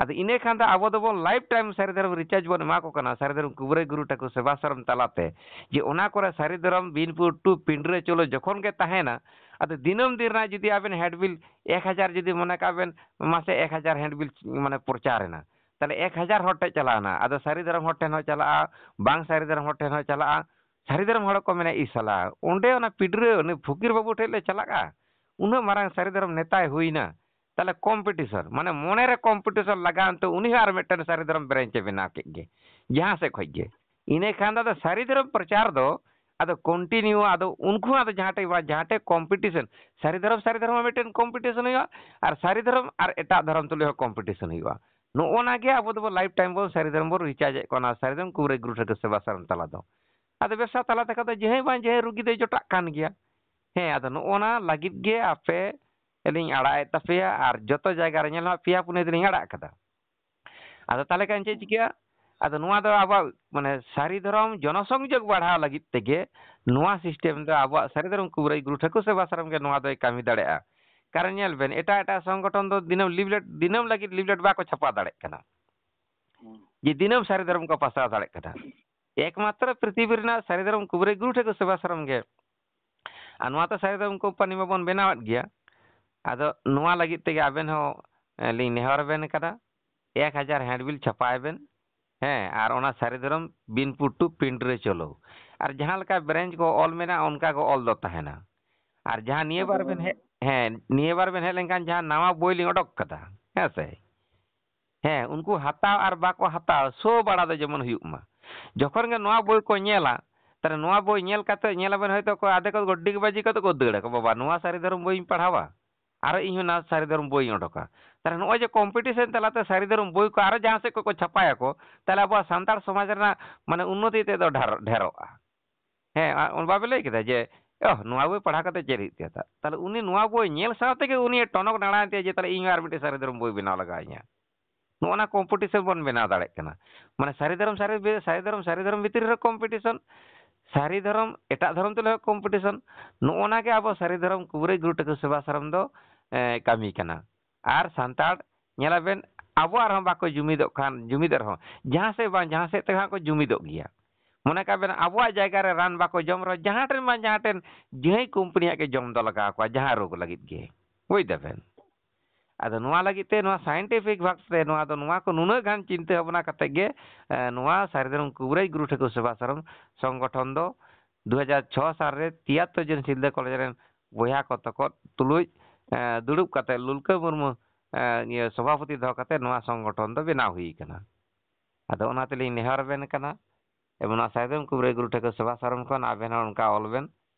ᱟᱫᱚ ᱤᱱᱟᱹ ᱠᱷᱟᱱ ᱫᱚ ᱟᱵᱚ ᱫᱚᱵᱚᱱ ᱞᱟᱭᱤᱯᱷ ᱴᱟᱭᱤᱢ ᱥᱟᱹᱨᱤ ᱫᱷᱚᱨᱚᱢ ᱨᱤᱪᱟᱨᱡᱽ ᱵᱚᱱ ᱮᱢᱟ ᱠᱚ ᱠᱟᱱᱟ, ᱥᱟᱹᱨᱤ ᱫᱷᱚᱨᱚᱢ ᱠᱩᱵᱨᱟᱹᱭ ᱜᱩᱨᱩ ᱴᱷᱟᱹᱠᱩᱨ ᱥᱮᱵᱟ ᱥᱚᱨᱚᱢ ᱛᱟᱞᱟᱛᱮ, ᱡᱮ ᱚᱱᱟ ᱠᱚᱨᱮ ᱥᱟᱹᱨᱤ ᱫᱷᱚᱨᱚᱢ ᱵᱤᱱ ᱯᱩᱴᱩ ᱯᱤᱸᱰᱨᱟᱹ ᱪᱚᱞᱚ ᱡᱚᱠᱷᱚᱱ ᱜᱮ ᱛᱟᱦᱮᱱᱟ, ᱟᱫᱚ ᱫᱤᱱᱟᱹᱢ ᱫᱤᱱ ᱨᱮᱱᱟᱜ ᱡᱩᱫᱤ ᱟᱵᱮᱱ ᱦᱮᱸᱰᱵᱤᱞ ᱮᱠ ᱦᱟᱡᱟᱨ, ᱡᱩᱫᱤ ᱢᱚᱱᱮ ᱠᱟᱜ ᱵᱮᱱ ᱢᱟᱥᱮ ᱮᱠ ᱦᱟᱡᱟᱨ ᱦᱮᱸᱰᱵᱤᱞ ᱢᱟᱱᱮ ᱯᱨᱚᱪᱟᱨ ᱮᱱᱟ, ᱛᱟᱦᱞᱮ ᱮᱠ ᱦᱟᱡᱟᱨ ᱦᱚᱲ ᱴᱷᱮᱱ ᱪᱟᱞᱟᱣ ᱮᱱᱟ, ᱟᱫᱚ ᱥᱟᱹᱨᱤ ᱫᱷᱚᱨᱚᱢ ᱦᱚᱲ ᱴᱷᱮᱱ ᱦᱚᱸ ᱪᱟᱞᱟᱜᱼᱟ, ᱵᱟᱝ ᱥᱟᱹᱨᱤ ᱫᱷᱚᱨᱚᱢ ᱦᱚᱲ ᱴᱷᱮᱱ ᱦᱚᱸ ᱪᱟᱞᱟᱜᱼᱟ᱾ ᱥᱟᱹᱨᱤ ᱫᱷᱚᱨᱚᱢ ᱦᱚᱲ ᱠᱚ ᱢᱮᱱᱟ, "ᱤ ᱥᱟᱞᱟ, ᱚᱸᱰᱮ ᱚᱱᱟ ᱯᱤᱸᱰᱨᱟᱹ ᱩᱱᱤ ᱯᱷᱚᱠᱤᱨ ᱵᱟᱹᱵᱩ ᱴᱷᱮᱱ ᱞᱮ ᱪᱟᱞᱟᱜᱼᱟ, ᱩᱱᱟᱹᱜ ᱢᱟᱨᱟᱝ ᱥᱟᱹᱨᱤ ᱫᱷᱚᱨᱚᱢ ᱱᱮᱛᱟᱭ ᱦᱩᱭᱱᱟ", ᱛᱟᱦᱞᱮ ᱠᱚᱢᱯᱤᱴᱤᱥᱚᱱ, ᱢᱟᱱᱮ ᱢᱚᱱᱮᱨᱮ ᱠᱚᱢᱯᱤᱴᱤᱥᱚᱱ ᱞᱟᱜᱟᱣ ᱮᱱᱛᱮ ᱩᱱᱤ ᱦᱚᱸ ᱟᱨ ᱢᱤᱫᱴᱮᱱ ᱥᱟᱹᱨᱤ ᱫᱷᱚᱨᱚᱢ ᱵᱨᱟᱧᱪ ᱮ ᱵᱮᱱᱟᱣ ᱠᱮᱫ ᱜᱮ ᱡᱟᱦᱟᱸ ᱥᱮᱫ ᱠᱷᱚᱡ ᱜᱮ᱾ ᱤᱱᱟᱹ ᱠᱷᱟᱱ ᱫᱚ ᱟᱫᱚ ᱥᱟᱹᱨᱤ ᱫᱷᱚᱨᱚᱢ ᱯᱨᱚᱪᱟᱨ ᱫᱚ ᱟᱫᱚ ᱠᱚᱱᱴᱤᱱᱤᱭᱩ, ᱟᱫᱚ ᱩᱱᱠᱩ ᱦᱚᱸ ᱟᱫᱚ ᱡᱟᱦᱟᱸ ᱴᱷᱮᱡ ᱵᱟ-, ᱡᱟᱦᱟᱸ ᱴᱷᱮᱡ ᱠᱚᱢᱯᱤᱴᱤᱥᱚᱱ, ᱥᱟᱹᱨᱤ ᱫᱷᱚᱨᱚᱢ, ᱥᱟᱹᱨᱤ ᱫᱷᱚᱨᱚᱢ ᱦᱚᱸ ᱢᱤᱫᱴᱮᱱ ᱠᱚᱢᱯᱤᱴᱤᱥᱚᱱ ᱦᱩᱭᱩᱜᱼᱟ, ᱟᱨ ᱥᱟᱹᱨᱤ ᱫᱷᱚᱨᱚᱢ ᱟᱨ ᱮᱴᱟᱜ ᱫᱷᱚᱨᱚᱢ ᱛᱩᱞᱩᱡ ᱦᱚᱸ ᱠᱚᱢᱯᱤᱴᱤᱥᱚᱱ ᱦᱩᱭᱩᱜᱼᱟ᱾ ᱱᱚᱜᱼᱚ ᱱᱟ ᱜᱮ ᱟᱵᱚ ᱫᱚᱵᱚ ᱞᱟᱭᱤᱯᱷ ᱴᱟᱭᱤᱢ ᱵᱚᱱ ᱥᱟᱹᱨᱤ ᱫᱷᱚᱨᱚᱢ ᱵᱚᱱ ᱨᱤᱪᱟᱨᱡᱽ ᱮᱫ ᱠᱚᱣᱟ, ᱚᱱᱟ ᱥᱟᱹᱨᱤ ᱫᱷᱚᱨᱚᱢ ᱠᱩᱵᱨᱟᱹᱭ ᱜᱩᱨᱩ ᱴᱷᱟᱹᱠᱩᱨ ᱥᱮᱵᱟ ᱥᱟᱨᱚᱢ ᱛᱟᱞᱟ ᱫᱚ᱾ ᱟᱫᱚ ᱵᱮᱵᱽᱥᱟ ᱛᱟᱞᱟ ᱛᱮᱠᱷᱟᱱ ᱫᱚ ᱡᱟᱦᱟᱸᱭ ᱵᱟᱝ ᱡᱟᱦᱟᱸᱭ ᱨᱩᱜᱤ ᱫᱚᱭ ᱡᱚᱴᱟᱜ ᱠᱟᱱ ᱜᱮᱭᱟ᱾ ᱦᱮᱸ, ᱟᱫᱚ ᱱᱚᱜᱼᱚ ᱱᱟ ᱞᱟᱹᱜᱤᱫ ᱜᱮ ᱟᱯᱮ ᱟᱹᱞᱤᱧ ᱟᱲᱟᱜ ᱮᱫ ᱛᱟᱯᱮᱭᱟ, ᱟᱨ ᱡᱚᱛᱚ ᱡᱟᱭᱜᱟ ᱨᱮ ᱧᱮᱞ ᱦᱚᱸ ᱯᱮᱭᱟ ᱯᱩᱱᱭᱟᱹ ᱫᱚᱞᱤᱧ ᱟᱲᱟᱜ ᱠᱟᱫᱟ᱾ ᱟᱫᱚ ᱛᱟᱦᱚᱞᱮ ᱠᱷᱟᱱ ᱪᱮᱫ ᱪᱤᱠᱟᱹᱜᱼᱟ? ᱟᱫᱚ ᱱᱚᱣᱟ ᱫᱚ ᱟᱵᱚᱣᱟᱜ ᱢᱟᱱᱮ ᱥᱟᱹᱨᱤ ᱫᱷᱚᱨᱚᱢ ᱡᱚᱱᱚᱥᱚᱝᱡᱳᱜᱽ ᱵᱟᱲᱦᱟᱣ ᱞᱟᱹᱜᱤᱫ ᱛᱮᱜᱮ ᱱᱚᱣᱟ ᱥᱤᱥᱴᱮᱢ ᱫᱚ ᱟᱵᱚᱣᱟᱜ ᱥᱟᱹᱨᱤ ᱫᱷᱚᱨᱚᱢ ᱠᱩᱵᱨᱟᱹᱭ ᱜᱩᱨᱩ ᱴᱷᱟᱹᱠᱩᱨ ᱥᱮᱵᱟ ᱥᱟᱨᱚᱢ ᱜᱮ ᱱᱚᱣᱟ ᱫᱚᱭ ᱠᱟᱹᱢᱤ ᱫᱟᱲᱮᱭᱟᱜᱼᱟ᱾ ᱠᱟᱨᱚᱱ ᱧᱮᱞ ᱵᱮᱱ, ᱮᱴᱟᱜ ᱮᱴᱟᱜ ᱥᱚᱝᱜᱚᱴᱷᱚᱱ ᱫᱚ ᱫᱤᱱᱟᱹᱢ ᱞᱤᱯᱷᱞᱮᱴ, ᱫᱤᱱᱟᱹᱢ ᱞᱟᱹᱜᱤᱫ ᱞᱤᱯᱷᱞᱮᱴ ᱵᱟᱠᱚ ᱪᱷᱟᱯᱟ ᱫᱟᱲᱮᱭᱟᱜ ᱠᱟᱱᱟ᱾ ᱦᱩᱸ᱾ ᱡᱮ ᱫᱤᱱᱟᱹᱢ ᱥᱟᱹᱨᱤ ᱫᱷᱚᱨᱚᱢ ᱠᱚ ᱯᱟᱥᱱᱟᱣ ᱫᱟᱲᱮᱭᱟᱜ ᱠᱟᱱᱟ᱾ ᱮᱠᱢᱟᱛᱨᱚ ᱯᱨᱤᱛᱷᱤᱵᱤ ᱨᱮᱱᱟᱜ ᱥᱟᱹᱨᱤ ᱫᱷᱚᱨᱚᱢ ᱠᱩᱵᱨᱟᱹᱭ ᱜᱩᱨᱩ ᱴᱷᱟᱹᱠᱩᱨ ᱥᱮᱵᱟ ᱥᱟᱨᱚᱢ ᱜᱮ᱾ ᱟᱨ ᱱᱚᱣᱟ ᱛᱚ ᱥᱟᱹᱨᱤ ᱫᱷᱚᱨᱚᱢ ᱠᱳᱢᱯᱟᱱᱤ ᱢᱟᱵᱚᱱ ᱵᱮᱱᱟᱣᱮᱫ ᱜᱮᱭᱟ᱾ ᱟᱫᱚ ᱱᱚᱣᱟ ᱞᱟᱹᱜᱤᱫ ᱛᱮᱜᱮ ᱟᱵᱮᱱ ᱦᱚᱸ, ᱮ, ᱞᱤᱧ ᱱᱮᱦᱚᱨ ᱟᱵᱮᱱ ᱠᱟᱱᱟ, ᱮᱠ ᱦᱟᱡᱟᱨ ᱦᱮᱸᱰᱵᱤᱞ ᱪᱷᱟᱯᱟᱭ ᱵᱮᱱ᱾ ᱦᱮᱸ, ᱟᱨ ᱚᱱᱟ ᱥᱟᱹᱨᱤ ᱫᱷᱚᱨᱚᱢ ᱵᱤᱱ ᱯᱩᱴᱩ ᱯᱤᱸᱰᱨᱟᱹ ᱪᱚᱞᱚ᱾ ᱟᱨ ᱡᱟᱦᱟᱸ ᱞᱮᱠᱟ ᱵᱨᱟᱧᱪ ᱠᱚ ᱚᱞ ᱢᱮᱱᱟᱜᱼᱟ, ᱚᱱᱠᱟ ᱜᱮ ᱚᱞ ᱫᱚ ᱛᱟᱦᱮᱱᱟ᱾ ᱟᱨ ᱡᱟᱦᱟᱸ ᱱᱤᱭᱟᱹ ᱟᱫᱚ ᱵᱟᱨ ᱵᱮᱱ ᱦᱮᱡ, ᱦᱮᱸ, ᱱᱤᱭᱟᱹ ᱵᱟᱨ ᱵᱮᱱ ᱦᱮᱡ ᱞᱮᱱᱠᱷᱟᱱ ᱡᱟᱦᱟᱸ ᱱᱟᱣᱟ ᱵᱳᱭ ᱞᱤᱧ ᱚᱰᱚᱠ ᱠᱟᱫᱟ, ᱦᱮᱸ ᱥᱮ? ᱦᱮᱸ, ᱩᱱᱠᱩ ᱦᱟᱛᱟᱣ ᱟᱨ ᱵᱟᱠᱚ ᱦᱟᱛᱟᱣ, ᱥᱳ ᱵᱟᱲᱟ ᱫᱚ ᱡᱮᱢᱚᱱ ᱦᱩᱭᱩᱜ ᱢᱟ᱾ ᱡᱚᱠᱷᱚᱱ ᱜᱮ ᱱᱚᱣᱟ ᱵᱳᱭ ᱠᱚ ᱧᱮᱞᱟ, ᱛᱟᱦᱞᱮ ᱱᱚᱣᱟ ᱵᱳᱭ ᱧᱮᱞ ᱠᱟᱛᱮ ᱧᱮᱞ ᱟᱵᱮᱱ ᱦᱚᱭᱛᱳ ᱠᱚ ᱟᱫᱷᱮ ᱠᱚ ᱰᱤᱜᱽ ᱵᱟᱹᱡᱤ ᱠᱟᱛᱮ ᱠᱚ ᱫᱟᱹᱲᱟ ᱠᱚ, "ᱵᱟᱵᱟ, ᱱᱚᱣᱟ ᱥᱟᱹᱨᱤ ᱫᱷᱚᱨᱚᱢ ᱵᱳᱭᱤᱧ ᱯᱟᱲᱦᱟᱣᱟ, ᱟᱨᱚ ᱤᱧ ᱦᱚᱸ ᱱᱚᱣᱟ ᱥᱟᱹᱨᱤ ᱫᱷᱚᱨᱚᱢ ᱵᱳᱭᱤᱧ ᱚᱰᱚᱠᱟ᱾" ᱛᱟᱦᱞᱮ ᱱᱚᱜᱼᱚᱭ ᱡᱮ ᱠᱚᱢᱯᱤᱴᱤᱥᱚᱱ ᱛᱟᱞᱟᱛᱮ ᱥᱟᱹᱨᱤ ᱫᱷᱚᱨᱚᱢ ᱵᱳᱭ ᱠᱚ ᱟᱨᱚ ᱡᱟᱦᱟᱸ ᱥᱮᱫ ᱠᱚ ᱠᱚ ᱪᱷᱟᱯᱟᱭᱟᱠᱚ, ᱛᱟᱦᱞᱮ ᱟᱵᱚᱣᱟᱜ ᱥᱟᱱᱛᱟᱲ ᱥᱚᱢᱟᱡᱽ ᱨᱮᱱᱟᱜ ᱢᱟᱱᱮ ᱩᱱᱱᱚᱛᱤ ᱛᱮᱫ ᱫᱚ ᱰᱷᱮᱨ-, ᱰᱷᱮᱨᱚᱜᱼᱟ᱾ ᱦᱮᱸ, ᱟᱨ ᱚᱱ-, ᱵᱟᱵᱮ ᱞᱟᱹᱭ ᱠᱮᱫᱟ ᱡᱮ, "ᱚᱦ, ᱱᱚᱣᱟ ᱵᱳᱭ ᱯᱟᱲᱦᱟᱣ ᱠᱟᱛᱮ ᱪᱮᱫ ᱦᱩᱭᱩᱜ ᱛᱤᱧᱟ?" ᱛᱟ-, ᱛᱟᱦᱞᱮ ᱩᱱᱤ ᱱᱚᱣᱟ ᱵᱳᱭ ᱧᱮᱞ ᱥᱟᱶ ᱛᱮᱜᱮ ᱩᱱᱤ ᱴᱚᱱᱚᱠ ᱫᱟᱬᱟᱭᱮᱱ ᱛᱟᱭᱟ ᱡᱮ, "ᱛᱟᱦᱞᱮ ᱤᱧ ᱦᱚᱸ ᱟᱨ ᱢᱤᱫᱴᱮᱱ ᱥᱟᱹᱨᱤ ᱫᱷᱚᱨᱚᱢ ᱵᱳᱭ ᱵᱮᱱᱟᱣ ᱞᱟᱜᱟᱣ ᱤᱧᱟ᱾" ᱱᱚᱜᱼᱚ ᱱᱟ ᱠᱚᱢᱯᱤᱴᱤᱥᱚᱱ ᱵᱚᱱ ᱵᱮᱱᱟᱣ ᱫᱟᱲᱮᱭᱟᱜ ᱠᱟᱱᱟ᱾ ᱢᱟᱱᱮ ᱥᱟᱹᱨᱤ ᱫᱷᱚᱨᱚᱢ, ᱥᱟᱹᱨᱤ ᱵᱮ-, ᱥᱟᱹᱨᱤ ᱫᱷᱚᱨᱚᱢ, ᱥᱟᱹᱨᱤ ᱫᱷᱚᱨᱚᱢ ᱵᱷᱤᱛᱤᱨ ᱨᱮᱦᱚᱸ ᱠᱚᱢᱯᱤᱴᱤᱥᱚᱱ, ᱥᱟᱹᱨᱤ ᱫᱷᱚᱨᱚᱢ, ᱮᱴᱟᱜ ᱫᱷᱚᱨᱚᱢ ᱛᱩᱞᱩᱡ ᱦᱚᱸ ᱠᱚᱢᱯᱤᱴᱤᱥᱚᱱ᱾ ᱱᱚᱜᱼᱚ ᱱᱟ ᱜᱮ ᱟᱵᱚ ᱥᱟᱹᱨᱤ ᱫᱷᱚᱨᱚᱢ ᱠᱩᱵᱨᱟᱹᱭ ᱜᱩᱨᱩ ᱴᱷᱟᱹᱠᱩᱨ ᱥᱮᱵᱟ ᱥᱟᱨᱚᱢ ᱫᱚ, ᱮ, ᱠᱟᱹᱢᱤ ᱠᱟᱱᱟ᱾ ᱟᱨ ᱥᱟᱱᱛᱟᱲ ᱧᱮᱞᱟᱵᱮᱱ, ᱟᱵᱚᱣᱟᱜ ᱨᱮᱦᱚᱸ ᱵᱟᱠᱚ ᱡᱩᱢᱤᱫᱚᱜ ᱠᱷᱟᱱ, ᱡᱩᱢᱤᱫᱚᱜ ᱨᱮᱦᱚᱸ ᱡᱟᱦᱟᱸ ᱥᱮᱫ ᱵᱟᱝ ᱡᱟᱦᱟᱸ ᱥᱮᱫ ᱛᱮᱦᱟᱸᱜ ᱠᱚ ᱡᱩᱢᱤᱫᱚᱜ ᱜᱮᱭᱟ᱾ ᱢᱚᱱᱮ ᱠᱟᱜ ᱵᱮᱱ, ᱟᱵᱚᱣᱟᱜ ᱡᱟᱭᱜᱟ ᱨᱮ ᱨᱟᱱ ᱵᱟᱠᱚ ᱡᱚᱢ ᱨᱮᱦᱚᱸ, ᱡᱟᱦᱟᱸ ᱴᱷᱮᱱ ᱵᱟᱝ ᱡᱟᱦᱟᱸ ᱴᱷᱮᱱ ᱡᱟᱹᱦᱟᱹᱭ ᱠᱳᱢᱯᱟᱱᱤᱭᱟᱜ ᱜᱮ ᱡᱚᱢ ᱫᱚ ᱞᱟᱜᱟᱣ ᱠᱚᱣᱟ, ᱡᱟᱦᱟᱸ ᱨᱳᱜᱽ ᱞᱟᱹᱜᱤᱫ ᱜᱮ᱾ ᱵᱩᱡᱽ ᱫᱟᱵᱮᱱ? ᱟᱫᱚ ᱱᱚᱣᱟ ᱞᱟᱹᱜᱤᱫ ᱛᱮ ᱱᱚᱣᱟ ᱥᱟᱭᱮᱱᱴᱤᱯᱷᱤᱠ ᱵᱷᱟᱵᱽ ᱛᱮ ᱱᱚᱣᱟ ᱫᱚ, ᱱᱚᱣᱟ ᱠᱚ ᱱᱩᱱᱟᱹᱜ ᱜᱟᱱ ᱪᱤᱱᱛᱟᱹ ᱵᱷᱟᱵᱽᱱᱟ ᱠᱟᱛᱮ ᱜᱮ, ᱮ, ᱱᱚᱣᱟ ᱥᱟᱹᱨᱤ ᱫᱷᱚᱨᱚᱢ ᱠᱩᱵᱨᱟᱹᱭ ᱜᱩᱨᱩ ᱴᱷᱟᱹᱠᱩᱨ ᱥᱮᱵᱟ ᱥᱟᱨᱚᱢ ᱥᱚᱝᱜᱚᱴᱷᱚᱱ ᱫᱚ ᱫᱩ ᱦᱟᱡᱟᱨ ᱪᱷᱚ ᱥᱟᱞ ᱨᱮ ᱛᱤᱭᱟᱛᱛᱚᱨ ᱡᱚᱱ ᱥᱤᱞᱫᱟᱹ ᱠᱚᱞᱮᱡᱽ ᱨᱮᱱ ᱵᱚᱭᱦᱟ ᱠᱚ ᱛᱟᱠᱚ ᱛᱩᱞᱩᱡ, ᱮ, ᱫᱩᱲᱩᱵ ᱠᱟᱛᱮ ᱞᱩᱞᱠᱟᱹ ᱢᱩᱨᱢᱩ, ᱮ, ᱤᱭᱟᱹ ᱥᱚᱵᱷᱟᱯᱚᱛᱤ ᱫᱚᱦᱚ ᱠᱟᱛᱮ ᱱᱚᱣᱟ ᱥᱚᱝᱜᱚᱴᱷᱚᱱ ᱫᱚ ᱵᱮᱱᱟᱣ ᱦᱩᱭ ᱠᱟᱱᱟ᱾ ᱟᱫᱚ ᱚᱱᱟ ᱛᱮᱞᱤᱧ ᱱᱮᱦᱚᱨ ᱟᱵᱮᱱ ᱠᱟᱱᱟ, ᱮᱵᱚᱝ ᱱᱚᱣᱟ ᱥᱟᱭᱫᱚᱢ ᱠᱩᱵᱨᱟᱹᱭ ᱜᱩᱨᱩ ᱴᱷᱟᱹᱠᱩᱨ ᱥᱮᱵᱟ ᱥᱟᱨᱚᱢ ᱠᱷᱚᱱ ᱟᱵᱮᱱ ᱦᱚᱸ ᱚᱱᱠᱟ ᱚᱞ ᱵᱮᱱ,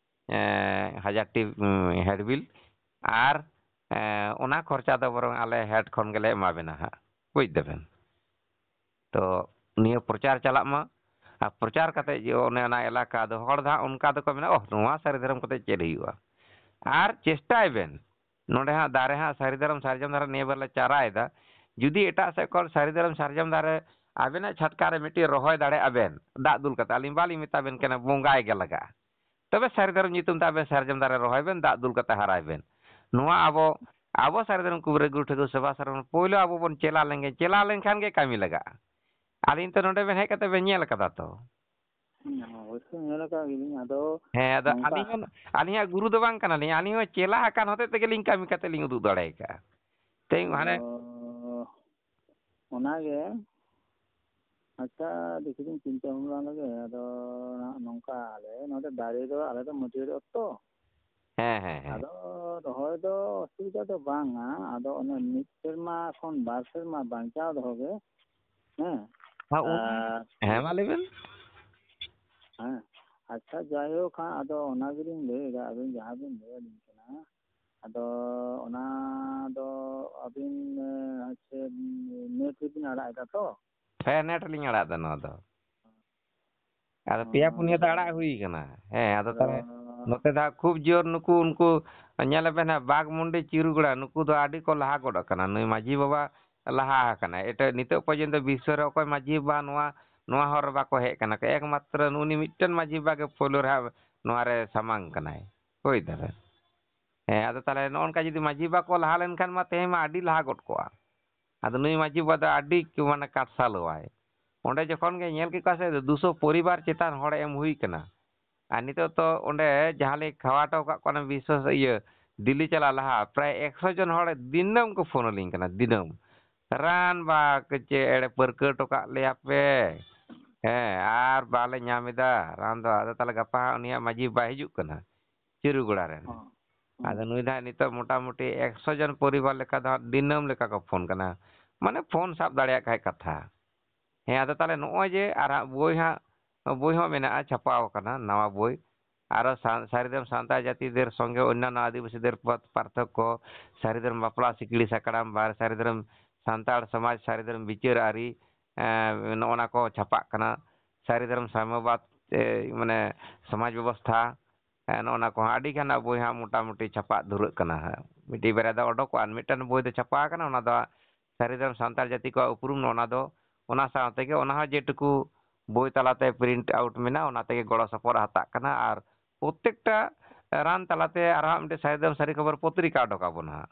ᱮ, ᱦᱟᱡᱟᱨ ᱴᱤ, ᱩᱢ, ᱦᱮᱰᱵᱤᱞ, ᱟᱨ, ᱮ, ᱚᱱᱟ ᱠᱷᱚᱨᱪᱟ ᱫᱚ ᱵᱚᱨᱚᱝ ᱟᱞᱮ ᱦᱮᱰ ᱠᱷᱚᱱ ᱜᱮᱞᱮ ᱮᱢᱟ ᱵᱮᱱᱟ ᱦᱟᱸᱜ, ᱵᱩᱡᱽ ᱫᱟᱵᱮᱱ᱾ ᱛᱚ ᱱᱤᱭᱟᱹ ᱯᱨᱚᱪᱟᱨ ᱪᱟᱞᱟᱜ ᱢᱟ, ᱟᱨ ᱯᱨᱚᱪᱟᱨ ᱠᱟᱛᱮ ᱡᱮ ᱚᱱᱮ ᱚᱱᱟ ᱮᱞᱟᱠᱟ ᱫᱚ ᱦᱚᱲ ᱫᱚ ᱦᱟᱸᱜ ᱚᱱᱠᱟ ᱫᱚᱠᱚ ᱢᱮᱱᱟ, "ᱳᱦ, ᱱᱚᱣᱟ ᱥᱟᱹᱨᱤ ᱫᱷᱚᱨᱚᱢ ᱠᱟᱛᱮ ᱪᱮᱫ ᱦᱩᱭᱩᱜᱼᱟ?" ᱟᱨ ᱪᱮᱥᱴᱟᱭ ᱵᱮᱱ, ᱱᱚᱰᱮ ᱦᱟᱸᱜ ᱫᱟᱨᱮ ᱦᱟᱸᱜ ᱥᱟᱹᱨᱤ ᱫᱷᱚᱨᱚᱢ ᱥᱟᱨᱡᱚᱢ ᱫᱟᱨᱮ ᱱᱤᱭᱟᱹ ᱵᱟᱨ ᱞᱮ ᱪᱟᱨᱟᱭᱮᱫᱟ᱾ ᱡᱩᱫᱤ ᱮᱴᱟᱜ ᱥᱮᱫ ᱠᱷᱚᱱ ᱥᱟᱹᱨᱤ ᱫᱷᱚᱨᱚᱢ ᱥᱟᱨᱡᱚᱢ ᱫᱟᱨᱮ ᱟᱵᱮᱱᱟᱜ ᱪᱷᱟᱴᱠᱟ ᱨᱮ ᱢᱤᱫᱴᱤᱡ ᱨᱚᱦᱚᱭ ᱫᱟᱲᱮᱭᱟᱜᱼᱟ ᱵᱮᱱ, ᱫᱟᱜ ᱫᱩᱞ ᱠᱟᱛᱮ, ᱟᱹᱞᱤᱧ ᱵᱟᱞᱤᱧ ᱢᱮᱛᱟ ᱵᱮᱱ ᱠᱟᱱᱟ ᱵᱚᱸᱜᱟᱭ ᱜᱮ ᱞᱟᱜᱟᱜᱼᱟ, ᱛᱚᱵᱮ ᱥᱟᱹᱨᱤ ᱫᱷᱚᱨᱚᱢ ᱧᱩᱛᱩᱢ ᱛᱮ ᱟᱵᱮᱱ ᱥᱟᱨᱡᱚᱢ ᱫᱟᱨᱮ ᱨᱚᱦᱚᱭ ᱵᱮᱱ, ᱫᱟᱜ ᱫᱩᱞ ᱠᱟᱛᱮ ᱦᱟᱨᱟᱭ ᱵᱮᱱ᱾ ᱱᱚᱣᱟ ᱟᱵᱚ, ᱟᱵᱚ ᱥᱟᱹᱨᱤ ᱫᱷᱚᱨᱚᱢ ᱠᱩᱵᱨᱟᱹ ᱜᱩᱨᱩ ᱴᱷᱟᱹᱠᱩᱨ ᱥᱮᱵᱟ ᱥᱟᱨᱚᱱ ᱯᱳᱭᱞᱳ ᱟᱵᱚ ᱵᱚᱱ ᱪᱮᱞᱟ ᱞᱮᱱᱜᱮ, ᱪᱮᱞᱟ ᱞᱮᱱᱠᱷᱟᱱ ᱜᱮ ᱠᱟᱹᱢᱤ ᱞᱟᱜᱟᱜᱼᱟ᱾ ᱟᱹᱞᱤᱧ ᱛᱚ ᱱᱚᱰᱮ ᱵᱮᱱ ᱦᱮᱡ ᱠᱟᱛᱮ ᱵᱮᱱ ᱧᱮᱞ ᱠᱟᱫᱟ ᱛᱚ᱾ ᱦᱮᱸ, ᱚᱵᱚᱥᱥᱳᱭ ᱧᱮᱞ ᱟᱠᱟᱫ ᱜᱮᱞᱤᱧ᱾ ᱟᱫᱚ ᱦᱮᱸ, ᱟᱫᱚ ᱱᱚᱝᱠᱟ ᱟᱹᱞᱤᱧ ᱦᱚᱸ, ᱟᱹᱞᱤᱧᱟᱜ ᱜᱩᱨᱩ ᱫᱚ ᱵᱟᱝ ᱠᱟᱱᱟᱞᱤᱧ, ᱟᱹᱞᱤᱧ ᱦᱚᱸ ᱪᱮᱞᱟ ᱟᱠᱟᱱ ᱦᱚᱛᱮᱡ ᱛᱮᱜᱮ ᱞᱤᱧ ᱠᱟᱹᱢᱤ ᱠᱟᱛᱮ ᱞᱤᱧ ᱩᱫᱩᱜ ᱫᱟᱲᱮ ᱟᱠᱟᱫᱼᱟ᱾ ᱛᱮᱦᱮᱧ ᱦᱟᱱᱮ ᱟᱫᱚ ᱚᱱᱟᱜᱮ, ᱟᱪᱪᱷᱟ, ᱫᱮᱠᱷᱤ ᱞᱤᱧ ᱪᱤᱱᱛᱟᱹ ᱵᱷᱟᱵᱽᱱᱟ ᱞᱮᱜᱮ᱾ ᱟᱫᱚ ᱱᱟᱜ ᱱᱚᱝᱠᱟ, ᱟᱞᱮ ᱱᱚᱰᱮ ᱫᱟᱨᱮ ᱫᱚ, ᱟᱞᱮ ᱫᱚ ᱢᱟᱹᱴᱭᱟᱹᱲ ᱚᱛ ᱛᱚ᱾ ᱦᱮᱸ, ᱦᱮᱸ, ᱦᱮᱸ᱾ ᱟᱫᱚ ᱨᱚᱦᱚᱭ ᱫᱚ ᱚᱥᱩᱵᱤᱫᱷᱟ ᱫᱚ ᱵᱟᱝᱟ᱾ ᱟᱫᱚ ᱚᱱᱮ ᱢᱤᱫ ᱥᱮᱨᱢᱟ ᱠᱷᱚᱱ ᱵᱟᱨ ᱥᱮᱨᱢᱟ ᱵᱟᱧᱪᱟᱣ ᱫᱚᱦᱚ ᱜᱮ᱾ ᱦᱮᱸ᱾ ᱦᱮᱸ, ᱩᱱ- ᱟᱨ ᱦᱮᱸ, ᱢᱟ ᱞᱟᱹᱭ ᱵᱮᱱ᱾ ᱦᱮᱸ᱾ ᱟᱪᱪᱷᱟ, ᱡᱟᱭᱦᱳᱠ ᱦᱟᱸᱜ, ᱟᱫᱚ ᱚᱱᱟ ᱜᱮᱞᱤᱧ ᱞᱟᱹᱭᱮᱫᱟ, ᱟᱵᱤᱱ ᱡᱟᱦᱟᱸ ᱵᱤᱱ ᱞᱟᱹᱭ ᱟᱹᱞᱤᱧ ᱠᱟᱱᱟ, ᱟᱫᱚ ᱚᱱᱟ ᱫᱚ ᱟᱹᱵᱤᱱ, ᱮ, ᱦᱚᱪᱪᱷᱮ, ᱱᱮᱴ ᱨᱮᱵᱤᱱ ᱟᱲᱟᱜ ᱮᱫᱟ ᱛᱚ? ᱦᱮᱸ, ᱱᱮᱴ ᱨᱮᱞᱤᱧ ᱟᱲᱟᱜ ᱮᱫᱟ ᱱᱚᱣᱟ ᱫᱚ᱾ ᱟᱫᱚ ᱯᱮᱭᱟ ᱯᱩᱱᱭᱟᱹ ᱫᱚ ᱟᱲᱟᱜ ᱦᱩᱭ ᱠᱟᱱᱟ᱾ ᱦᱮᱸ, ᱟᱫᱚ ᱛᱟᱦᱞᱮ ᱱᱚᱛᱮ ᱫᱚ ᱦᱟᱸᱜ ᱠᱷᱩᱵ ᱡᱳᱨ ᱱᱩᱠᱩ, ᱩᱱᱠᱩ ᱧᱮᱞ ᱵᱮᱱ ᱦᱟᱸᱜ, ᱵᱟᱜᱽᱢᱩᱱᱰᱤ, ᱪᱤᱨᱩᱜᱩᱲᱟ, ᱱᱩᱠᱩ ᱫᱚ ᱟᱹᱰᱤ ᱠᱚ ᱞᱟᱦᱟ ᱜᱚᱫ ᱟᱠᱟᱱᱟ᱾ ᱱᱩᱭ ᱢᱟᱹᱡᱷᱤ ᱵᱟᱵᱟ ᱞᱟᱦᱟ ᱟᱠᱟᱱᱟᱭ᱾ ᱮᱴᱟᱜ ᱱᱤᱛᱚᱜ ᱯᱚᱨᱡᱚᱱᱛᱚ ᱵᱤᱥᱥᱚ ᱨᱮ ᱚᱠᱚᱭ ᱢᱟᱹᱡᱷᱤ ᱵᱟᱵᱟ ᱱᱚᱣᱟ, ᱱᱚᱣᱟ ᱦᱚᱨ ᱨᱮ ᱵᱟᱠᱚ ᱦᱮᱡ ᱟᱠᱟᱱᱟ᱾ ᱮᱠᱢᱟᱛᱨᱚ ᱩᱱᱤ ᱢᱤᱫᱴᱮᱱ ᱢᱟᱹᱡᱷᱤ ᱵᱟᱵᱟ ᱜᱮ ᱯᱳᱭᱞᱳ ᱨᱮ ᱦᱟᱸᱜ ᱱᱚᱣᱟ ᱨᱮ ᱥᱟᱢᱟᱝ ᱠᱟᱱᱟᱭ᱾ ᱵᱩᱡᱽ ᱫᱟᱵᱮᱱ? ᱦᱮᱸ, ᱟᱫᱚ ᱛᱟᱦᱞᱮ ᱱᱚᱜᱼᱚ ᱱᱚᱝᱠᱟ ᱡᱩᱫᱤ ᱢᱟᱹᱡᱷᱤ ᱵᱟᱵᱟ ᱠᱚ ᱞᱟᱦᱟ ᱞᱮᱱᱠᱷᱟᱱ ᱢᱟ ᱛᱮᱦᱮᱧ ᱢᱟ ᱟᱹᱰᱤ ᱞᱟᱦᱟ ᱜᱚᱫ ᱠᱚᱜᱼᱟ᱾ ᱟᱫᱚ ᱱᱩᱭ ᱢᱟᱹᱡᱷᱤ ᱵᱟᱵᱟ ᱫᱚ ᱟᱹᱰᱤ ᱢᱟᱱᱮ ᱠᱟᱛᱥᱟᱞᱚᱣᱟᱭ᱾ ᱚᱸᱰᱮ ᱡᱚᱠᱷᱚᱱ ᱜᱮ ᱧᱮᱞ ᱠᱮᱫ ᱠᱚᱣᱟ ᱥᱮ, ᱫᱩᱥᱚ ᱯᱚᱨᱤᱵᱟᱨ ᱪᱮᱛᱟᱱ ᱦᱚᱲ ᱮᱢ ᱦᱩᱭ ᱠᱟᱱᱟ᱾ ᱟᱨ ᱱᱤᱛᱚᱜ ᱛᱚ ᱚᱸᱰᱮ ᱡᱟᱦᱟᱸ ᱞᱮ ᱠᱷᱟᱣᱟ ᱦᱚᱴᱚ ᱠᱟᱜ ᱠᱚᱣᱟ, ᱚᱱᱟ ᱵᱤᱥᱥᱚ, ᱤᱭᱟᱹ, ᱫᱤᱞᱞᱤ ᱪᱟᱞᱟᱜ ᱞᱟᱦᱟ ᱯᱨᱟᱭ ᱮᱠᱥᱚ ᱡᱚᱱ ᱦᱚᱲ ᱫᱤᱱᱟᱹᱢ ᱠᱚ ᱯᱷᱳᱱ ᱟᱹᱞᱤᱧ ᱠᱟᱱᱟ, ᱫᱤᱱᱟᱹᱢ᱾ "ᱨᱟᱱ ᱵᱟ ᱪᱮᱫ ᱮᱲᱮ ᱯᱟᱹᱨᱠᱟᱹᱣ ᱦᱚᱴᱚ ᱠᱟᱜ ᱞᱮᱭᱟ ᱯᱮ, ᱦᱮᱸ, ᱟᱨ ᱵᱟᱞᱮ ᱧᱟᱢ ᱮᱫᱟ ᱨᱟᱱ ᱫᱚ, ᱟᱫᱚ ᱛᱟᱦᱞᱮ ᱜᱟᱯᱟ ᱦᱟᱸᱜ ᱩᱱᱤᱭᱟᱜ ᱢᱟᱹᱡᱷᱤ ᱵᱟᱵᱟᱭ ᱦᱤᱡᱩᱜ ᱠᱟᱱᱟ ᱪᱤᱨᱩᱜᱚᱲᱟ ᱨᱮᱱ?" ᱦᱚᱸ, ᱦᱚᱸ᱾ ᱟᱫᱚ ᱱᱩᱭ ᱫᱚ ᱦᱟᱸᱜ ᱱᱤᱛᱚᱜ ᱢᱚᱴᱟᱢᱩᱴᱤ ᱮᱠᱥᱚ ᱡᱚᱱ ᱯᱚᱨᱤᱵᱟᱨ ᱞᱮᱠᱟ ᱫᱚ ᱦᱟᱸᱜ ᱫᱤᱱᱟᱹᱢ ᱞᱮᱠᱟ ᱠᱚ ᱯᱷᱳᱱ ᱠᱟᱱᱟ, ᱢᱟᱱᱮ ᱯᱷᱳᱱ ᱥᱟᱵ ᱫᱟᱲᱮᱭᱟᱜ ᱠᱷᱟᱡ ᱠᱟᱛᱷᱟ᱾ ᱦᱮᱸ, ᱟᱫᱚ ᱛᱟᱦᱞᱮ ᱱᱚᱜᱼᱚᱭ ᱡᱮ ᱟᱨ ᱦᱟᱸᱜ ᱵᱳᱭ ᱦᱟᱸᱜ, ᱵᱳᱭ ᱦᱚᱸ ᱢᱮᱱᱟᱜᱼᱟ, ᱪᱷᱟᱯᱟᱣ ᱟᱠᱟᱱᱟ ᱱᱟᱣᱟ ᱵᱳᱭ᱾ ᱟᱨᱚ ᱥᱟ-, ᱥᱟᱹᱨᱤᱫᱷᱚᱨᱚᱢ ᱥᱟᱱᱛᱟᱲ ᱡᱟᱹᱛᱤ ᱫᱮᱨ ᱥᱚᱸᱜᱮ ᱚᱱᱱᱟᱱᱚ ᱟᱹᱫᱤᱵᱟᱹᱥᱤ ᱫᱮᱨ ᱯᱚᱛ ᱯᱟᱨᱛᱷᱚᱠᱠᱚ, ᱥᱟᱹᱨᱤᱫᱷᱚᱨᱚᱢ ᱵᱟᱯᱞᱟ ᱥᱤᱠᱲᱤ ᱥᱟᱠᱲᱟᱢ, ᱵᱟᱨ ᱥᱟᱹᱨᱤᱫᱷᱚᱨᱚᱢ ᱥᱟᱱᱛᱟᱲ ᱥᱚᱢᱟᱡᱽ, ᱥᱟᱹᱨᱤᱫᱷᱚᱨᱚᱢ ᱵᱤᱪᱟᱹᱨ ᱟᱹᱨᱤ, ᱮᱸ, ᱱᱚᱜᱼᱚ ᱱᱟ ᱠᱚ ᱪᱷᱟᱯᱟᱜ ᱠᱟᱱᱟ᱾ ᱥᱟᱹᱨᱤᱫᱷᱚᱨᱚᱢ ᱥᱟᱢᱭᱚᱵᱟᱫ, ᱮ, ᱢᱟᱱᱮ ᱥᱚᱢᱟᱡᱽ ᱵᱮᱵᱚᱥᱛᱷᱟ, ᱮ, ᱱᱚᱜᱼᱚ ᱱᱟ ᱠᱚᱦᱚᱸ ᱟᱹᱰᱤ ᱜᱟᱱ ᱵᱳᱭ ᱦᱟᱸᱜ ᱢᱚᱴᱟᱢᱩᱴᱤ ᱪᱷᱟᱯᱟ ᱫᱷᱩᱨᱟᱹᱜ ᱠᱟᱱᱟ ᱦᱟᱸᱜ᱾ ᱢᱤᱫᱴᱤᱡ ᱵᱟᱨᱭᱟ ᱫᱚ ᱚᱰᱚᱠᱚᱜᱼᱟ, ᱟᱨ ᱢᱤᱫᱴᱟᱝ ᱵᱳᱭ ᱫᱚ ᱪᱷᱟᱯᱟ ᱟᱠᱟᱱᱟ, ᱚᱱᱟ ᱫᱚ ᱥᱟᱹᱨᱤᱫᱷᱚᱨᱚᱢ ᱥᱟᱱᱛᱟᱲ ᱡᱟᱹᱛᱤ ᱠᱚᱣᱟᱜ ᱩᱯᱨᱩᱢ, ᱚᱱᱟ ᱫᱚ, ᱚᱱᱟ ᱥᱟᱶ ᱛᱮᱜᱮ ᱚᱱᱟ ᱦᱚᱸ ᱡᱮᱴᱩᱠᱩ ᱵᱳᱭ ᱛᱟᱞᱟᱛᱮ print out ᱢᱮᱱᱟᱜᱼᱟ, ᱚᱱᱟ ᱛᱮᱜᱮ ᱜᱚᱲᱚ ᱥᱚᱯᱚᱦᱚᱫ ᱦᱟᱛᱟᱜ ᱠᱟᱱᱟ᱾ ᱟᱨ ᱯᱨᱚᱛᱮᱠᱴᱟ ᱨᱟᱱ ᱛᱟᱞᱟᱛᱮ ᱟᱨᱦᱚᱸ ᱢᱤᱫᱴᱮᱱ ᱥᱟᱹᱨᱤᱫᱷᱚᱨᱚᱢ ᱥᱟᱹᱨᱤ ᱠᱷᱚᱵᱚᱨ ᱯᱚᱛᱨᱤᱠᱟ ᱚᱰᱚᱠ ᱟᱵᱚᱱ ᱦᱟᱸᱜ᱾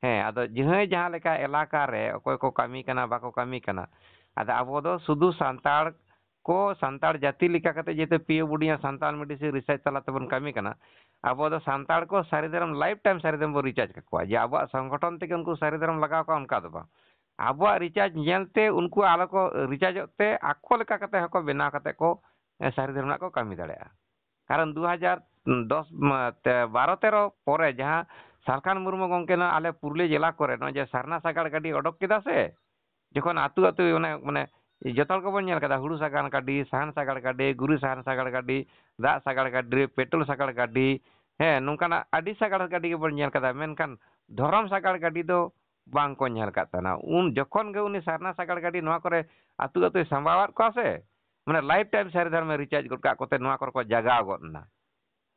ᱦᱮᱸ, ᱟᱫᱚ ᱡᱟᱦᱟᱸᱭ ᱡᱟᱦᱟᱸ ᱞᱮᱠᱟ ᱮᱞᱟᱠᱟ ᱨᱮ ᱚᱠᱚᱭ ᱠᱚ ᱠᱟᱹᱢᱤ ᱠᱟᱱᱟ, ᱵᱟᱠᱚ ᱠᱟᱹᱢᱤ ᱠᱟᱱᱟ, ᱟᱫᱚ ᱟᱵᱚ ᱫᱚ ᱥᱩᱫᱷᱩ ᱥᱟᱱᱛᱟᱲ ᱠᱚ, ᱥᱟᱱᱛᱟᱲ ᱡᱟᱹᱛᱤ ᱞᱮᱠᱟ ᱠᱟᱛᱮ, ᱡᱮᱦᱮᱛᱩ ᱯᱤ ᱳ ᱵᱳᱰᱤᱭᱟ ᱥᱟᱱᱛᱟᱲ ᱢᱮᱰᱤᱥᱤᱱ ᱨᱤᱥᱟᱨᱪ ᱛᱟᱞᱟ ᱛᱮᱵᱚᱱ ᱠᱟᱹᱢᱤ ᱠᱟᱱᱟ, ᱟᱵᱚ ᱫᱚ ᱥᱟᱱᱛᱟᱲ ᱠᱚ ᱥᱟᱹᱨᱤ ᱫᱷᱚᱨᱚᱢ ᱞᱟᱭᱤᱯᱷ ᱴᱟᱭᱤᱢ ᱥᱟᱹᱨᱤ ᱫᱷᱚᱨᱚᱢ ᱵᱚᱱ ᱨᱤᱪᱟᱨᱡᱽ ᱠᱟᱠᱚᱣᱟ, ᱡᱮ ᱟᱵᱚᱣᱟᱜ ᱥᱚᱝᱜᱚᱴᱷᱚᱱ ᱛᱮᱜᱮ ᱩᱱᱠᱩ ᱥᱟᱹᱨᱤ ᱫᱷᱚᱨᱚᱢ ᱞᱟᱜᱟᱣ ᱠᱚᱣᱟ, ᱚᱱᱠᱟ ᱫᱚ ᱵᱟᱝ᱾ ᱟᱵᱚᱣᱟᱜ ᱨᱤᱪᱟᱨᱡᱽ ᱧᱮᱞᱛᱮ ᱩᱱᱠᱩ ᱟᱞᱚ ᱠᱚ ᱨᱤᱪᱟᱨᱡᱚᱜ ᱛᱮ, ᱟᱠᱚ ᱞᱮᱠᱟ ᱠᱟᱛᱮ ᱦᱚᱸᱠᱚ ᱵᱮᱱᱟᱣ ᱠᱟᱛᱮ ᱠᱚ, ᱮ, ᱥᱟᱹᱨᱤ ᱫᱷᱚᱨᱚᱢ ᱨᱮᱱᱟᱜ ᱠᱚ ᱠᱟᱹᱢᱤ ᱫᱟᱲᱮᱭᱟᱜᱼᱟ᱾ ᱠᱟᱨᱚᱱ ᱫᱩ ᱦᱟᱡᱟᱨ ᱫᱚᱥ, ᱢᱟ, ᱛᱮ, ᱵᱟᱨᱚ ᱛᱮᱨᱚ ᱯᱚᱨᱮ ᱡᱟᱦᱟᱸ ᱥᱟᱞᱠᱷᱟᱱ ᱢᱩᱨᱢᱩ ᱜᱚᱢᱠᱮ ᱱᱚᱣᱟ ᱟᱞᱮ ᱯᱩᱨᱩᱞᱤᱭᱟᱹ ᱡᱮᱞᱟ ᱠᱚᱨᱮ ᱱᱚᱜᱼᱚᱭ ᱡᱮ ᱥᱟᱨᱱᱟ ᱥᱟᱜᱟᱲ ᱜᱟᱹᱰᱤ ᱚᱰᱚᱠ ᱠᱮᱫᱟ ᱥᱮ, ᱡᱚᱠᱷᱚᱱ ᱟᱹᱛᱩ ᱟᱹᱛᱩ ᱚᱱᱮ ᱢᱟᱱᱮ ᱡᱚᱛᱚ ᱦᱚᱲ ᱜᱮᱵᱚᱱ ᱧᱮᱞ ᱠᱟᱫᱟ, ᱦᱩᱲᱩ ᱥᱟᱜᱟᱲ ᱜᱟᱹᱰᱤ, ᱥᱟᱦᱟᱱ ᱥᱟᱜᱟᱲ ᱜᱟᱹᱰᱤ, ᱜᱩᱨᱤ ᱥᱟᱦᱟᱱ ᱥᱟᱜᱟᱲ ᱜᱟᱹᱰᱤ, ᱫᱟᱜ ᱥᱟᱜᱟᱲ ᱜᱟᱹᱰᱤ, ᱯᱮᱴᱨᱳᱞ ᱥᱟᱜᱟᱲ ᱜᱟᱹᱰᱤ, ᱦᱮᱸ, ᱱᱚᱝᱠᱟᱱᱟᱜ ᱟᱹᱰᱤ ᱥᱟᱜᱟᱲ ᱜᱟᱹᱰᱤ ᱜᱮᱵᱚᱱ ᱧᱮᱞ ᱠᱟᱫᱟ, ᱢᱮᱱᱠᱷᱟᱱ ᱫᱷᱚᱨᱚᱢ ᱥᱟᱜᱟᱲ ᱜᱟᱹᱰᱤ ᱫᱚ ᱵᱟᱝ ᱠᱚ ᱧᱮᱞ ᱠᱟᱫ ᱛᱟᱦᱮᱱᱟ᱾ ᱩᱱ ᱡᱚᱠᱷᱚᱱ ᱜᱮ ᱩᱱᱤ ᱥᱟᱨᱱᱟ ᱥᱟᱜᱟᱲ ᱜᱟᱹᱰᱤ ᱱᱚᱣᱟ ᱠᱚᱨᱮ ᱟᱹᱛᱩ ᱟᱹᱛᱩᱭ ᱥᱟᱢᱵᱟᱣᱟᱫ ᱠᱚᱣᱟ ᱥᱮ, ᱢᱟᱱᱮ ᱞᱟᱭᱤᱯᱷ ᱴᱟᱭᱤᱢ ᱥᱟᱹᱨᱤ ᱫᱷᱚᱨᱢᱮ ᱨᱤᱪᱟᱨᱡᱽ ᱜᱚᱫ ᱠᱟᱜ ᱠᱚᱛᱮ ᱱᱚᱣᱟ ᱠᱚᱨᱮ ᱠᱚ ᱡᱟᱜᱟᱣ ᱜᱚᱫ ᱮᱱᱟ᱾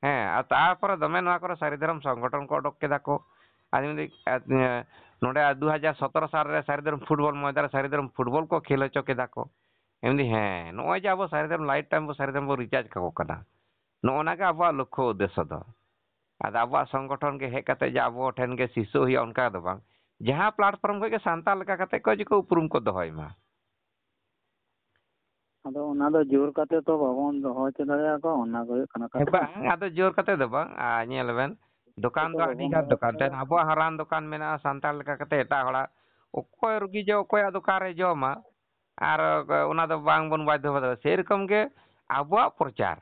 ᱦᱮᱸ, ᱟᱨ ᱛᱟᱨᱯᱚᱨᱮ ᱫᱚᱢᱮ ᱱᱚᱣᱟ ᱠᱚᱨᱮ ᱥᱟᱹᱨᱤ ᱫᱷᱚᱨᱚᱢ ᱥᱚᱝᱜᱚᱴᱷᱚᱱ ᱠᱚ ᱚᱰᱚᱠ ᱠᱮᱫᱟ ᱠᱚ᱾ ᱟᱨ ᱢᱤᱫ, ᱮ, ᱱᱚᱰᱮ ᱫᱩ ᱦᱟᱡᱟᱨ ᱥᱚᱛᱨᱚ ᱥᱟᱞ ᱨᱮ ᱥᱟᱹᱨᱤ ᱫᱷᱚᱨᱚᱢ ᱯᱷᱩᱴᱵᱚᱞ ᱢᱚᱭᱫᱟᱱ ᱨᱮ ᱥᱟᱹᱨᱤ ᱫᱷᱚᱨᱚᱢ ᱯᱷᱩᱴᱵᱚᱞ ᱠᱚ ᱠᱷᱮᱞ ᱦᱚᱪᱚ ᱠᱮᱫᱟ ᱠᱚ᱾ ᱮᱢᱱᱤ ᱦᱮᱸ, ᱱᱚᱜᱼᱚᱭ ᱡᱮ ᱟᱵᱚ ᱥᱟᱹᱨᱤ ᱫᱷᱚᱨᱚᱢ ᱞᱟᱭᱤᱯᱷ ᱴᱟᱭᱤᱢ ᱵᱚ ᱥᱟᱹᱨᱤ ᱫᱷᱚᱨᱚᱢ ᱵᱚ ᱨᱤᱪᱟᱨᱡᱽ ᱠᱟᱠᱚ ᱠᱟᱱᱟ, ᱱᱚᱜᱼᱚ ᱱᱟ ᱜᱮ ᱟᱵᱚᱣᱟᱜ ᱞᱚᱠᱠᱷᱚ ᱩᱫᱽᱫᱮᱥᱥᱚ ᱫᱚ᱾ ᱟᱫᱚ ᱟᱵᱚᱣᱟᱜ ᱥᱚᱝᱜᱚᱴᱷᱚᱱ ᱜᱮ ᱦᱮᱡ ᱠᱟᱛᱮ ᱡᱮ ᱟᱵᱚ ᱴᱷᱮᱱ ᱜᱮ ᱥᱤᱥᱚᱜ ᱦᱩᱭᱩᱜᱼᱟ, ᱚᱱᱠᱟ ᱫᱚ ᱵᱟᱝ᱾ ᱡᱟᱦᱟᱸ ᱯᱞᱟᱴᱯᱷᱚᱨᱢ ᱠᱷᱚᱱ ᱜᱮ ᱥᱟᱱᱛᱟᱲ ᱞᱮᱠᱟ ᱠᱟᱛᱮ ᱠᱚ ᱡᱮ ᱠᱚ ᱩᱯᱨᱩᱢ ᱠᱚ ᱫᱚᱦᱚᱭ ᱢᱟ᱾ ᱟᱫᱚ ᱚᱱᱟ ᱫᱚ ᱡᱳᱨ ᱠᱟᱛᱮ ᱛᱚ ᱵᱟᱵᱚᱱ ᱫᱚᱦᱚ ᱦᱚᱪᱚ ᱫᱟᱲᱮᱭᱟᱠᱚᱣᱟ, ᱚᱱᱟ ᱜᱮ ᱦᱩᱭᱩᱜ ᱠᱟᱱᱟ ᱦᱮᱸ, ᱠᱟᱛᱷᱟ᱾ ᱵᱟᱝ, ᱟᱫᱚ ᱡᱳᱨ ᱠᱟᱛᱮ ᱫᱚ ᱵᱟᱝ᱾ ᱟᱨ ᱧᱮᱞ ᱵᱮᱱ, ᱫᱚᱠᱟᱱ ᱫᱚ ᱟᱹᱰᱤ ᱜᱟᱱ ᱫᱚᱠᱟᱱ ᱛᱟᱦᱮᱱᱟ᱾ ᱟᱵᱚᱣᱟᱜ ᱦᱚᱸ ᱨᱟᱱ ᱫᱚᱠᱟᱱ ᱢᱮᱱᱟᱜᱼᱟ ᱥᱟᱱᱛᱟᱲ ᱞᱮᱠᱟ ᱠᱟᱛᱮ ᱮᱴᱟᱜ ᱦᱚᱲᱟᱜ᱾ ᱚᱠᱚᱭ ᱨᱩᱜᱤ ᱡᱮ ᱚᱠᱚᱭᱟᱜ ᱫᱚᱠᱟᱱ ᱨᱮ ᱡᱚᱢᱟ, ᱟᱨ ᱚᱱᱟ ᱫᱚ ᱵᱟᱝ ᱵᱚᱱ ᱵᱟᱫᱽᱫᱷᱚ ᱫᱟᱲᱮᱭᱟᱜᱼᱟ᱾ ᱥᱮᱨᱚᱠᱚᱢ ᱜᱮ ᱟᱵᱚᱣᱟᱜ ᱯᱨᱚᱪᱟᱨ,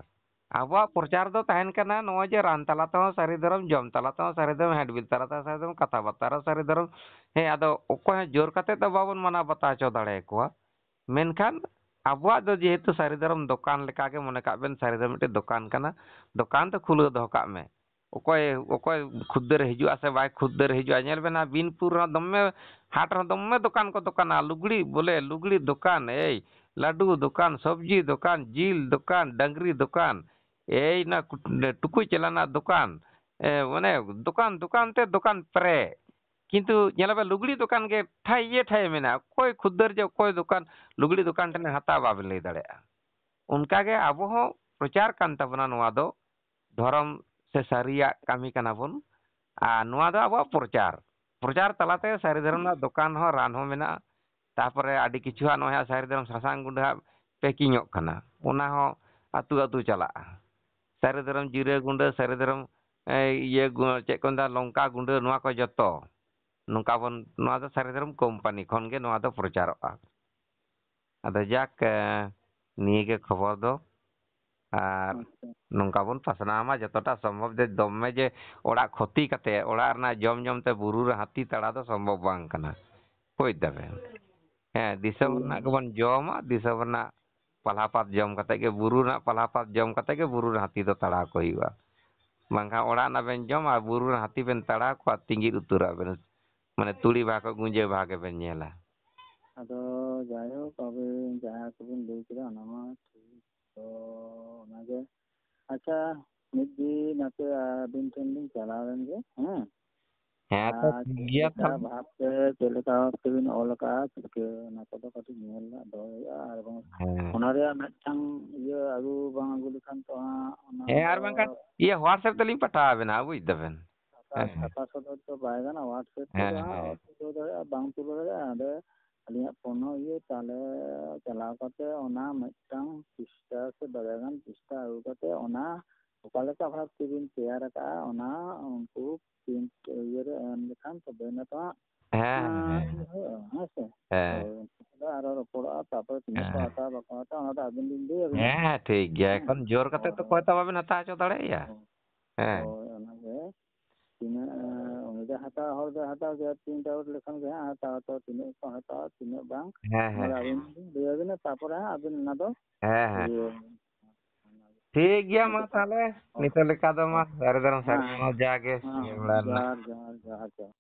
ᱟᱵᱚᱣᱟᱜ ᱯᱨᱚᱪᱟᱨ ᱫᱚ ᱛᱟᱦᱮᱱ ᱠᱟᱱᱟ ᱱᱚᱜᱼᱚᱭ ᱡᱮ ᱨᱟᱱ ᱛᱟᱞᱟ ᱛᱮᱦᱚᱸ ᱥᱟᱹᱨᱤ ᱫᱷᱚᱨᱚᱢ, ᱡᱚᱢ ᱛᱟᱞᱟ ᱛᱮᱦᱚᱸ ᱥᱟᱹᱨᱤ ᱫᱷᱚᱨᱚᱢ, ᱦᱮᱸᱰᱵᱤᱞ ᱛᱟᱞᱟ ᱛᱮᱦᱚᱸ ᱥᱟᱹᱨᱤ ᱫᱷᱚᱨᱚᱢ, ᱠᱟᱛᱷᱟ ᱵᱟᱨᱛᱟ ᱨᱮᱦᱚᱸ ᱥᱟᱹᱨᱤ ᱫᱷᱚᱨᱚᱢ᱾ ᱦᱮᱸ, ᱟᱫᱚ ᱚᱠᱚᱭ ᱦᱚᱸ ᱡᱳᱨ ᱠᱟᱛᱮ ᱫᱚ ᱵᱟᱵᱚᱱ ᱢᱟᱱᱟᱣ ᱵᱟᱛᱟᱣ ᱦᱚᱪᱚ ᱫᱟᱲᱮᱭᱟᱠᱚᱣᱟ᱾ ᱢᱮᱱᱠᱷᱟᱱ ᱟᱵᱚᱣᱟᱜ ᱫᱚ ᱡᱮᱦᱮᱛᱩ ᱥᱟᱹᱨᱤ ᱫᱷᱚᱨᱚᱢ ᱫᱚᱠᱟᱱ ᱞᱮᱠᱟᱜᱮ ᱢᱚᱱᱮ ᱠᱟᱜ ᱵᱮᱱ, ᱥᱟᱹᱨᱤ ᱫᱷᱚᱨᱚᱢ ᱢᱤᱫᱴᱮᱡ ᱫᱚᱠᱟᱱ ᱠᱟᱱᱟ, ᱫᱚᱠᱟᱱ ᱫᱚ ᱠᱷᱩᱞᱟᱹᱣ ᱫᱚᱦᱚ ᱠᱟᱜ ᱢᱮ᱾ ᱚᱠᱚᱭ, ᱚᱠᱚᱭ ᱠᱷᱩᱫᱽᱫᱟᱹᱨᱮ ᱦᱤᱡᱩᱜᱼᱟ ᱥᱮ ᱵᱟᱭ ᱠᱷᱩᱫᱽᱫᱟᱹᱨᱮ ᱦᱤᱡᱩᱜᱼᱟ, ᱧᱮᱞ ᱵᱮᱱ ᱦᱟᱸᱜ, ᱵᱤᱱᱯᱩᱨ ᱨᱮᱦᱚᱸ ᱫᱚᱢᱮ, ᱦᱟᱴ ᱨᱮᱦᱚᱸ ᱫᱚᱢᱮ ᱫᱚᱠᱟᱱ ᱠᱚ ᱫᱚᱠᱟᱱᱟ, ᱞᱩᱜᱽᱲᱤ, ᱵᱚᱞᱮ ᱞᱩᱜᱽᱲᱤ ᱫᱚᱠᱟᱱ, ᱮᱭ, ᱞᱟᱹᱰᱩ ᱫᱚᱠᱟᱱ, ᱥᱚᱵᱽᱡᱤ ᱫᱚᱠᱟᱱ, ᱡᱤᱞ ᱫᱚᱠᱟᱱ, ᱰᱟᱝᱨᱤ ᱫᱚᱠᱟᱱ, ᱮᱭ, ᱚᱱᱟ ᱠᱩ-, ᱴᱩᱠᱩᱡ ᱪᱮᱞᱟᱝ ᱨᱮᱱᱟᱜ ᱫᱚᱠᱟᱱ, ᱮ, ᱢᱟᱱᱮ ᱫᱚᱠᱟᱱ, ᱫᱚᱠᱟᱱ ᱛᱮ ᱫᱚᱠᱟᱱ ᱯᱮᱨᱮᱡ᱾ ᱠᱤᱱᱛᱩ ᱧᱮᱞ ᱵᱮᱱ, ᱞᱩᱜᱽᱲᱤ ᱫᱚᱠᱟᱱ ᱜᱮ ᱴᱷᱟᱭ ᱤᱭᱟᱹ ᱴᱷᱟᱭ ᱢᱮᱱᱟᱜᱼᱟ᱾ ᱚᱠᱚᱭ ᱠᱷᱩᱫᱽᱫᱟᱹᱨ ᱡᱮ ᱚᱠᱚᱭ ᱫᱚᱠᱟᱱ, ᱞᱩᱜᱽᱲᱤ ᱫᱚᱠᱟᱱ ᱴᱷᱮᱱᱮ ᱦᱟᱛᱟᱣᱟ, ᱵᱟᱵᱮᱱ ᱞᱟᱹᱭ ᱫᱟᱲᱮᱭᱟᱜᱼᱟ᱾ ᱚᱱᱠᱟᱜᱮ ᱟᱵᱚ ᱦᱚᱸ ᱯᱨᱚᱪᱟᱨ ᱠᱟᱱ ᱛᱟᱵᱚᱱᱟ ᱱᱚᱣᱟ ᱫᱚ, ᱫᱷᱚᱨᱚᱢ ᱥᱮ ᱥᱟᱹᱨᱤᱭᱟᱜ ᱠᱟᱹᱢᱤ ᱠᱟᱱᱟ ᱵᱚᱱ᱾ ᱟᱨ ᱱᱚᱣᱟ ᱫᱚ ᱟᱵᱚᱣᱟᱜ ᱯᱨᱚᱪᱟᱨ, ᱯᱨᱚᱪᱟᱨ ᱛᱟᱞᱟᱛᱮ ᱥᱟᱹᱨᱤ ᱫᱷᱚᱨᱚᱢ ᱨᱮᱱᱟᱜ ᱫᱚᱠᱟᱱ ᱦᱚᱸ, ᱨᱟᱱ ᱦᱚᱸ ᱢᱮᱱᱟᱜᱼᱟ᱾ ᱛᱟᱨᱯᱚᱨᱮ ᱟᱹᱰᱤ ᱠᱤᱪᱷᱩ ᱦᱟᱸᱜ ᱱᱚᱜᱼᱚᱭ ᱦᱟᱸᱜ ᱥᱟᱹᱨᱤ ᱫᱷᱚᱨᱚᱢ ᱥᱟᱥᱟᱝ ᱜᱩᱸᱰᱟᱹ ᱦᱟᱸᱜ ᱯᱮᱠᱤᱝᱚᱜ ᱠᱟᱱᱟ, ᱚᱱᱟ ᱦᱚᱸ ᱟᱹᱛᱩ ᱟᱹᱛᱩ ᱪᱟᱞᱟᱜᱼᱟ᱾ ᱥᱟᱹᱨᱤ ᱫᱷᱚᱨᱚᱢ ᱡᱤᱨᱟᱹ ᱜᱩᱸᱰᱟᱹ, ᱥᱟᱹᱨᱤ ᱫᱷᱚᱨᱚᱢ, ᱮ, ᱤᱭᱟᱹ ᱜᱩ-, ᱪᱮᱫ ᱠᱚ ᱢᱮᱛᱟᱜᱼᱟ, ᱞᱚᱝᱠᱟ ᱜᱩᱸᱰᱟᱹ, ᱱᱚᱣᱟ ᱠᱚ ᱡᱚᱛᱚ᱾ ᱱᱚᱝᱠᱟ ᱵᱚᱱ, ᱱᱚᱣᱟ ᱫᱚ ᱥᱟᱹᱨᱤ ᱫᱷᱚᱨᱚᱢ ᱠᱳᱢᱯᱟᱱᱤ ᱠᱷᱚᱱ ᱜᱮ ᱱᱚᱣᱟ ᱫᱚ ᱯᱨᱚᱪᱟᱨᱚᱜᱼᱟ᱾ ᱟᱫᱚ ᱡᱟᱠ, ᱮ, ᱱᱤᱭᱟᱹ ᱜᱮ ᱠᱷᱚᱵᱚᱨ ᱫᱚ᱾ ᱟᱨ ᱟᱪᱪᱷᱟ᱾ ᱱᱚᱝᱠᱟ ᱵᱚᱱ ᱯᱟᱥᱱᱟᱣ ᱢᱟ ᱡᱚᱛᱚᱴᱟ ᱥᱚᱢᱵᱷᱚᱵ, ᱡᱮ ᱫᱚᱢᱮ ᱡᱮ ᱚᱲᱟᱜ ᱠᱷᱚᱛᱤ ᱠᱟᱛᱮ, ᱚᱲᱟᱜ ᱨᱮᱱᱟᱜ ᱡᱚᱢ ᱡᱚᱢ ᱛᱮ ᱵᱩᱨᱩ ᱨᱮ ᱦᱟᱹᱛᱤ ᱛᱟᱲᱟᱣ ᱫᱚ ᱥᱚᱢᱵᱷᱚᱵ ᱵᱟᱝ ᱠᱟᱱᱟ᱾ ᱵᱩᱡᱽ ᱫᱟᱵᱮᱱ? ᱦᱮᱸ, ᱫᱤᱥᱚᱢ ᱦᱩᱸ᱾ ᱨᱮᱱᱟᱜ ᱜᱮᱵᱚᱱ ᱡᱚᱢᱟ, ᱫᱤᱥᱚᱢ ᱨᱮᱱᱟᱜ ᱯᱟᱞᱦᱟ ᱯᱟᱛ ᱡᱚᱢ ᱠᱟᱛᱮ ᱜᱮ, ᱵᱩᱨᱩ ᱨᱮᱱᱟᱜ ᱯᱟᱞᱦᱟ ᱯᱟᱛ ᱡᱚᱢ ᱠᱟᱛᱮ ᱜᱮ ᱵᱩᱨᱩ ᱨᱮ ᱦᱟᱹᱛᱤ ᱫᱚ ᱛᱟᱲᱟᱣ ᱠᱚ ᱦᱩᱭᱩᱜᱼᱟ᱾ ᱵᱟᱝᱠᱷᱟᱱ ᱚᱲᱟᱜ ᱨᱮᱱᱟᱜ ᱵᱮᱱ ᱡᱚᱢᱟ, ᱵᱩᱨᱩ ᱨᱮ ᱦᱟᱹᱛᱤ ᱵᱮᱱ ᱛᱟᱲᱟᱣ ᱠᱚᱣᱟ, ᱛᱤᱸᱜᱤᱫ ᱩᱛᱟᱹᱨᱚᱜ ᱵᱮᱱ᱾ ᱢᱟᱱᱮ ᱛᱩᱲᱤ ᱵᱟᱦᱟ ᱠᱚ ᱜᱩᱸᱡᱟᱹ ᱵᱟᱦᱟ ᱜᱮᱵᱮᱱ ᱧᱮᱞᱟ᱾ ᱟᱫᱚ ᱡᱟᱭᱦᱳᱠ, ᱟᱹᱵᱤᱱ ᱡᱟᱦᱟᱸ ᱠᱚᱵᱤᱱ ᱞᱟᱹᱭ ᱠᱮᱫᱟ, ᱚᱱᱟ ᱢᱟ ᱴᱷᱤᱠ᱾ ᱛᱚ ᱚᱱᱟᱜᱮ, ᱟᱪᱪᱷᱟ, ᱢᱤᱫ ᱫᱤᱱ ᱟᱯᱮ ᱟᱹᱵᱤᱱ ᱴᱷᱮᱱ ᱞᱤᱧ ᱪᱟᱞᱟᱣ ᱞᱮᱱ ᱜᱮ, ᱦᱮᱸ? ᱦᱮᱸ, ᱛᱚ ᱟᱨ ᱴᱷᱤᱠ ᱪᱮᱫ ᱜᱮᱭᱟ ᱞᱮᱠᱟ ᱛᱟᱦᱚᱞᱮ᱾ ᱵᱷᱟᱵᱽᱛᱮ, ᱪᱮᱫ ᱞᱮᱠᱟ ᱵᱷᱟᱵᱽ ᱛᱮᱵᱤᱱ ᱚᱞ ᱟᱠᱟᱫᱼᱟ, ᱪᱤᱠᱟᱹ, ᱚᱱᱟ ᱠᱚᱫᱚ ᱠᱟᱹᱴᱤᱡ ᱧᱮᱞ ᱨᱮᱱᱟᱜ ᱫᱚᱦᱚᱭ ᱦᱩᱭᱩᱜᱼᱟ᱾ ᱟᱨ ᱵᱟᱝ ᱦᱮᱸ᱾ ᱚᱱᱟ ᱨᱮᱭᱟᱜ ᱢᱤᱫᱴᱟᱝ ᱤᱭᱟᱹ ᱟᱹᱜᱩ ᱵᱟᱝ ᱟᱹᱜᱩ ᱞᱮᱠᱷᱟᱱ ᱛᱚ ᱦᱟᱸᱜ ᱚᱱᱟ ᱦᱮᱸ, ᱟᱨ ᱫᱚ ᱵᱟᱝᱠᱷᱟᱱ ᱤᱭᱟᱹ WhatsApp ᱛᱮᱞᱤᱧ ᱯᱟᱴᱷᱟᱣ ᱟᱵᱮᱱᱟ, ᱵᱩᱡᱽ ᱫᱟᱵᱮᱱ᱾ ᱪᱷᱟᱯᱟ, ᱦᱮᱸ, ᱦᱮᱸ᱾ ᱪᱷᱟᱯᱟ ᱥᱚᱫᱚᱨ ᱫᱚ ᱵᱟᱭ ᱜᱟᱱᱚᱜᱼᱟ, WhatsApp ᱦᱮᱸ, ᱛᱮᱫᱚ ᱦᱟᱸᱜ ᱦᱮᱸ᱾ ᱛᱩᱞᱟᱹᱣ ᱫᱟᱲᱮᱭᱟᱜᱼᱟ, ᱵᱟᱝ ᱛᱩᱞᱟᱹᱣ ᱫᱟᱲᱮᱭᱟᱜᱼᱟ᱾ ᱚᱸᱰᱮ ᱟᱹᱞᱤᱧᱟᱜ ᱯᱷᱳᱱ ᱦᱚᱸ ᱤᱭᱟᱹ, ᱛᱟᱦᱚᱞᱮ ᱪᱟᱞᱟᱣ ᱠᱟᱛᱮ ᱚᱱᱟ ᱢᱤᱫᱴᱟᱝ ᱯᱤᱥᱴᱟ ᱥᱮ ᱵᱟᱨᱭᱟ ᱜᱟᱱ ᱯᱤᱥᱴᱟ ᱟᱹᱜᱩ ᱠᱟᱛᱮ ᱚᱱᱟ ᱚᱠᱟ ᱞᱮᱠᱟ ᱵᱷᱟᱵᱽ ᱛᱮᱵᱤᱱ ᱛᱮᱭᱟᱨ ᱟᱠᱟᱫᱼᱟ, ᱚᱱᱟ ᱩᱱᱠᱩ ᱯᱨᱤᱱᱴ ᱤᱭᱟᱹ ᱨᱮ ᱮᱢ ᱞᱮᱠᱷᱟᱱ ᱛᱚᱵᱮ ᱱᱟ ᱛᱚ ᱦᱟᱸᱜ, ᱦᱮᱸ, ᱦᱮᱸ, ᱟᱸ, ᱦᱮᱸ, ᱤᱭᱟᱹ ᱦᱮᱸ᱾ ᱦᱩᱭᱩᱜᱼᱟ, ᱦᱮᱸ ᱥᱮ? ᱦᱮᱸ᱾ ᱦᱳᱭ, ᱩᱱᱠᱩ ᱥᱟᱞᱟᱜ ᱟᱨᱚ ᱨᱚᱯᱚᱲᱚᱜᱼᱟ, ᱛᱟᱯᱚᱨᱮ ᱛᱤᱱᱟᱹᱜ ᱠᱚ ᱦᱮᱸ᱾ ᱦᱟᱛᱟᱣᱟ ᱵᱟᱠᱚ ᱦᱟᱛᱟᱣᱟ, ᱚᱱᱟ ᱫᱚ ᱟᱹᱵᱤᱱ ᱵᱤᱱ ᱞᱟᱹᱭ ᱟᱹᱵᱤᱱᱟ᱾ ᱦᱮᱸ, ᱦᱮᱸ, ᱴᱷᱤᱠ ᱜᱮᱭᱟ᱾ ᱦᱮᱸ? ᱮᱠᱷᱚᱱ ᱡᱳᱨ ᱠᱟᱛᱮ ᱛᱚ ᱦᱳᱭ, ᱚᱠᱚᱭ ᱛᱚ ᱵᱟᱵᱮᱱ ᱦᱟᱛᱟᱣ ᱦᱚᱪᱚ ᱫᱟᱲᱮᱭᱟᱭᱟ᱾ ᱦᱳᱭ, ᱦᱮᱸ᱾ ᱦᱳᱭ, ᱚᱱᱟᱜᱮ᱾ ᱛᱤᱱᱟᱹᱜ, ᱮᱸ, ᱩᱱᱤ ᱫᱚ ᱦᱟᱛᱟᱣ, ᱦᱚᱲ ᱫᱚ ᱦᱟᱛᱟᱣ ᱜᱮᱭᱟ, print out ᱞᱮᱠᱷᱟᱱ ᱜᱮ ᱦᱟᱸᱜ ᱦᱟᱛᱟᱣᱟ, ᱛᱚ ᱛᱤᱱᱟᱹᱜ ᱠᱚ ᱦᱟᱛᱟᱣᱟ, ᱛᱤᱱᱟᱹᱜ ᱵᱟᱝ, ᱦᱮᱸ, ᱚᱱᱟ ᱦᱮᱸ, ᱫᱚ ᱟᱹᱵᱤᱱ ᱦᱮᱸ᱾ ᱞᱤᱧ ᱞᱟᱹᱭ ᱟᱹᱵᱤᱱᱟ, ᱛᱟᱯᱚᱨᱮ ᱦᱟᱸᱜ ᱟᱹᱵᱤᱱ ᱚᱱᱟ ᱫᱚ ᱦᱮᱸ, ᱦᱮᱸ᱾ ᱤᱭᱟᱹ, ᱴᱷᱤᱠ ᱜᱮᱭᱟ, ᱢᱟ ᱛᱟᱦᱚᱞᱮ ᱦᱳᱭ, ᱱᱤᱛᱚᱜ ᱞᱮᱠᱟ ᱫᱚ ᱢᱟ, ᱦᱳᱭ᱾ ᱥᱟᱹᱨᱤ ᱫᱷᱚᱨᱚᱢ ᱦᱮᱸ, ᱥᱟᱹᱨᱤ ᱦᱮᱸ, ᱢᱟ ᱡᱟᱜᱮ ᱦᱮᱸ, ᱤᱭᱟᱹ ᱦᱮᱸ, ᱵᱟᱲᱟ ᱨᱮᱱᱟᱜ᱾ ᱡᱚᱦᱟᱨ, ᱡᱚᱦᱟᱨ, ᱡᱚᱦᱟᱨ, ᱡᱚᱦᱟᱨ᱾